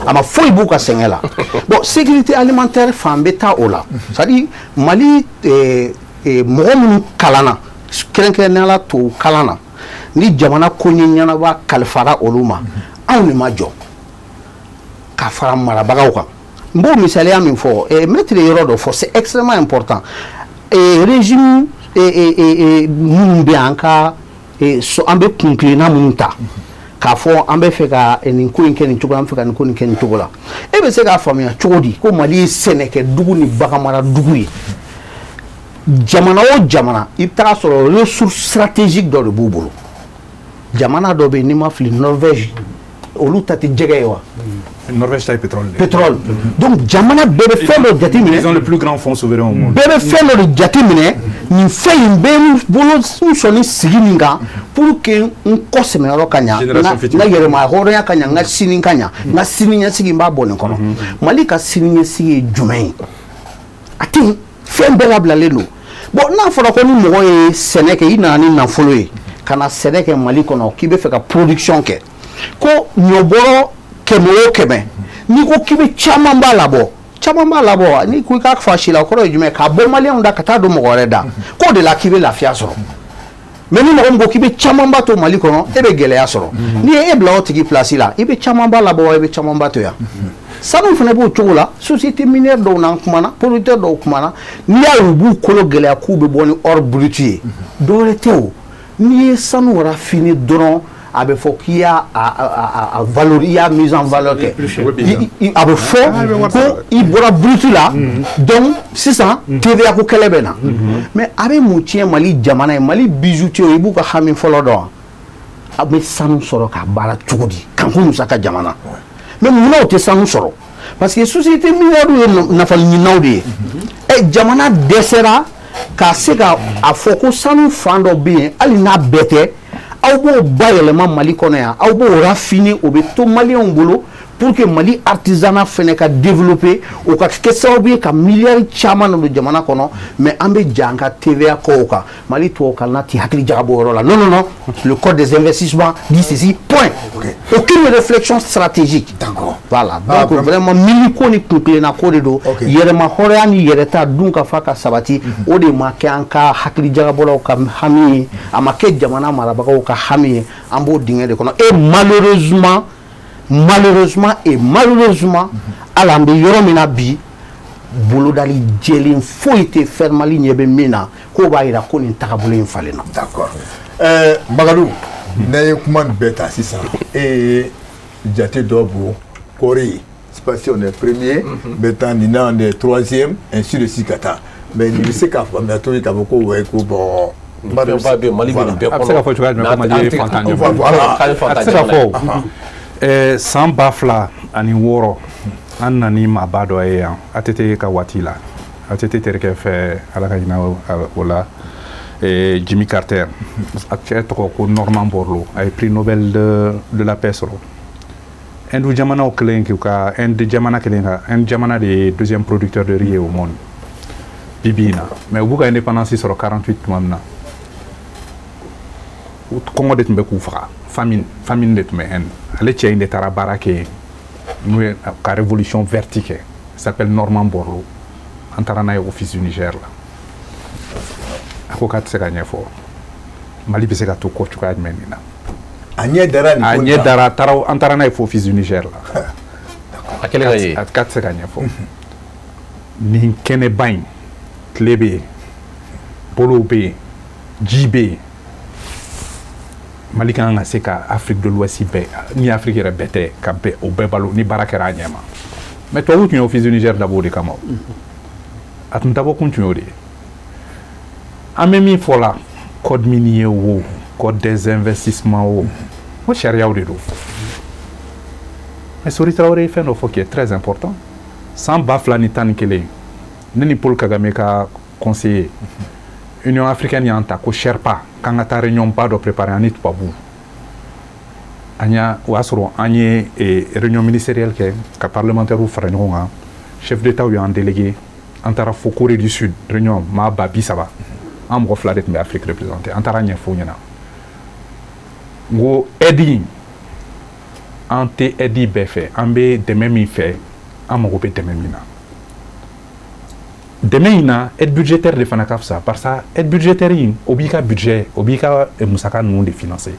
a ma foyi b'u ka sɛgɛn la. Bon, sécurité alimentaire fan bɛ taa o la. C'est à dire Mali mɔgɔ minnu kalanna, kɛrɛnkɛrɛnnenya la tubabu kalan na, ni jamana ko ɲɛ ɲɛnabɔ kalifara olu ma, anw de ma jɔ ka fara marabagaw kan. N b'o misaliya min fɔ, maître ye yɔrɔ dɔ fɔ, c'est extrêmement important. Régime minnu bɛ yan, an ka an bɛ kunkilenna minnu ta k'a fɔ an bɛ fɛ ka nin ko in kɛ nin cogo la, an bɛ fɛ ka nin ko in kɛ nin cogo la, e bɛ se k'a faamuya cogo di ko Mali ye sɛnɛkɛ dugu ni baganmara dugu ye? Jamana o jamana, i bɛ taa sɔrɔ ressource stratégique dɔ de b'u bolo. Jamana dɔ bɛ yen, n'i ma fili, Norvège, olu ta tɛ jɛgɛ ye wa? Norvège ta ye pétrole. Pétrole. Donc jamana bɛɛ bɛ fɛn dɔ jateminɛ. Ils ont le plus grand fonds souverain au monde. Bɛɛ bɛ fɛn dɔ de jateminɛ. Nin fɛn in bɛ n bolo, n sɔnni sigi nin kan pour que n kɔ sɛmɛyɔrɔ ka ɲa, n ka yɛrɛma hɔrɔnya ka ɲa, n ka sini ka ɲa, n ka sini ɲɛsigi n b'a bɔ nin kɔnɔ. Mali ka sini ɲɛsigi ye jumɛn ye? A tɛ yen, fɛn bɛɛ labilalen don. Bon, n'a fɔra ko ni mɔgɔ ye sɛnɛ kɛ, i nana ni nafolo ye ka na sɛnɛ kɛ Mali kɔnɔ, k'i bɛ fɛ ka production kɛ, ko ɲɔbɔrɔ 100 o 100, n'i ko k'i bɛ caman b'a labɔ, caman b'a labɔ, n'i ko i k'a fa si la, o kɔrɔ ye jumɛn ye? K'a bɔ maliyɛnw da ka taa don mɔgɔ wɛrɛ da, k'o de la k'i bɛ lafiya sɔrɔ. Mais ni mɔgɔ min ko k'i bɛ camanba to Mali kɔnɔ, e bɛ gɛlɛya sɔrɔ. N'i ye e bila o tigi place la, i bɛ camanba labɔ wa i bɛ camanba to yan? Sanu fana b'o cogo la. Société minière dɔw n'an kumana, producteur dɔw kumana, n'i y'a ye u b'u kolo gɛlɛya k'u bɛ bɔ ni or brut ye, dɔwɛrɛ tɛ o. N'i ye sanu raffiner dɔrɔn, a bɛ fɔ k'i y'a a valeur, i y'a mise en valeur kɛ, a bɛ fɔ ko i bɔra brut la. Donc sisan TVA ko kɛlɛ bɛ na. Mais a bɛ mun tiɲɛ Mali jamana ye? Mali bijoutier, i b'u ka hami fɔlɔ dɔn, a bɛ sanu sɔrɔ k'a baara cogo di? Kanko Musa ka jamana. Mais munna o tɛ sanu sɔrɔ? Parce que société minière ye nafaɲininaw de ye. Ɛ, jamana dɛsɛra ka se ka a fɔ ko sanu fan dɔ bɛ yen, hali n'a bɛɛ tɛ, aw b'o bayɛlɛma Mali kɔnɔ yan, aw b'o raffiner, o bɛ to maliyɛnw bolo pour que Mali artisanat fɛnɛ ka développer, o ka kɛ sababu ye ka miliyari caman don jamana kɔnɔ. Mais an bɛ ja an ka TVA kɔ o kan. Mali tubabukalan ti hakili jagabɔ o yɔrɔ la. Non, non, non, le code des investissements dit ceci, point. Aucune réflexion stratégique. D'accord. Voilà. Donc vraiment miiri ko ni kunkilenna ko de don. Yɛrɛma hɔrɔnya ni yɛrɛta dun ka fa ka sabati, o de ma kɛ an ka hakili jagabɔlaw ka hami ye, a ma kɛ jamana marabagaw ka hami ye. An b'o dingɛ de kɔnɔ. Et malheureusement, malheureusement et malheureusement, hali an bɛ yɔrɔ min na bi, bolodali jɛlen foyi tɛ Fermali ɲɛ bɛ min na k'o b'a jira ko nin tagabolo in falenna. D'accord. Magadou, n'an ye kuma nin bɛɛ ta sisan, e ye jate dɔ bɔ kɔɔri spatial, on est premier, maintenant nin na on est troisième, ainsi de suite ka taa. Mais nin bɛ se k'a faamuya cogo di k'a fɔ ko ouais, ko bon Fɛnba bɛ Mali bɛ nin bɛɛ kɔnɔ. A bɛ se ka fɔ cogoya jumɛn ko Mali ye fantan jamana? A tɛ se ka fɔ o. San 2006 an nana ni maaba dɔ ye yan ATT ka waati la. ATT terikɛ fɛ, Ala ka hinɛ o la, Jimmy Carter. A cɛ tɔgɔ ko Norman Borlaug, a ye prix Nobel de la paix sɔrɔ. Inde jamanaw kelen k'u ka Inde jamana kelen ka Inde jamana de ye deuxième producteur de riz au monde bi bi in na. Mais u b'u ka indépendance sɔrɔ 48 tuma min na, kɔngɔ de tun bɛ k'u faga, famine de tun bɛ Inde. Ale cɛ in de taara baara kɛ yen, n'u ye ka révolution verte kɛ, s'appelle Norman Borlaug. An taara n'a ye office du Niger la. A ko k'a tɛ se ka ɲɛfɔ, Mali bɛ se ka to kɔ cogoya jumɛn nin na. A ɲɛ dara nin ko A ɲɛ dara, an taara n'a ye fo office du Niger la. A kɛlen ka ye. A k'a tɛ se ka ɲɛfɔ. Nin kɛnɛba in, tile bɛ yen, bolow bɛ yen, ji bɛ yen. Mali kan ka se ka Afrique de l'Ouest bɛɛ, ni Afrique yɛrɛ bɛɛ tɛ, ka bɛɛ o bɛɛ balo ni baara kɛra a ɲɛ ma. Mais tubabuw tun ye office du Niger dabɔ o de kama o. A tun dabɔ kun tun y'o de ye. An bɛ min fɔ la, code minier wo, code des investissements wo, o sariyaw de don. Mais Sori Traoré ye fɛn dɔ fɔ qui est très important. San 2011, ne ni Paul Kagame ka conseiller, Union africaine y'an ta ko Sherpa, k'an ka taa réunion ba dɔ préparer an ni tubabuw. An y'a o y'a sɔrɔ an ye réunion ministérielle kɛ ka parlementaires fara ɲɔgɔn kan, chef d'État y'an délégué, an taara fo Corée du Sud, réunion maa 30 000, an mɔgɔ 2 de tun bɛ Afrique représenté. An taara ɲɛfɔ u ɲɛna, n ko aide in, an tɛ aide bɛɛ fɛ, an bɛ dɛmɛ min fɛ, an mago bɛ dɛmɛ min na. Dɛmɛ in na, aide budgétaire de fana ka fisa, parce que aide budgétaire in, o b'i ka budget, o b'i ka musaka ninnu de financer.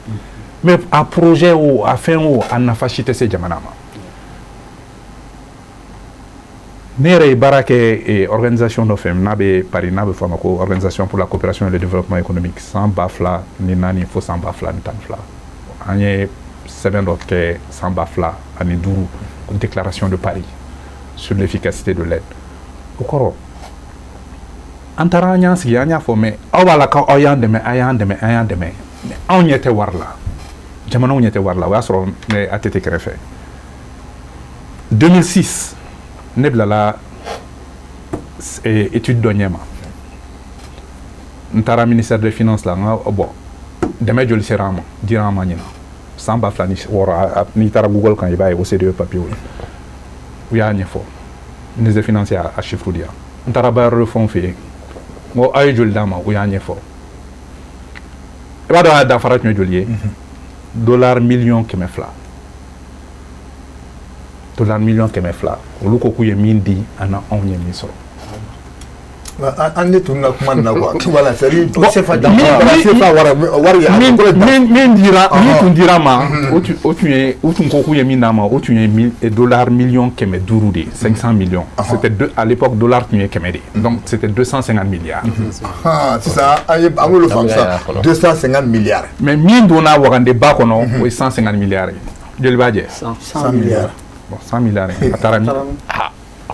Mais a projet o, a fɛn o, a nafa si tɛ se jamana ma. Ne yɛrɛ ye baara kɛ organisation dɔ fɛ n'a bɛ Paris, n'a bɛ fɔ a ma ko Organisation pour la coopération et le développement économique, san 2004 fo san 2012. An ye sɛbɛn dɔ kɛ san 2005, déclaration de Paris sur l'efficacité de l'aide. O kɔrɔ, an taara an y'an sigi, an y'a fɔ, mais aw b'a la k'aw y'an dɛmɛ, a y'an dɛmɛ, an y'an dɛmɛ, mais anw ɲɛ tɛ wari la, jamanaw ɲɛ tɛ wari la. O y'a sɔrɔ ne ATT kɛrɛfɛ. 2006, ne bilala étude dɔ ɲɛma, n taara ministère des finances la, n ka bon, dɛmɛ joli sera an ma, dira an ma ɲinan san 2006? N'i taara Google kan, i b'a ye OCDE papier la, u y'a ɲɛfɔ. Ministre des finances y'a chiffre di yan. N taara bailleur de fonds fɛ yen, n ko aw ye joli d'an ma? U y'a ɲɛfɔ. I b'a dɔn a danfara tun ye joli ye? Dollar miliyɔn 200, dollar miliyɔn 200. Olu ko k'u ye min di an na, anw ye min sɔrɔ. An ne tun ka kuma nin na quoi, voilà, c'est à dire CFA CFA wari min dira, min tun dira ma, o tun ye, u tun ko k'u ye min d'a ma, o tun ye dollar miliyɔn 500 de ye, 500 millions. C'était deux, à l'époque dollar tun ye 100 de ye, donc c'était 250 milliards. Sisan an ye an k'olu faamu sisan, 250 milliards. Mais min donna wagandeba kɔnɔ, o ye 150 milliards ye. Joli b'a jɛ? 100 milliards. Bon, 100 milliards a taara min?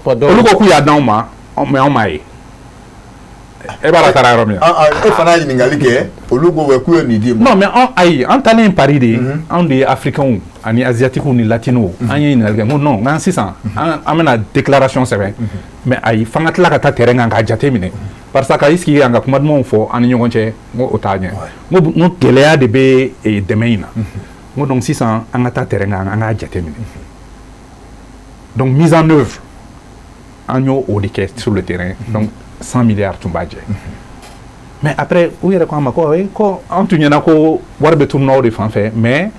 Olu ko k'u y'a d'anw ma, mais anw m'a ye. E b'a dɔn a taara yɔrɔ min na? E fana ye ɲininkali kɛ, olu ko k'u ye nin di ma. Non, mais an, ayi, an taalen Paris de, anw de ye africains ani asiatiques ni latinos, an ye ɲininkali kɛ, n ko non, n k'an sisan an bɛna déclaration sɛbɛn, mais ayi, f'an ka tila ka taa terrain kan k'a jate minɛ, parce que ka i sigi yan ka kuma dumanw fɔ an ni ɲɔgɔn cɛ, n ko o t'a ɲɛ. N ko gɛlɛya de bɛ dɛmɛ in na. N ko donc sisan an ka taa terrain kan, an k'a jate minɛ. Donc mise en œuvre, an y'o o de kɛ sur le terrain. Donc 100 milliards tun b'a jɛ. Mais après u yɛrɛ ko an ma ko ko an tun ɲɛna ko wari bɛ tunun aw de fan fɛ, mais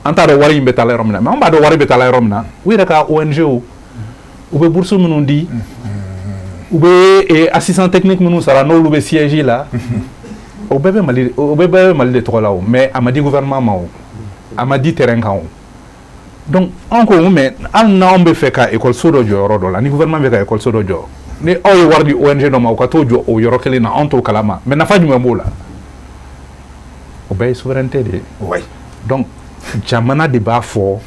an t'a dɔn wari in bɛ taa yɔrɔ min na. Mais an b'a dɔn wari bɛ taa yɔrɔ min na. U yɛrɛ ka ONG, u bɛ bourse minnu di, u bɛ assistant technique minnu sara, n'olu bɛ siège la, o bɛɛ bɛ Mali, o bɛɛ bɛ Mali de tɔgɔ la o. Mais a ma di gouvernement ma o, a ma di terrain kan o. Donc an ko, mais hali n'anw bɛ fɛ ka école dɔ jɔ yɔrɔ dɔ la, ni gouvernement bɛ ka école dɔ jɔ, ni aw ye wari di ONG dɔ ma, u ka t'o jɔ o yɔrɔ kelen na, anw t'o kalama, mais nafa jumɛn b'o la? O bɛɛ ye souveraineté de ye. Donc jamana de b'a fɔ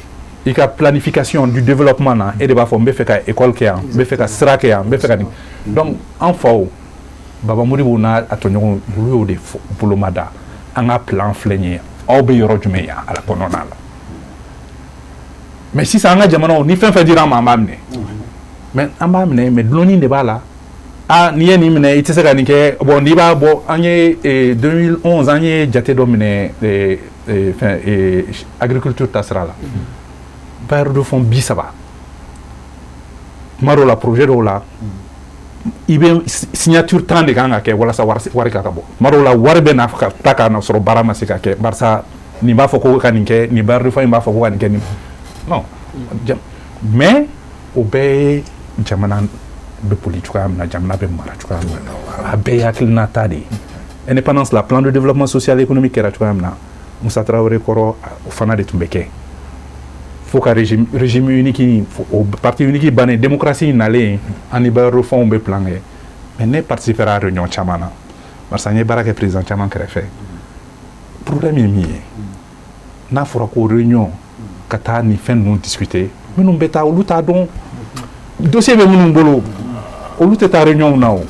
i ka planification du développement na, e de b'a fɔ n bɛ fɛ ka école kɛ yan, n bɛ fɛ ka sira kɛ yan, n bɛ fɛ ka nin. Donc an faw Baba Modibo n'a a tɔɲɔgɔnw, olu y'o de bolomada. An ka plan filɛ nin ye, aw bɛ yɔrɔ jumɛn yan a la kɔnɔna la? Mais sisan an ka jamanaw, ni fɛn fɛn dira an ma, an b'a minɛ. Mais an b'a minɛ, mais dulonni de b'a la. Ah, n'i ye nin minɛ, i tɛ se ka nin kɛ. Bon, n'i b'a bɔ, an ye 2011, an ye jate dɔ minɛ fɛn agriculture ta sira la, bailleur de fonds 30. Tuma dɔw la, projet dɔw la, i bɛ signature 10 de kan ka kɛ walasa wari ka bɔ. Tuma dɔw la, wari bɛ na ka taa ka na sɔrɔ baara ma se ka kɛ, barisa nin b'a fɔ ko ka nin kɛ, nin bailleur de fonds in b'a fɔ ko ka nin kɛ, nin non. Mais o bɛɛ ye jamana bɛ boli cogoya min na, jamana bɛ mara cogoya min na, a bɛɛ ye hakilinata de ye. Indépendance la, plan de développement social et économique kɛra cogoya min na Musa Tarawele kɔrɔ, o fana de tun bɛ kɛ fo ka régime unique, o parti unique bannen, démocratie nalen, an ni bailleur de fonds bɛ plan kɛ. Mais ne participera réunion caman na, barisa n ye baara kɛ président caman kɛrɛfɛ. Problème ye min ye, n'a fɔra ko réunion ka taa nin fɛn ninnu discuter, minnu bɛ taa, olu t'a dɔn. Dossier bɛ minnu bolo, olu tɛ taa réunion na. O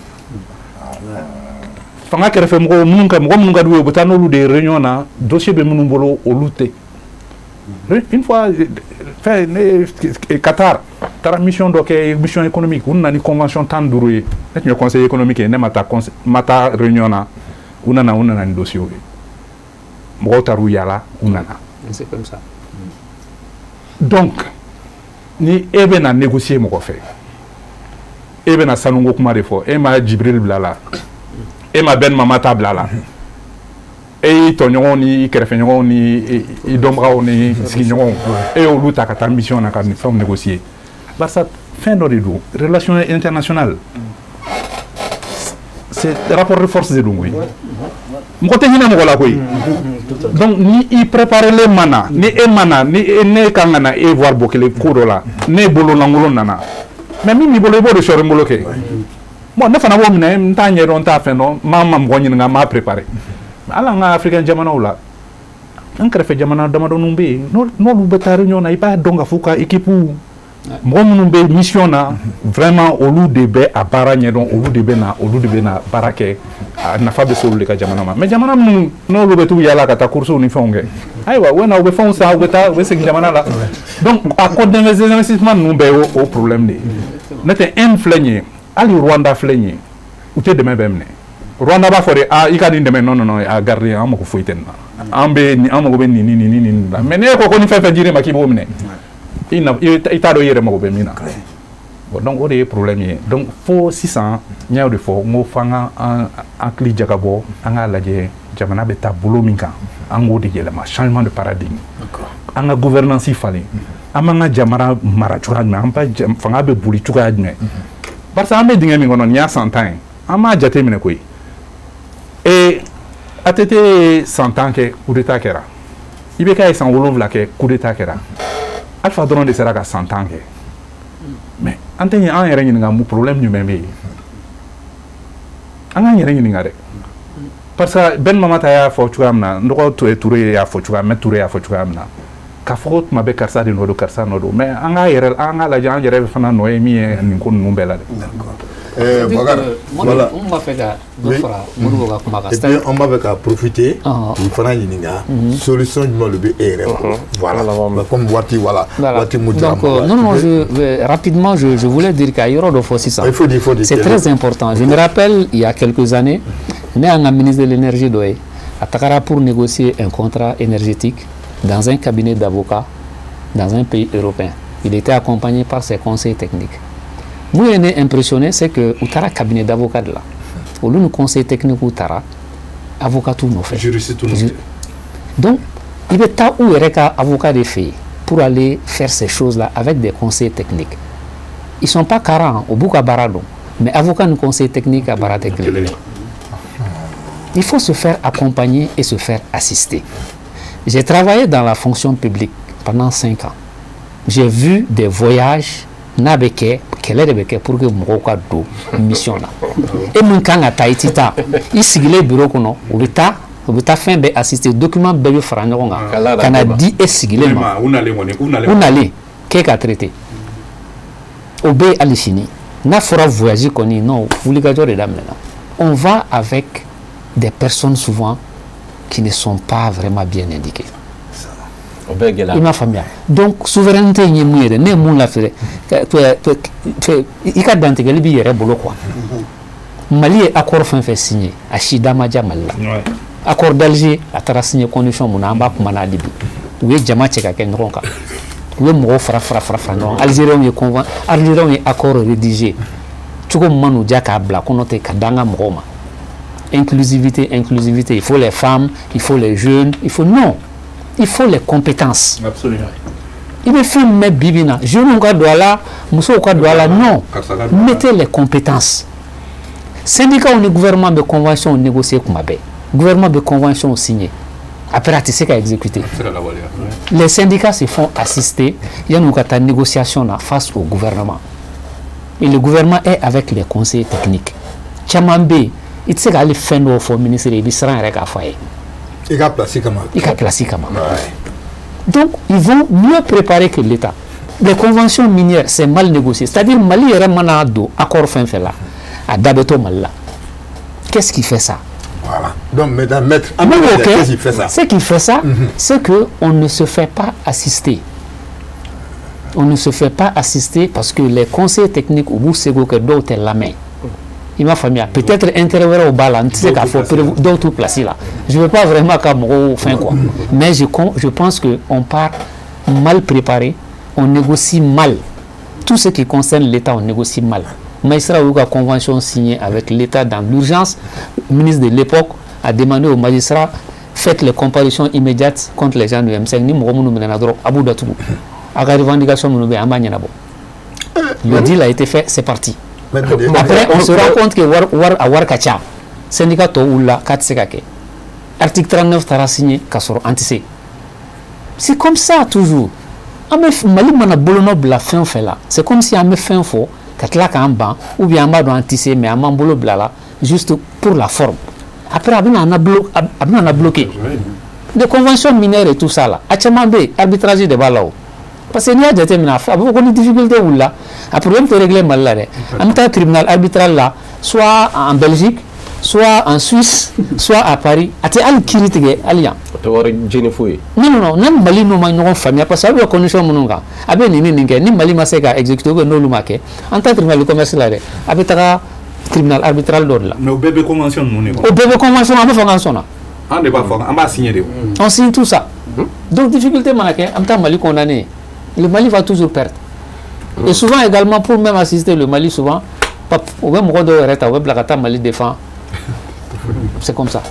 fanga kɛrɛfɛ mɔgɔw, minnu ka mɔgɔ minnu ka d'u ye, u bɛ taa n'olu de ye réunion na. Dossier bɛ minnu bolo, olu tɛ. Une fois, fɛn ne Qatar taara mission dɔ kɛ, mission économique, u nana ni convention 15 ye. Ne tun ye conseil économique ye, ne ma taa ma taa réunion na. U nana ni dossier ye, mɔgɔw taar'u yala, u nana. C'est comme ça. Donc ni e bɛ na négocier mɔgɔ fɛ, e bɛ na sanuko kuma de fɔ, e ma Jibril bila la, e ma Ben Mama ta bila la, e y'i tɔɲɔgɔnw ni i kɛrɛfɛɲɔgɔnw ni i dɔnbagaw ni sigiɲɔgɔnw, e y'olu ta ka taa mission na ka nin fɛnw négocier. Barisa fɛn dɔ de don, relation internationale, c'est rapport de force de don koyi. Mɔgɔ tɛ hinɛ mɔgɔ la koyi. Donc ni i préparelen ma na, ni e ma na, ni e ne kan ka na e voir bɔ kelen ko dɔ la, ne bolo lankolon nana, mais min b'i bolo, i b'o de sɔrɔ n bolo kɛ. Bon, ne fana b'o minɛ, n t'a ɲɛdɔn, n t'a fɛn dɔn, n m'a ma mɔgɔ ɲininka, n m'a préparé. Hali an ka africain jamanaw la, an kɛrɛfɛ jamana damadɔninw bɛ yen, n'olu bɛ taa réunion na, i b'a dɔn k'a fɔ ka équipe mɔgɔ minnu bɛ mission na, vraiment olu de bɛ a baara ɲɛdɔn, olu de bɛ na, olu de bɛ na baara kɛ, a nafa bɛ se olu de ka jamana ma. Mais jamana minnu n'olu bɛ t'u yala ka taa courses ni fɛnw kɛ, ayiwa, u bɛ na, u bɛ fɛnw san, u bɛ taa, u bɛ segin jamana la. Donc a code d'investissement ninnu bɛɛ ye o problème de ye. N'o tɛ, Inde filɛ nin ye, hali Rwanda filɛ nin ye, u tɛ dɛmɛ bɛɛ minɛ. Rwanda b'a fɔ de: ah, i ka nin dɛmɛ, non non non, a garder, an mago foyi tɛ nin na, an bɛ nin, an mago bɛ nin ni nin ni nin la. Mais n'e ko ko ni fɛn fɛn dir'e ma k'i b'o minɛ, i na i t'a dɔn i yɛrɛ mago bɛ min na. Bon, donc o de ye problème ye. Donc fo sisan, n y'o de fɔ, n ko f'an ka an hakili jagabɔ, an k'a lajɛ jamana bɛ taa bolo min kan, an k'o de yɛlɛma, changement de paradigme, an ka gouvernance falen, an b'an ka jamana mara cogoya jumɛn, an ba fanga bɛ boli cogoya jumɛn. Barisa an bɛ dingɛ min kɔnɔ, nin y'a san 10 ye, an m'a jate minɛ koyi. Ee, ATT ye san 10 kɛ, coup d'état kɛra. IBK ye san 7 kɛ, coup d'état kɛra. Alpha dɔrɔn de sera ka san 10 kɛ. Mais an tɛ an yɛrɛ ɲininka mun problème jumɛn bɛ yen? An k'an yɛrɛ ɲininka dɛ, parce que Ben Mamata y'a fɔ cogoya min na, n dɔgɔ Touré y'a fɔ cogoya min, Touré y'a fɔ cogoya min na, k'a fɔ ko tuma bɛɛ karisa de nɔ don, karisa nɔ don. Mais an k'a yɛrɛ, an k'a lajɛ an yɛrɛ fana nɔ ye min ye nin ko ninnu bɛɛ la dɛ. Bakar, voilà. N b'a fɛ ka dɔ fara Modibo ka kuma kan. Et puis an b'a fɛ ka profiter k'i fana ɲininka, solution jumɛn de bɛ e yɛrɛ bolo? Voilà, comme waati, voilà, waati mun dira. Donc non non, rapidement, je voulais dire k'a yɔrɔ dɔ fɔ sisan. Il faut dire, il faut dire. C'est très important. Je me rappelle, il y a quelques années, ne y'an ka ministre de l'énergie dɔ ye, a tagara pour négocier un contrat énergétique dans un cabinet d'avocats dans un pays européen. Il était accompagné par ses conseillers techniques. Mun ye ne impressionné, c'est que u taara cabinet d'avocat de la, olu ni conseil technique u taara avocat t'u nɔfɛ. Juriste t'u nɔfɛ. Donc i bɛ taa u yɛrɛ ka avocat de fɛ yen pour aller faire ces choses-là avec des conseils techniques. Ils sont pas 40, u b'u ka baara dɔn, mais avocat ni conseil technique ka baara tɛ kelen. Il faut se faire accompagner et se faire assister. J'ai travaillé dans la fonction publique pendant 5 ans. J'ai vu des voyages n'a bɛ kɛ, kɛlɛ de bɛ kɛ pour que mɔgɔw ka don mission na. E min kan ka taa, i ti taa, i sigilen bureau kɔnɔ, u bɛ taa fɛn bɛɛ assister, document bɛɛ bɛ fara ɲɔgɔn kan ka na di e sigilen ma. U nalen kɔni, u nalen. U nalen k'e ka traiter, o bɛ yen hali sini. N'a fɔra voyage kɔni, non, wulikajɔ de daminɛna. On va avec des personnes souvent qui ne sont pas vraiment bien indiquées. I m'a faamuya. Donc souveraineté in ye mun ye dɛ, ne ye mun lafili, i ka dantigɛli b'i yɛrɛ bolo quoi. Mali ye accord fɛn fɛn signé, a si da ma diya Mali la. Accord d'Alger, a taara signé condition mun na, an b'a kuma n'a hali bi. U ye jama cɛ ka kɛ ɲɔgɔn kan, u ye mɔgɔw fara fara fara fara ɲɔgɔn kan. Algériens ye accord rédigé cogo min ma n'u diya k'a bila kɔnɔ ten ka d'an ka mɔgɔw ma. Inclusivité, inclusivité, il faut les femmes, il faut les jeunes, il faut, non, il faut les compétences. Absolument. I bɛ fɛn min mɛn bi bi in na, jeunes ka don a la, musow ka don a la, non, mettez les compétences. Syndicats ni gouvernement bɛ convention négocier kuma bɛɛ, gouvernement bɛ convention signer, après a tɛ se ka exécuter. Les syndicats se font assister yanni u ka taa négociation na face au gouvernement, et le gouvernement est avec les conseillers techniques. Caman bɛ yen, i tɛ se k'ale fɛn dɔw fɔ ministre ye, i bɛ siran yɛrɛ k'a fɔ a ye. I ka place kama. I ka place kama. Donc ils vont mieux préparer que l'État. Les conventions minières, c'est mal négocié. C'est-à-dire Mali yɛrɛ mana don accord fɛn fɛn la, a da bɛ to Mali la. Qu'est-ce qui fait ça? Voilà. Donc maintenant, maître, qu'est-ce qui fait ça? Ce qui fait ça, c'est que on ne se fait pas assister. On ne se fait pas assister parce que les conseillers techniques u b'u seko kɛ, dɔw tɛ lamɛn. I m'a faamuya, peut-être intérêt wɛrɛw b'a la, n tɛ se k'a fɔ dɔw t'u place la. Je veux pas vraiment ka mɔgɔw fɛn quoi, mais je pense que on part mal préparé, on négocie mal. Tout ce qui concerne l'État, on négocie mal. Magistrat y'u ka convention signée avec l'État dans l'urgence. Ministre de l'époque a demandé aux magistrats: faites les comparutions immédiates contre les gens du M5, ni mɔgɔ minnu minɛna dɔrɔn a b'u datugu, a ka revendication minnu bɛ yen, an b'a ɲɛnabɔ. Le deal a été fait, c'est parti. Après, on se rend compte que war a wari ka ca. Syndicat tɔw wulila k'a tɛ se ka kɛ. Article 39 taara signé k'a sɔrɔ an tɛ se. C'est comme ça toujours. An bɛ Mali mana bolonɔ bila fɛn o fɛn la, c'est comme si an bɛ fɛn fɔ ka tila k'an ban, ou bien an b'a dɔn an tɛ se, mais an b'an bolo bila la juste pour la forme. Après, a bɛna na bloquer. Les conventions minières et tout ça là, a caman bɛ yen, arbitrage de b'a la o. Parce que n'i y'a jateminɛ, a bɛ fɔ ko ni difficulté wulila, a problème tɛ régler Mali la dɛ, an bɛ taa tribunal arbitral la, soit en Belgique, soit en Suisse, soit à Paris. A tɛ hali kiiri tigɛ hali yan. O tɛ wari jeni foyi ye. Non, non, non, ni Mali n'u ma ɲɔgɔn faamuya, parce que a bɛ condition minnu kan, a bɛ nin ni nin kɛ, ni Mali ma se ka exécuter ou bien n'olu ma kɛ, an tɛ tribunal de commerce la dɛ, a bɛ taga tribunal arbitral dɔ de la. Mais o bɛɛ bɛ convention ninnu de kɔnɔ. O bɛɛ bɛ convention, an bɛ fɔ k'an sɔnna. An de b'a fɔ, an b'a signer de. On signe tout ça. Donc difficulté mana kɛ, an bɛ taa Mali condamner. Le Mali va toujours perdre. Et souvent également, pour même assister le Mali, souvent, u bɛ mɔgɔ dɔw yɛrɛ ta, u bɛ bila ka taa Mali défend. C'est comme ça.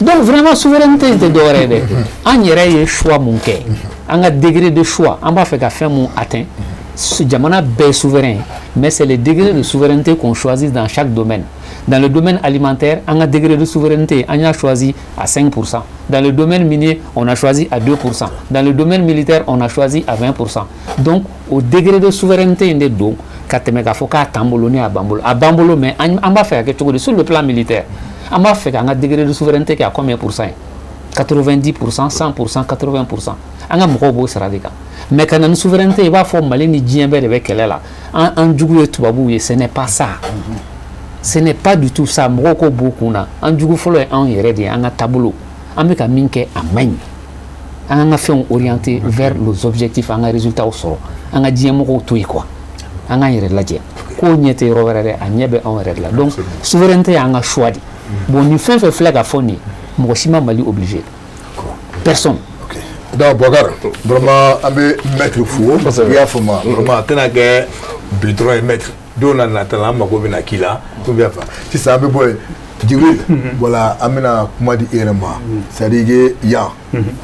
Donc vraiment, souveraineté in tɛ dɔwɛrɛ ye dɛ. An yɛrɛ ye choix mun kɛ, an ka degré de choix, an b'a fɛ ka fɛn mun atteint. Jamana bɛɛ ye souverain, mais c'est le degré de souveraineté qu'on choisit dans chaque domaine. Dans le domaine alimentaire, an ka degré de souveraineté, an y'a choisi à 5%. Dans le domaine minier, on a choisi à 2%. Dans le domaine militaire, on a choisi à 20%. Donc, au degré de souveraineté in de don ka tɛmɛ k'a fɔ k'a t'an bolo ni a b'an bolo. A b'an bolo, mais an b'a fɛ ka kɛ cogo di sur le plan militaire? An b'a fɛ k'an ka degré de souveraineté kɛ à combien pour cent ye? 90%, 100%, 80%. An ka mɔgɔw b'o sara de kan. Mais ka na ni souveraineté, i b'a fɔ Mali ni diɲɛ bɛɛ de bɛ kɛlɛ la. An jugu ye tubabuw ye, ce n'est pas ça. Ce n'est pas du tout ça. Mɔgɔw ko b'u kun na. An jugu fɔlɔ ye anw yɛrɛ de ye, an ka taabolo. An bɛ ka min kɛ, a man ɲi. An k'an ka fɛnw orienter vers nos objectifs, an ka résultats sɔrɔ. An ka diɲɛ mɔgɔw to yen quoi. An k'an yɛrɛ lajɛ. Kow ɲɛ tɛ yɔrɔ wɛrɛ dɛ, a ɲɛ bɛ anw yɛrɛ de la. Donc souveraineté y'an ka choix de. Bon, nin fɛn fɛn filɛ ka fɔ nin ye, mɔgɔ si ma Mali obligé. Personne. Donc Boubacar, vraiment an bɛ maître fo, i y'a faamu, vraiment a tɛna kɛ bi dɔrɔn ye maître, don na nata la an mago bɛna k'i la, ou bien fa sisan an bɛ bɔ yen. Djibril, voilà, an bɛna kuma di e yɛrɛ ma, c'est à dire que yan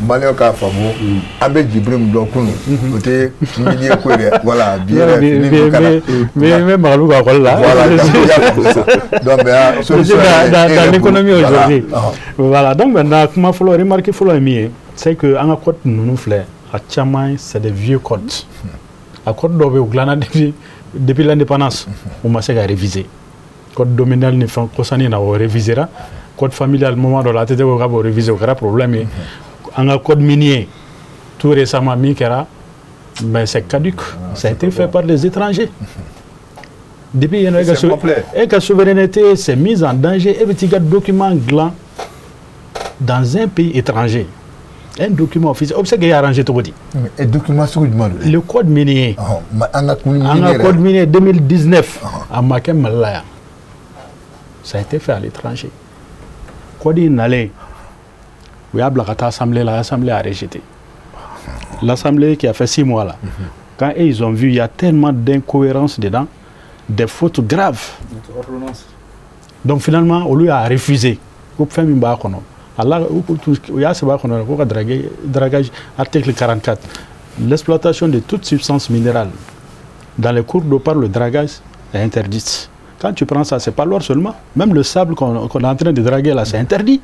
maliyɛnw k'a faamu, an bɛ Djibril min dɔn kunun, o tɛ minier ko ye dɛ, voilà, bi yɛrɛ fini min kala. N bɛ Magalu ka école la. Voilà, i y'a faamu sisan, donc mais solution dans l'économie aujourd'hui. Voilà, donc maintenant kuma fɔlɔ, remarque fɔlɔ ye min ye, c'est que an ka code ninnu filɛ, a caman c'est des vieux codes. A code dɔw bɛ yen, u dilanna depuis l'indépendance, u ma se ka réviser. Code domanial ni fɛn kɔsanni na, o révisera. Code familial, moment dɔ la ATT ko k'a b'o réviser, o kɛra problème ye. An ka code minier, tout récemment min kɛra, mais c'est caduc, ça a été fait par les étrangers. Depuis yen e ka souveraineté s'est mise en danger. E bɛ t'i ka document dilan dans un pays étranger, un document officiel, o bɛ se k'e arranger cogo di? Document sugu jumɛn don? Le code minier. An ka code minier 2019, a ma kɛ Mali la yan, ça a été fait à l'étranger. Code in nalen, u y'a bila ka taa assemblée la, l'assemblée a rejeté. L'assemblée qui a fait 6 mois là, quand ils ont vu, il y a tellement d'incohérences dedans, des fautes graves. Donc finalement, olu y'a refusé. Ko fɛn min b'a kɔnɔ, ala u y'a sɛbɛn a kɔnɔ ko ka dragage, article 44, l'exploitation de toute substance minérale dans les cours d'eau par le dragage est interdite. Quand tu prends ça, c'est pas l'or seulement, même le sable qu'on est en train de draguer là, c'est interdit.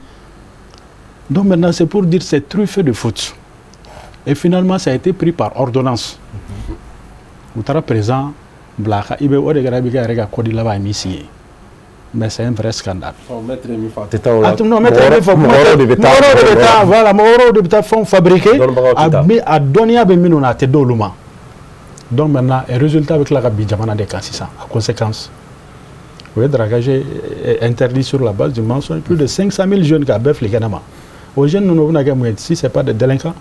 Donc maintenant, c'est pour dire, c'est truffé de fautes. Et finalement, ça a été pris par ordonnance. U taara président bila ka i bɛ o de kɛra i bɛ ka yɛrɛ ka code laban ye min signé. Mais c'est un vrai scandale. Maître min fɔ a tɛ taa o la. Non, maître min fɔ, mɔgɔ wɛrɛw de bɛ taa, mɔgɔ wɛrɛw de bɛ taa, voilà, mɔgɔ wɛrɛw de bɛ taa fɛnw fabriquer. A dɔnniya bɛ minnu na, a tɛ d'olu ma. Donc maintenant, résultat bɛ tila ka bin jamana de kan sisan, a conséquence. O ye dragage interdit sur la base du mensonge, plus de 500 000 jeunes k'a bɛɛ fili kɛnɛ ma. O jeunes ninnu, o bɛna kɛ mun ye si c'est pas des délinquants?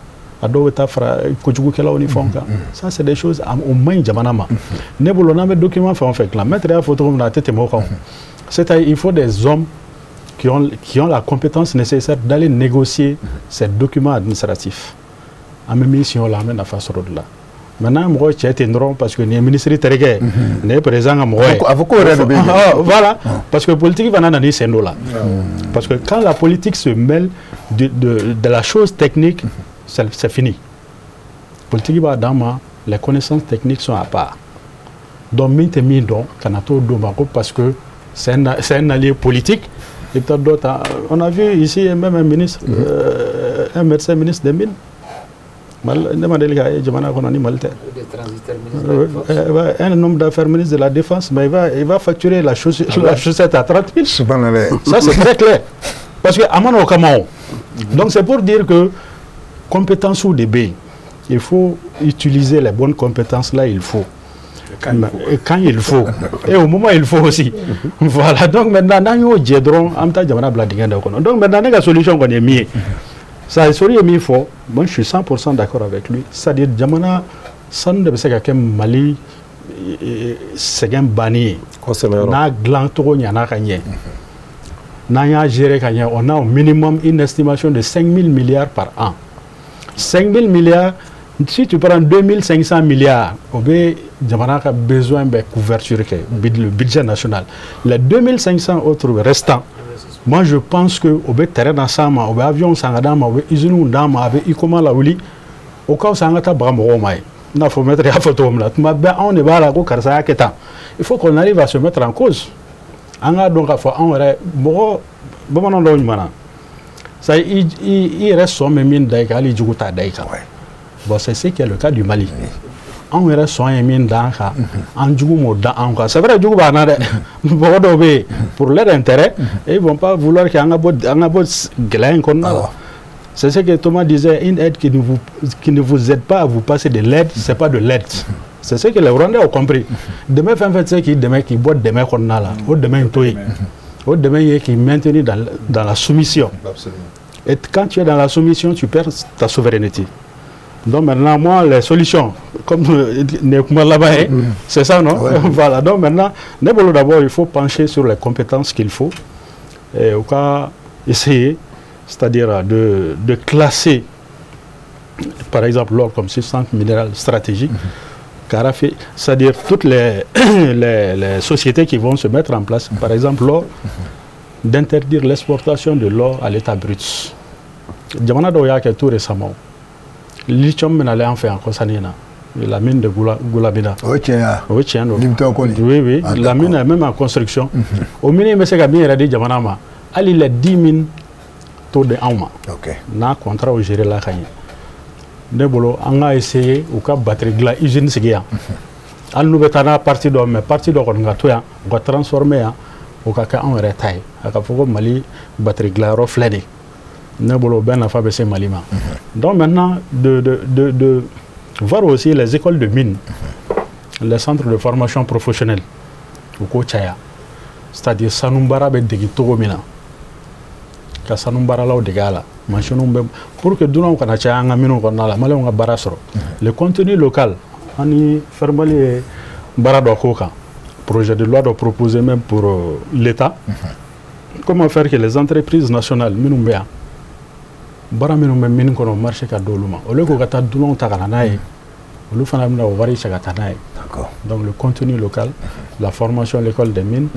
A dɔw bɛ taa fara kojugukɛlaw ni fɛnw kan. Ça, c'est des choses, o man ɲi jamana ma. Ne bolo, n'an bɛ document fɛn o fɛn dilan, maître y'a fɔ cogo min na, a tɛ tɛmɛ o kan. C'est-à-dire, il faut des hommes qui ont la compétence nécessaire d'aller négocier ces documents administratifs. An bɛ min signé o la, an bɛ nafa sɔrɔ o de la. Maintenant, mɔgɔ cɛ ten dɔrɔn parce que nin ye ministre terikɛ ye, nin ye président ka mɔgɔ ye. A fɔ ko yɛrɛ de bɛ yen. Voilà, parce que politique fana nana i sen don la. Parce que quand la politique se mêle de la chose technique, c'est fini. Politique b'a d'an ma, les connaissances techniques sont à part. Donc min tɛ min dɔn, kana t'o d'o ma ko parce que c'est un allié politique. Et peut-être d'autres, on a vu ici même un ministre, un médecin ministre des Mines. Ne ma deli k'a ye jamana kɔnɔ ni Mali tɛ. Un homme d'affaires ministre de la Défense, mais il va facturer la chaussette à 30 000. Ça, c'est très clair. Parce que a ma n'o kama o. Donc c'est pour dire que compétences de bɛ yen. Il faut utiliser les bonnes compétences là, il faut. Quand il faut. Et quand il faut. Et au moment où il faut aussi. Voilà. Donc maintenant, n'an y'o jɛ dɔrɔn, an bɛ taa jamana bila dingɛ dɔ kɔnɔ. Donc maintenant, ne ka solution kɔni ye min ye, ça Sori ye min fɔ, moi je suis 100% d'accord avec lui. C'est-à-dire, jamana sanu de bɛ se ka kɛ Mali sɛgɛn banni ye. N'a dilan cogo ɲana ka ɲɛ, n'an y'a gérer ka ɲɛ, on a au minimum une estimation de 5 000 milliards par an. 5 000 milliards, si tu prends 2 500 milliards, o bɛ jamana ka besoin bɛɛ couverture kɛ, le budget national. Les 2500 autres restants, moi je pense que o bɛ terrain na s'an ma, o bɛ avion san ka d'an ma, o bɛ usines d'an ma, a bɛ Huicoma lawuli. O ka fisa an ka taa baga mɔgɔw ma ye. I n'a fɔ maître y'a fɔ cogo min na, tuma bɛɛ anw de b'a la ko karisa y'a kɛ tan. Il faut qu'on arrive à se mettre en cause. An k'a dɔn k'a fɔ anw yɛrɛ mɔgɔ bamananw dɔw ɲuman na ça, i yɛrɛ sɔn bɛ min da i kan, hali i jugu t'a da i kan. Bon, c'est ce qui est le cas du Mali. Anw yɛrɛ sɔn ye min da an kan, an jugu m'o da an kan. C'est vrai, jugu b'an na dɛ. Mɔgɔ dɔw bɛ yen, pour leur intérêt, ils vont pas vouloir que an ka bɔ gɛlɛya in kɔnɔna la. C'est ce que Thomas disait, une aide qui ne vous aide pas à vous passer de l'aide, c'est pas de l'aide. C'est ce que les Rwandais ont compris. Dɛmɛ fɛn fɛn tɛ se k'i dɛmɛ k'i bɔ dɛmɛ kɔnɔna la, o dɛmɛ in to yen. O dɛmɛ ye k'i maintenir dans la soumission. Et quand tu es dans la soumission, tu perds ta souveraineté. Donc maintenant, moi, les solutions, comme là-bas, c'est ça, non? Ouais. Voilà. Donc maintenant, d'abord, il faut pencher sur les compétences qu'il faut. Et au cas, essayer, c'est-à-dire de classer, par exemple, l'or comme substance minérale stratégique, c'est-à-dire toutes les sociétés qui vont se mettre en place, par exemple l'or, d'interdire l'exportation de l'or à l'état brut. Jamana dɔw y'a kɛ tout récemment. Lithium bɛna ale an fɛ yan kɔsani in na, la mine de Goulamina. O ye tiɲɛ ye. O ye tiɲɛ don. Lithium kɔni. Oui. Ah, la mine est même en construction. O mine in bɛ se ka min yɛrɛ di jamana ma, hali les 10 mines t'o di anw ma. N'a contrat géré la ka ɲɛ. Ne bolo, an ka essayer u ka batterie dilan usine sigi yan. Hali n'u bɛ taa n'a partie dɔ, mais partie dɔ kɔni ka to yan, u ka transformer yan, o ka kɛ anw yɛrɛ ta ye. A ka fɔ ko Mali batterie dilanyɔrɔ filɛ de. Ne bolo, o bɛɛ nafa bɛ se Mali ma. Donc maintenant, de voir aussi les écoles de mines, les centres de formation professionnelle. U k'o caya, c'est-à-dire sanu baara bɛ degi cogo min na, ka sanu baaralaw dege a la, machines bɛ, pour que dunanw kana caya an ka minnu kɔnɔna la, maliyɛnw ka baara sɔrɔ. Le contenu local, an ni Fermali ye baara dɔ k'o kan, projet de loi dɔ proposé même pour l'État, comment faire que les entreprises nationales minnu bɛ yan, baara minnu bɛ mine kɔnɔ, marché ka d'olu ma, au lieu k'u ka taa dunanw ta ka na n'a ye, olu fana bɛna o wari cɛ ka taa n'a ye. Donc le contenu local, la formation à l'école des mines,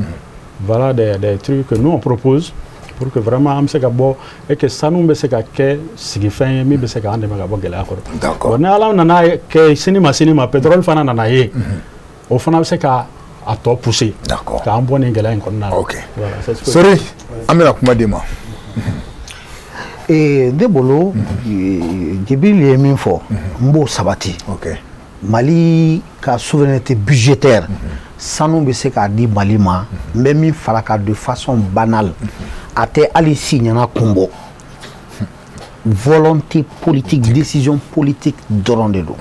voilà des trucs que nous on propose pour que vraiment an bɛ se ka bɔ et que sanu bɛ se ka kɛ sigifɛn ye min bɛ se k'an dɛmɛ ka bɔ gɛlɛya kɔrɔ. Bon, ni Ala nana kɛ sini ma pétrole fana nana ye, o fana bɛ se ka a tɔ pousser k'an bɔ nin gɛlɛya in kɔnɔna la. Voilà, c'est ce que Sori, an bɛna kuma di ma. Ne bolo, Jibril ye min fɔ, n b'o sabati. Mali ka souveraineté budgétaire, sanu bɛ se k'a di Mali ma. N bɛ min fara kan de façon banale, a tɛ hali si ɲɛna kun bɔ. Volonté politique, décision politique dɔrɔn de don,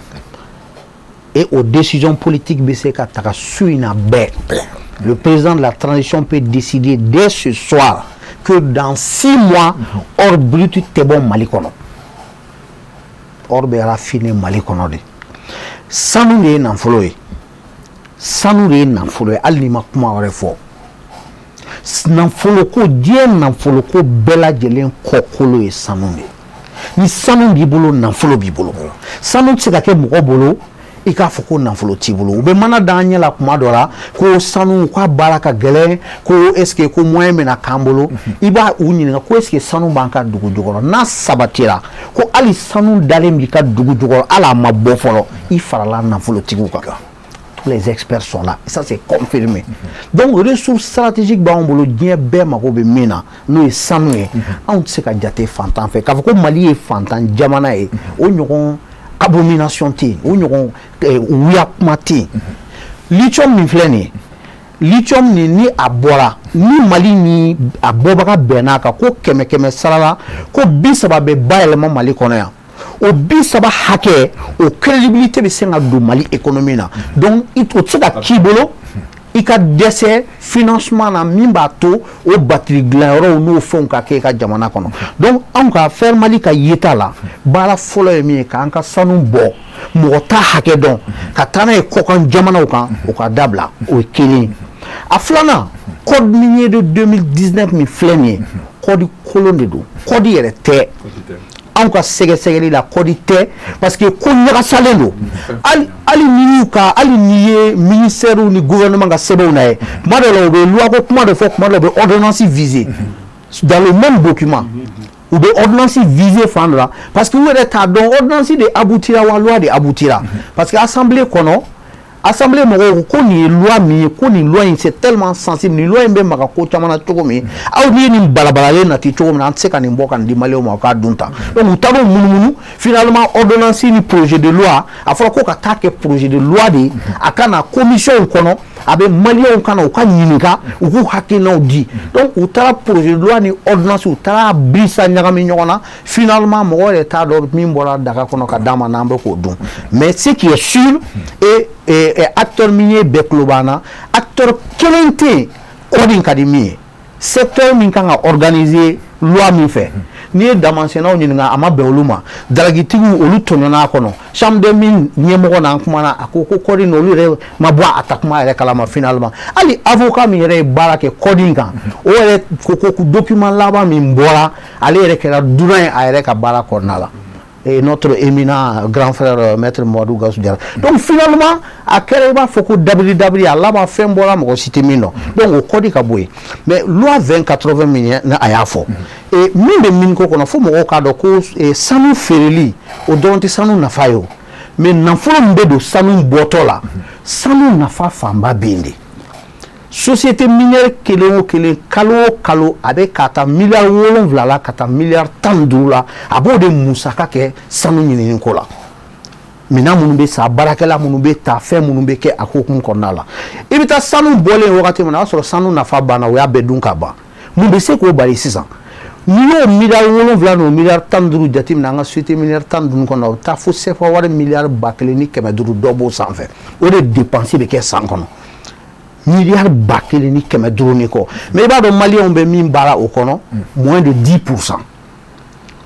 et o décision politique bɛ se ka taga su in na bɛɛ. Le président de la transition peut décider dès ce soir que dans 6 mois, or brut tɛ bɔ Mali kɔnɔ, or bɛ raffiner Mali kɔnɔ de. Sanu de ye nafolo ye, sanu de ye nafolo ye. Hali n'i ma kuma wɛrɛ fɔ, nafolo ko, diɲɛ nafolo ko bɛɛ lajɛlen kɔkolo ye sanu de ye. Ni sanu b'i bolo, nafolo b'i bolo. Sanu tɛ se ka kɛ mɔgɔ bolo i k'a fɔ ko nafolo t'i bolo. U bɛ mana d'an ɲɛ la kuma dɔ la ko sanu k'a baara ka gɛlɛn, ko est ce que ko moyen bɛna k'an bolo. I b'a u ɲininka ko est ce que sanu b'an ka dugu jukɔrɔ. N'a sabatira ko hali sanu dalen b'i ka dugu jukɔrɔ, hali a ma bɔ fɔlɔ, i farala nafolotigiw kan. Tous les experts sont là. Ça, c'est confirmé. Donc, ressource stratégique b'anw bolo, diɲɛ bɛɛ mago bɛ min na, n'o ye sanu ye. Anw tɛ se ka jate fantan fɛ. K'a fɔ ko Mali ye fantan jamana ye, o ɲɔgɔn abomination tɛ yen, o ɲɔgɔn wuya kuma tɛ yen. Lithium min filɛ nin ye, lithium nin, ni a bɔra, ni Mali ni a bɔbaga bɛnn'a kan ko kɛmɛ kɛmɛ sara la ko 30 bɛ bayɛlɛma Mali kɔnɔ yan, o 30 hakɛ, o crédibilité bɛ se ka don Mali économie na. Donc o tɛ se ka k'i bolo i ka dɛsɛ financement na min b'a to o batiri dilanyɔrɔw n'o fɛnw ka kɛ i ka jamana kɔnɔ. Donc anw ka Fer Mali ka yeta la, baara fɔlɔ ye min ye, k'an ka sanu bɔ, mɔgɔ t'a hakɛ dɔn, ka taa n'a ye kɔkan jamanaw kan, o ka dabila. O ye kelen ye. A filanan, code minier de 2019 min filɛ nin ye, code kolon de don, code yɛrɛ tɛ. Anw ka sɛgɛsɛgɛli la, code tɛ, parce que ko ɲagasalen don. Hali ni y'u ka, hali n'i ye ministère ni gouvernement ka sɛbɛnw lajɛ, tuma dɔw la u bɛ loi ko kuma dɔ fɔ, tuma dɔw la u bɛ ordonnance viser dans le même document. U bɛ ordonnance viser fan dɔ la parce que u yɛrɛ t'a dɔn ordonnance de aboutira wa loi de aboutira, parce que assemblée kɔnɔ, assemblée mɔgɔw ko nin ye loi min ye, ko nin loi in, c'est tellement sensible, nin loi in bɛ maga ko caman na cogo min, aw n'i ye nin balabalalen nati cogo min na, an tɛ se ka nin bɔ ka nin di maliyɛnw ma u k'a dun ta. Donc u taar'o munumunu, finalement ordonnance ni projet de loi, a fɔra ko ka taa kɛ projet de loi de ye, a ka na commission kɔnɔ, a bɛ maliyɛnw ka na u ka ɲininka, u k'u hakilinaw di. Donc u taara projet de loi ni ordonnance, u taara birisa ɲagami ɲɔgɔn na. Finalement mɔgɔ yɛrɛ t'a dɔn min bɔra daga kɔnɔ ka d'a ma n'an bɛ k'o dun. Mais ce qui est sûr et acteur minier bɛɛ tulo b'an na, acteur kelen tɛ yen code in ka di min ye, secteur min kan ka organiser loi min fɛ. N'i ye damasɛnnaw ɲininka, a ma bɛn olu ma. Dalagitigiw, olu tɔɲɔn'a kɔnɔ. Chambre des mines ɲɛmɔgɔ n'an kumana, a ko ko code in, olu yɛrɛ ma bɔ a ta kuma yɛrɛ kalama. Finalement hali avocat min yɛrɛ ye baara kɛ code in kan, o yɛrɛ ko document laban min bɔra, ale yɛrɛ kɛra dunan ye a yɛrɛ ka baara kɔnɔna la, et notre éminent grand frère maître Moadou Gassou Diarra. Donc finalement a kɛra i b'a fɔ ko dabiri dabiri, a laban fɛn bɔra mɔgɔ si tɛ min dɔn. Donc o code ka bɔ yen. Mais loi 2080 min ye, a y'a fɔ, et min bɛ mine ko kɔnɔ, fo mɔgɔw k'a dɔn ko sanu feereli, o dɔrɔn tɛ sanu nafa ye o, mais nafolo min bɛ don sanu bɔtɔ la, sanu nafa fanba bɛ yen de. Société minière kelen o kelen, kalo o kalo, a bɛ ka taa miliyari 7 la ka taa miliyari 15 la, a b'o de musaka kɛ sanu ɲinini ko la, minɛn minnu bɛ san, baarakɛla minnu bɛ ta, fɛn minnu bɛ kɛ a ko kun kɔnɔna la. I bɛ taa sanu bɔlen wagati min na, o y'a sɔrɔ sanu nafa banna, o y'a bɛɛ dun ka ban. Mun bɛ se k'o bali sisan? N'i y'o miliyari 7 n'o miliyari 15 jateminɛ, an ka société minière 15 kɔnɔ, o bɛ taa fo CFA wari miliyari 1500 dɔ b'o sanfɛ. O de dépense bɛ kɛ san kɔnɔ. Miliyari 1500 ni kɔ. Mais i b'a dɔn maliyɛnw bɛ min baara o kɔnɔ, moins de 10%.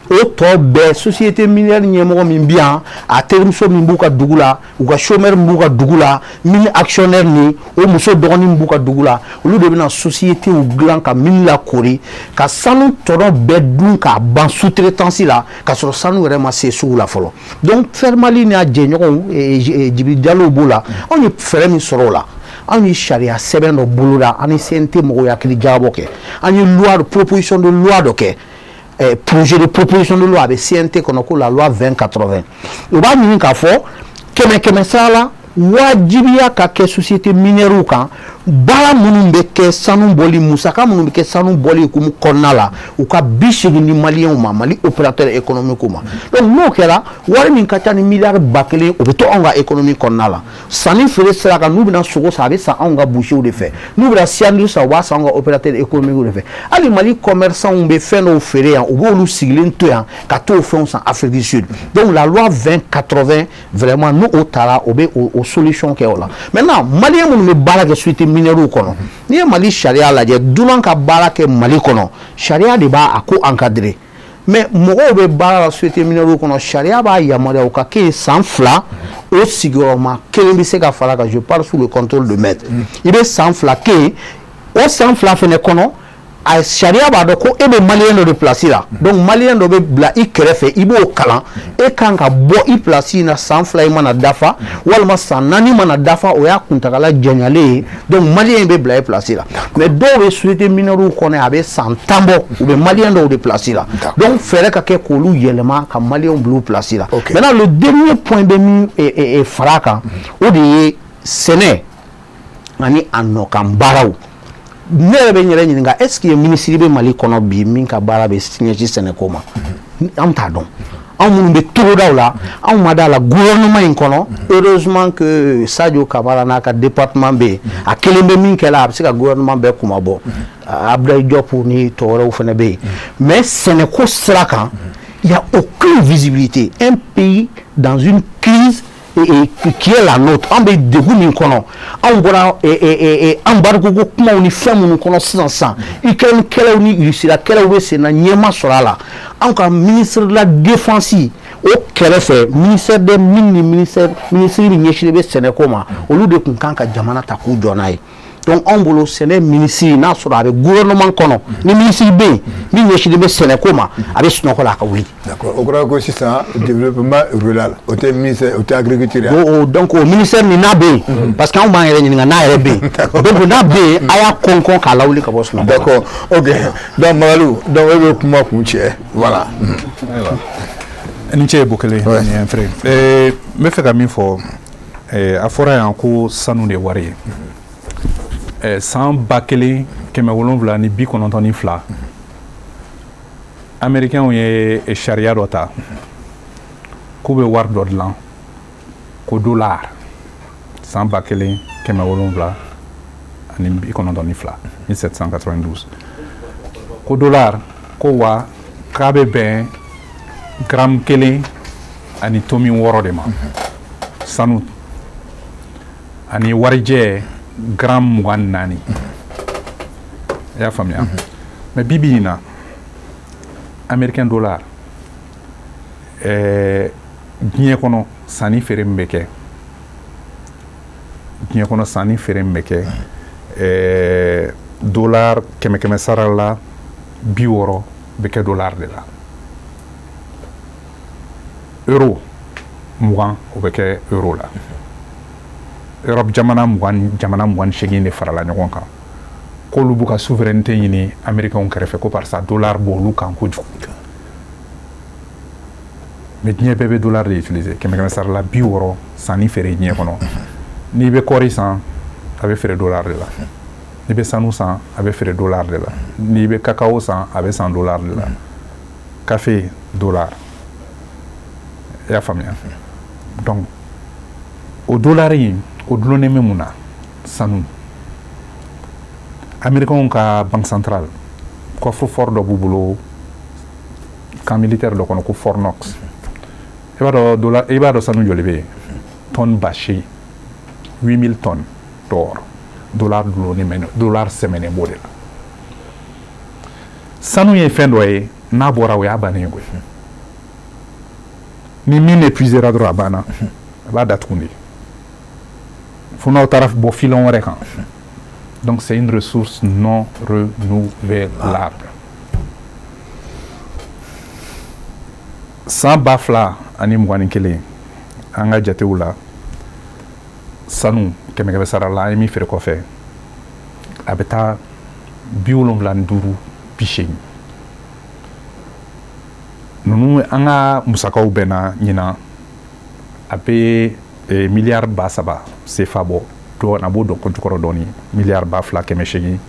O tɔ bɛɛ, société minière ɲɛmɔgɔ min bi yan, a terimuso min b'u ka dugu la, u ka chômeur min b'u ka dugu la, mine actionnaire ni o muso dɔgɔnin min b'u ka dugu la, olu de bɛna société dilan ka mine lakori, ka sanu tɔnɔ bɛɛ dun k'a ban sous-traitance la, k'a sɔrɔ sanu yɛrɛ ma se sugu la fɔlɔ. Donc Fermali n'a jɛɲɔgɔnw, Djibril Diallo b'o la, anw ye fɛɛrɛ min sɔrɔ o la, anw ye sariya sɛbɛn dɔ boloda, an ni CNT mɔgɔw ye hakili jagabɔ kɛ, an ye loi, proposition de loi dɔ kɛ. Projet de proposition de loi a bɛ CNT kɔnɔ ko la loi 2080. O b'a ɲini k'a fɔ kɛmɛ kɛmɛ sara la, wajibiya ka kɛ société minière kan, baara minnu bɛ kɛ sanu bɔli, musaka minnu bɛ kɛ sanu bɔli hukumu kɔnɔna la, u ka 80 di maliyɛnw ma, Mali opérateur économique ma. Donc n'o kɛra, wari min ka ca ni miliyari 1000, o bɛ to anw ka économie kɔnɔna la. Sanni feere sira kan, n'u bɛna sogo san, a bɛ san anw ka bouchers de fɛ, n'u bɛna cyanure san, u b'a san anw ka opérateur économique de fɛ. Hali Mali commerçants bɛ fɛn dɔw feere yan, u b'olu sigilen to yan ka t'o fɛnw san Afrique du Sud. Donc la loi 2080, vraiment, n'o taara, o bɛ o solution kɛ o la. Maintenant, maliyɛn minnu bɛ baara kɛ société minière kɔnɔ, n'i ye Mali sariya lajɛ, dunan ka baara kɛ Mali kɔnɔ, sariya de b'a ko encadrer. Mais mɔgɔw bɛ baara la société minière kɔnɔ, sariya b'a yamaruya u ka kɛ yen san 2, o sigiyɔrɔma kelen bɛ se ka fara kan. Je parle sous le contrôle de maître. I bɛ san 2 kɛ yen, o san 2 fɛnɛ kɔnɔ, a sariya b'a dɔn ko e bɛ maliyɛn dɔ de place la. Donc maliyɛn dɔ bɛ bila i kɛrɛfɛ, i b'o kalan. E kan ka bɔ i place in na san 2 in mana dafa, walima san 4 mana dafa, o y'a kuntagala janyalen ye. Donc maliyɛn bɛ bila i place la. Mais dɔw bɛ société minière kɔnɔ, a bɛ san 10 bɔ, u bɛ maliyɛn dɔw de place la. Donc fɛɛrɛ ka kɛ k'olu yɛlɛma ka maliyɛnw bila u place la. Maintenant, le dernier point bɛ min fara a kan, o de ye sɛnɛ ani a nɔkan baaraw. Ne yɛrɛ bɛ n yɛrɛ ɲininka, est ce que minisiri bɛ Mali kɔnɔ bi min ka baara bɛ ɲɛsin sɛnɛko ma? Anw t'a dɔn. Anw minnu bɛ togodaw la, anw ma d'a la gouvernement in kɔnɔ. Heureusement que Sadio Kamara n'a ka département bɛ yen, a kelen bɛ min kɛ la, a bɛ se ka gouvernement bɛɛ kunmabɔ. Abdoulaye Diop ni tɔ wɛrɛw fana bɛ yen. Mais sɛnɛko sira kan, il y a aucune visibilité. Un pays dans une crise et qui est la nôtre, an bɛ degun min kɔnɔ, anw bɔra embargo ko kumaw ni fɛn minnu kɔnɔ sisan sisan, Ukraine kɛlɛw ni Russie la kɛlɛw bɛ sen na, ɲɛma sɔrɔ a la. Anw ka ministre de la défense o kɛrɛfɛ, ministère des mines ni ministère, ministre min ɲɛsinnen bɛ sɛnɛko ma, olu de tun kan ka jamana ta k'u jɔ n'a ye. Donc anw bolo, sɛnɛ minisiri, n'a sɔrɔ a bɛ gouvernement kɔnɔ, ni minisiri bɛ yen min ɲɛsinnen bɛ sɛnɛko ma, a bɛ sunɔgɔ la, a ka wuli. D'accord, o kɔrɔ ko sisan développement rural, o tɛ ministère, o tɛ agriculture ye. O donc o ministère nin n'a bɛ yen, parce que anw b'an yɛrɛ ɲininka n'a yɛrɛ bɛ yen. Donc n'a bɛ yen, a y'a kɔnkɔn k'a lawuli ka bɔ sunɔgɔ la. D'accord, ok. Donc Magalu, donc e bɛ kuma kun cɛ, voilà. Ayiwa, ni ce Bokele ni n frère. N bɛ fɛ ka min fɔ, a fɔra yan ko sanu de ye wari ye. San 1792, américains ye sariya dɔ ta k'u bɛ wari dɔ dilan ko dollar. San 1792, 1792, ko dollar, ko wa k'a bɛ bɛn gramme 1 ani tomi 6 de ma sanu, ani warijɛ gramme 24. I y'a faamuya? Mais bi bi in na, américain dollar, diɲɛ kɔnɔ sanni feere min bɛ kɛ, diɲɛ kɔnɔ sanni feere min bɛ kɛ, dollar kɛmɛ kɛmɛ sara la 60 bɛ kɛ dollar de la, euro 20 o bɛ kɛ euro la. Europe jamana 20, jamana 28 de farala ɲɔgɔn kan k'olu b'u ka souveraineté ɲini américains kɛrɛfɛ, ko barisa dollar b'olu kan kojugu. Mais diɲɛ bɛɛ bɛ dollar de utiliser, kɛmɛ kɛmɛ sara la 60 sanni feere diɲɛ kɔnɔ. N'i bɛ kɔɔri san, a bɛ feere dollar de la. N'i bɛ sanu san, a bɛ feere dollar de la. N'i bɛ cacao san, a bɛ san dollar de la. Café, dollar. I y'a faamuya? Donc o dollar in, o dulonnen bɛ mun na? Sanu. Américains ka banque centrale, coffre-fort dɔ b'u bolo camp militaire dɔ kɔnɔ ko Fort Knox. I b'a dɔn dollar, i b'a dɔn sanu joli bɛ yen? Tonne 8000, 8000 tonnes d'or. Dollar dulonnen bɛ, dollar sɛmɛnen b'o de la. Sanu ye fɛn dɔ ye, n'a bɔra o y'a bannen ye koyi. Ni min épuisera dɔrɔn, a banna, a b'a datugu de, fo n'aw taara bɔ filon wɛrɛ kan. Donc c'est une ressource non renouvelable. San 2021, an ka jatew la, sanu kɛmɛ kɛmɛ sara la, an ye min feere kɔfɛ, a bɛ taa 75 80. Ninnu, an ka musakaw bɛnna ɲinan, a bɛ miliyari 3000 CFA bɔ dɔɔni, a b'o dɔn ko jukɔrɔ dɔɔni, miliyari 2896.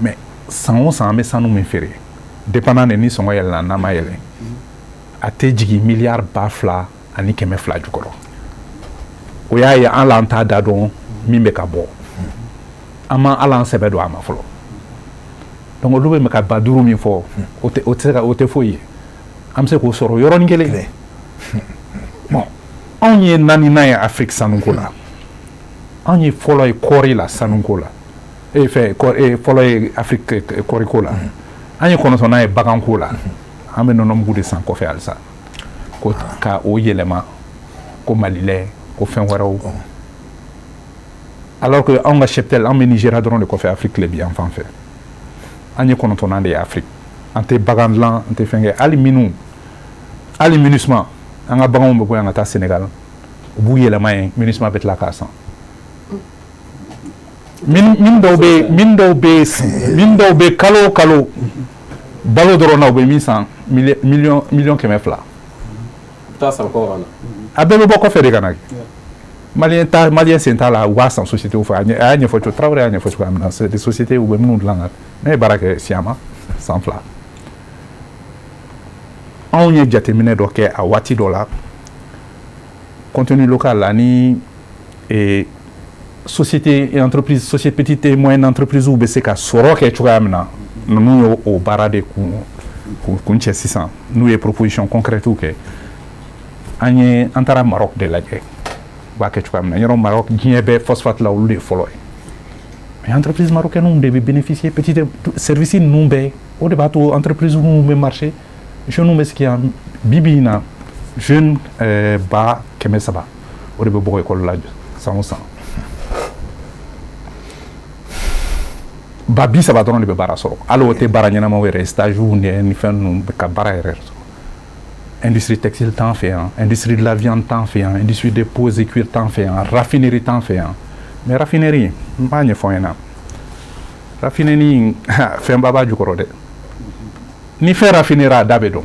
Mais san o san, an bɛ sanu min feere, dépendant de ni sɔngɔ yɛlɛnna n'a ma yɛlɛ, a tɛ jigin miliyari 2200 jukɔrɔ. O y'a ye, an la, an t'a da dɔn min bɛ ka bɔ, an ma hali an sɛbɛ don a ma fɔlɔ. Donc olu bɛ ka 5000 min fɔ, o tɛ, o tɛ se ka, o tɛ foyi ye, an bɛ se k'o sɔrɔ yɔrɔnin kelen. Bon, anw ye naaninan ye Afrique sanuko la, anw ye fɔlɔ ye kɔɔri la sanuko la, e fɛ fɔlɔ ye Afrique kɔɔriko la, an ye kɔnɔntɔnnan ye baganko la. An bɛ nɔnɔmugu de san kɔfɛ halisa, ko ka o yɛlɛma ko malilɛ, ko fɛn wɛrɛw, alors que anw ka cheptel, an bɛ Nigéria dɔrɔn de kɔfɛ Afrique tilebin yan fan fɛ. An ye kɔnɔntɔnnan de ye Afrique. An tɛ bagan dilan, an tɛ fɛn kɛ, hali minnu, hali MINUSMA, an ka baganw bɛ bɔ yan ka taa Sénégal, u b'u yɛlɛma yen, MINUSMA bɛ tila k'a san. Min dɔw bɛ, min dɔw bɛ kalo o kalo balo dɔrɔn na, u bɛ min san, miliyɔn 200. Taa san kɔ ka na. A bɛɛ bɛ bɔ kɔfɛ de ka na. Malien ta, malien sen t'a la. U b'a san société fɛ. A y'a ɲɛfɔ cogo, Tarawele y'a ɲɛfɔ cogoya min na, c'est des sociétés u bɛ minnu dilan ka. Ne ye baara kɛ Siyama san 2. Anw ye jateminɛ dɔ kɛ a waati dɔ la, contenu local ani société et entreprise, société petite et moyenne entreprise bɛ se ka sɔrɔ kɛ cogoya min na. Ninnu y'o o baara de kun cɛ sisan, n'u ye proposition concrète kɛ. An ye, an taara Maroc de lajɛ, u b'a kɛ cogoya min na. Yɔrɔ Maroc, diɲɛ bɛɛ phosphate la, olu de ye fɔlɔ ye. Mais entreprise marocaine de bɛ bénéficier, petite service ninnu bɛɛ, o de b'a to entreprise minnu bɛ marcher, jeunes bɛ sigi yan. Bi bi in na, jeune 300,000 o de bɛ bɔ école la san o san. 30,000 dɔrɔn de bɛ baara sɔrɔ, hali o tɛ baara ɲɛnamaw yɛrɛ, stage ni fɛn ninnu ka baara yɛrɛ sɔrɔ. Industrie textile t'an fɛ yan, industrie de la viande t'an fɛ yan, industrie de peaux et cuir t'an fɛ yan, raffinerie t'an fɛ yan. Mais raffinerie, n b'a ɲɛfɔ ɲɛna, raffinerie fɛnba b'a jukɔrɔ dɛ. Ni fɛn raffinera, a da bɛ dɔn.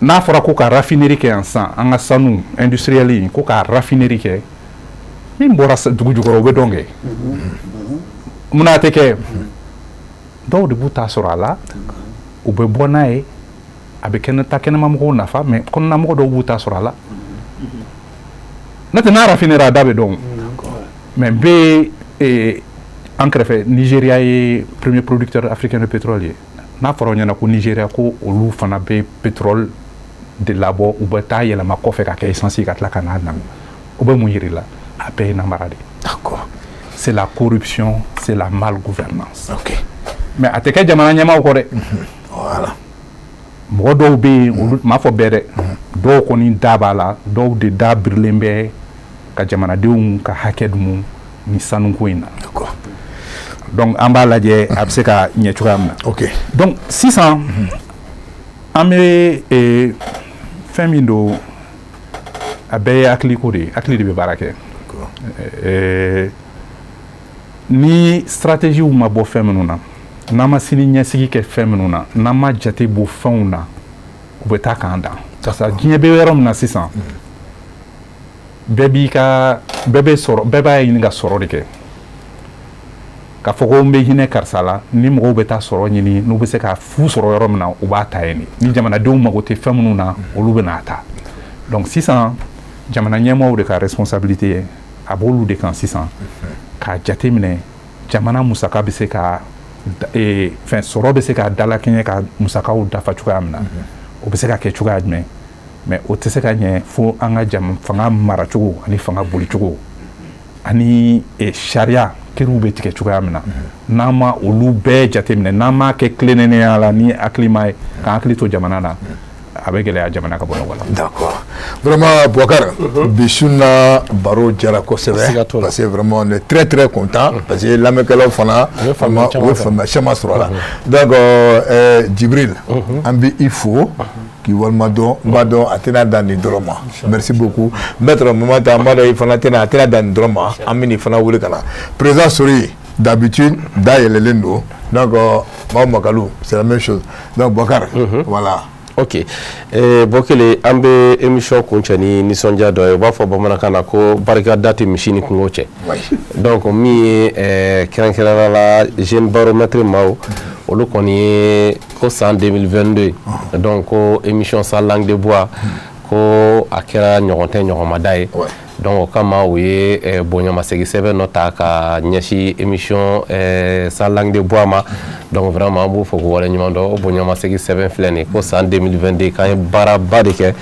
N'a fɔra ko ka raffinerie kɛ yan sisan, an ka sanu industriel in, ko ka raffinerie kɛ, min bɔra dugu jukɔrɔ, o bɛ dɔn kɛ. Munna a tɛ kɛ? Dɔw de b'u ta sɔrɔ a la, u bɛ bɔ n'a ye, a bɛ kɛnɛ ta kɛnɛmamɔgɔw nafa, mais kɔnɔnamɔgɔ dɔw b'u ta sɔrɔ a la. N'o tɛ, n'a raffinera, a da bɛ dɔn. Mais n bɛ an kɛrɛfɛ, Nigéria ye premier producteur africain de pétrole ye. N'a fɔra aw ɲɛna ko Nigéria, ko olu fana bɛ pétrole de labɔ, u bɛ taa yɛlɛma kɔfɛ ka kɛ essence ye, ka tila ka n'a na, o bɛ mun yir'i la? A bɛɛ ye namara de ye. C'est la corruption, c'est la malgouvernance. Mais a tɛ kɛ jamana ɲɛmaaw kɔ dɛ. Mɔgɔ dɔw bɛ yen, olu m'a fɔ bɛɛ dɛ, dɔw kɔni da b'a la, dɔw de da birilen bɛ ka jamanadenw ka hakɛ dumu ni sanuko in na. Donc an b'a lajɛ a bɛ se ka ɲɛ cogoya min na. Donc sisan, an bɛ fɛn min don, a bɛɛ ye hakiliko de ye, hakili de bɛ baara kɛ. Ni stratégie ma bɔ fɛn minnu na, n'an ma sini ɲɛsigi kɛ fɛn minnu na, n'an ma jate bɔ fɛnw na, u bɛ taa k'an dan. Parce que diɲɛ bɛ yɔrɔ min na sisan, bɛɛ b'i ka, bɛɛ bɛ sɔrɔ, bɛɛ b'a ɲini ka sɔrɔ de kɛ. K'a fɔ ko n bɛ hinɛ karisa la, ni mɔgɔw bɛ taa sɔrɔ ɲini, n'u bɛ se ka fu sɔrɔ yɔrɔ min na, u b'a ta yen de. Ni jamanadenw mago tɛ fɛn minnu na, olu bɛ n'a ta. Donc sisan, jamana ɲɛmaaw de ka responsabilité ye, a b'olu de kan sisan k'a jateminɛ jamana musaka bɛ se ka fɛn sɔrɔ, bɛ se ka dalakɛɲɛ ka musakaw dafa cogoya min na, o bɛ se ka kɛ cogoya jumɛn. Mais o tɛ se ka ɲɛ fo an ka fanga maracogo ani fanga bolicogo ani sariya kiriw bɛ tigɛ cogoya min na, n'an ma olu bɛɛ jateminɛ, n'an m'a kɛ tilennenya la ni hakilima ye, k'an hakili to jamana na, a bɛ gɛlɛya jamana ka bɔ nɔgɔ la. D'accord. Vraiment, Boubacar, bi su na baro jara kosɛbɛ, parce que vraiment on est très très content, parce que lamɛnkɛlaw fana u ye faamuya caman sɔrɔ a la. Donc Djibril, an bɛ i fo k'i walima dɔn, n b'a dɔn a tɛna dan nin dɔrɔn ma. Merci beaucoup. Maître Mamata, n b'a dɔn i fana tɛna a tɛna dan nin dɔrɔn ma, an bɛ nin fana wele ka na. Président Sori, d'habitude da yɛlɛlen don, donc Mao Makalou, c'est la même chose. Donc Boubacar, voilà. Ok, Bokele, an bɛ émission kuncɛ ni nisɔndiya dɔ ye. U b'a fɔ bamanankan na ko barika da tɛ misi ni kungo cɛ. Donc min ye kɛrɛnkɛrɛnnenya la Jeune Baromètre maaw, olu kɔni ye ko san 2022, donc ko émission Sans langue de bois, ko a kɛra ɲɔgɔn tɛ ɲɔgɔnmada ye. Donc o kama u ye bonyamasegin sɛbɛn dɔ ta ka ɲɛsin émission Sans langue de bois ma. Donc vraiment an b'u fo k'u waleɲuman dɔn. O bonyamasegin sɛbɛn filɛ nin ye, ko san 2022 k'an ye baaraba de kɛ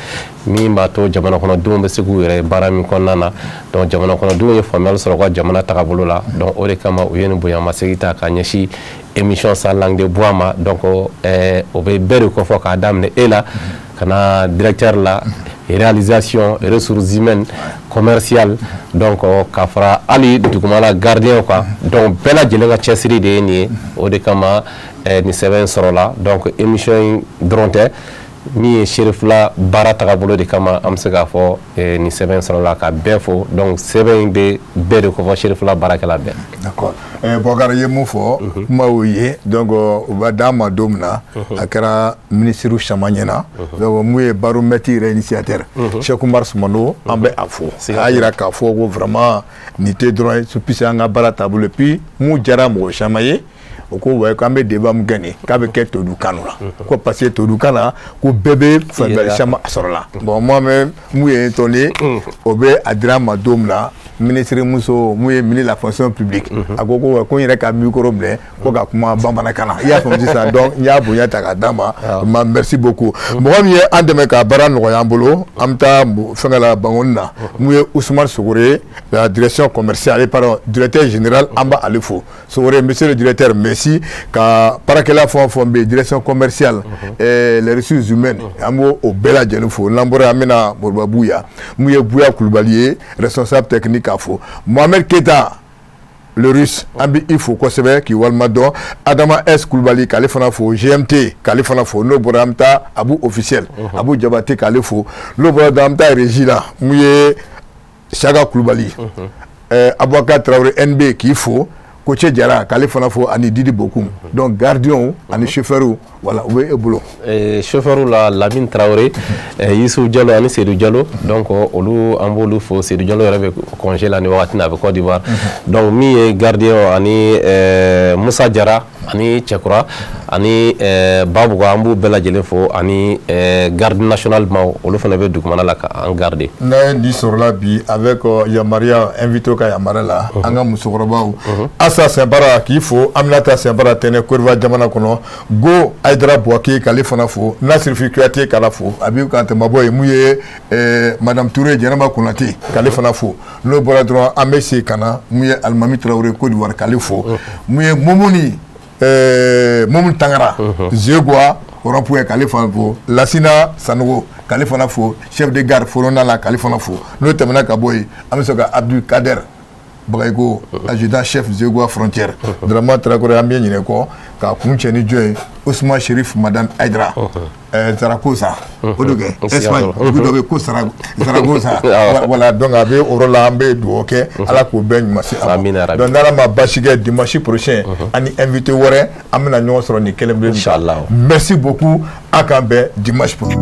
min b'a to jamana kɔnɔdenw bɛ se k'u yɛrɛ baara min kɔnɔna na. Donc jamana kɔnɔdenw ye faamuyali sɔrɔ u ka jamana tagabolo la. Donc o de kama u ye nin bonyamasegin ta ka ɲɛsin émission Sans langue de bois ma. Donc o bɛ bɛɛ de kɔfɔ, k'a daminɛ e la ka na directeur la, réalisation, ressources humaines, commerciales, donc ka fara hali dugumala gardien kan. Donc bɛɛ lajɛlen ka cɛsiri de ye nin ye. O de kama nin sɛbɛn sɔrɔla. Donc émission in dɔrɔn tɛ, min ye Cherifla baara tagabolo de kama an bɛ se k'a fɔ nin sɛbɛn sɔrɔla, ka bɛɛ fo. Donc sɛbɛn in bɛ bɛɛ de kofɔ, Cherifla baarakɛla bɛɛ. D'accord. Boubacar, i ye mun fɔ, kuma y'o ye. Donc u b'a d'an ma don min na, a kɛra ministre caman ɲɛna. Donc mun ye baromètre yɛrɛ initiateur, Cheikh Oumar Soumano, an bɛ a fo. A y'a yira k'a fɔ ko vraiment nin tɛ dɔrɔn ye, puisque an ka baara taabolo. Et puis mun diyara mɔgɔ caman ye, o ko wa k'an bɛ débat min kɛ nin, k'a bɛ kɛ todukan la, ko parce que todukan na, ko bɛɛ bɛ faamuyali caman sɔrɔ la. Bon, moi même, mun ye étonné, o bɛ a dira n ma don min na, ministre muso mun ye ministre de la fonction publique, a ko ko ko n yɛrɛ ka micro minɛ ko ka kuma bamanankan na. I y'a faamu sisan. Donc n y'a bonya ta k'a d'a ma. Ma merci beaucoup. Mɔgɔ min ye an dɛmɛ ka baara nɔgɔya an bolo, an bɛ taa fɛnkɛ la Bangoni na, mun ye Ousmane Sogore, la direction commerciale, pardon, directeur général, an b'ale fo. Sogore, monsieur le directeur, merci. Ka baarakɛla fɛn o fɛn bɛ yen, direction commerciale, les ressources humaines, an b'o o bɛɛ lajɛlen fo. N'an bɔra yen, an bɛna Moriba Buya, mun ye Buya Kulubali ye, responsable technique, k'a fo. Mohamed Keita le Russe, an bɛ i fo kosɛbɛ k'i walima dɔn. Adama S Kulubali, k'ale fana fo. GMT, k'ale fana fo. N'o bɔra, an bɛ taa Abu officiel, Abu Jabate, k'ale fo. N'o bɔra, an bɛ taa régie la, mun ye Saka Kulubali, Abubakar Traoré NB, k'i fo. Koce Jara, k'ale fana fo, ani Didi Bokum. Donc gardien ani chauffeur, voilà, u bɛ e bolo. Chauffeur la, Lamine Traoré, Youssouf Diallo ani Seydou Diallo. Donc olu, an b'olu fo. Seydou Diallo yɛrɛ bɛ congé la nin wagati in na, a bɛ Côte d'Ivoire. Donc min ye gardien ani Musa Jara ani Cɛkura ani Babuga, an b'u bɛɛ lajɛlen fo, ani garde national maaw, olu fana bɛ dugumana la k'an garder. N'a ye nin sɔrɔla bi avec yamaruya invité ka yamaruya la, an ka musokɔrɔbaw, Asa Sɛnpara, k'i fo. Aminata Sɛnpara tɛnɛ Côte d'Ivoire jamana kɔnɔ, Go Aïdara Bouaké, k'ale fana fo. Nasirifi Kuyate, k'ala fo. A b'i kan tɛmɛ bɔ yen, mun ye Madame Touré Jɛnɛba Konate, k'ale fana fo. N'o bɔra dɔrɔn, an bɛ segin ka na mun ye Alimami Traoré Côte d'Ivoire, k'ale fo. Mun ye Mumuni Mumu Tangara Zegua rond-point, k'ale fana fo. Lasina Sanogo, k'ale fana fo. Chef de gare Forona la, k'ale fana fo. N'o tɛmɛna ka bɔ yen, an bɛ sɔrɔ ka Abdul Kader Bagayiko, adjudant chef Zegua frontière, Dramane Traoré, an bɛ ɲinɛ kɔ k'a kun cɛ ni jɔn ye, Ousmane Chérif Madame Aïdara, Zaragoza, o de kɛ Espagne, dugu dɔ bɛ yen ko Zaragoza, voilà. Donc a bɛ o yɔrɔ la, an bɛ dugawu kɛ Ala k'o bɛɛ ɲuman se a ma. Donc n'Ala ma baasi kɛ, dimanche prochain, ani invité wɛrɛ, an bɛna ɲɔgɔn sɔrɔ nin kelen kelen. Inchallah. Merci beaucoup, a k'an bɛn dimanche prochain.